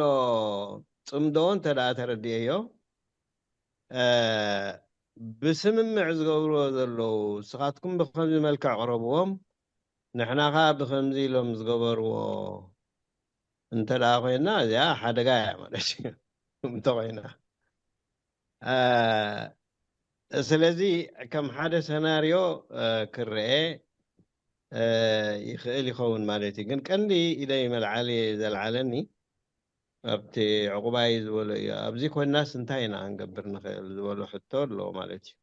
ፅምዶ እንተ ደኣ ተረድኤዮ ብስምምዕ ዝገብርዎ ዘለዉ፣ ንስኻትኩም ብኸምዚ መልክዕ ቅረብዎም፣ ንሕና ኸኣ ብኸምዚ ኢሎም ዝገበርዎ እንተ ደኣ ኮይና፣ እዚኣ ሓደጋ እያ ማለት እዩ። እንተ ኮይና፣ እ፣ ስለዚ ከም ሓደ ሰናርዮ፣ እ፣ ክረአ፣ እ፣ ይኽእል ይኸውን ማለት እዩ። ግን ቀንዲ ኢደይ መልዓሊ ዘልዓለኒ ኣብቲ ዕቑባይ ዝበሎ እዩ። ኣብዚ ኮይናስ እንታይ ኢና ክንገብር ንኽእል ዝበሎ ሕቶ ኣለዎ ማለት እዩ።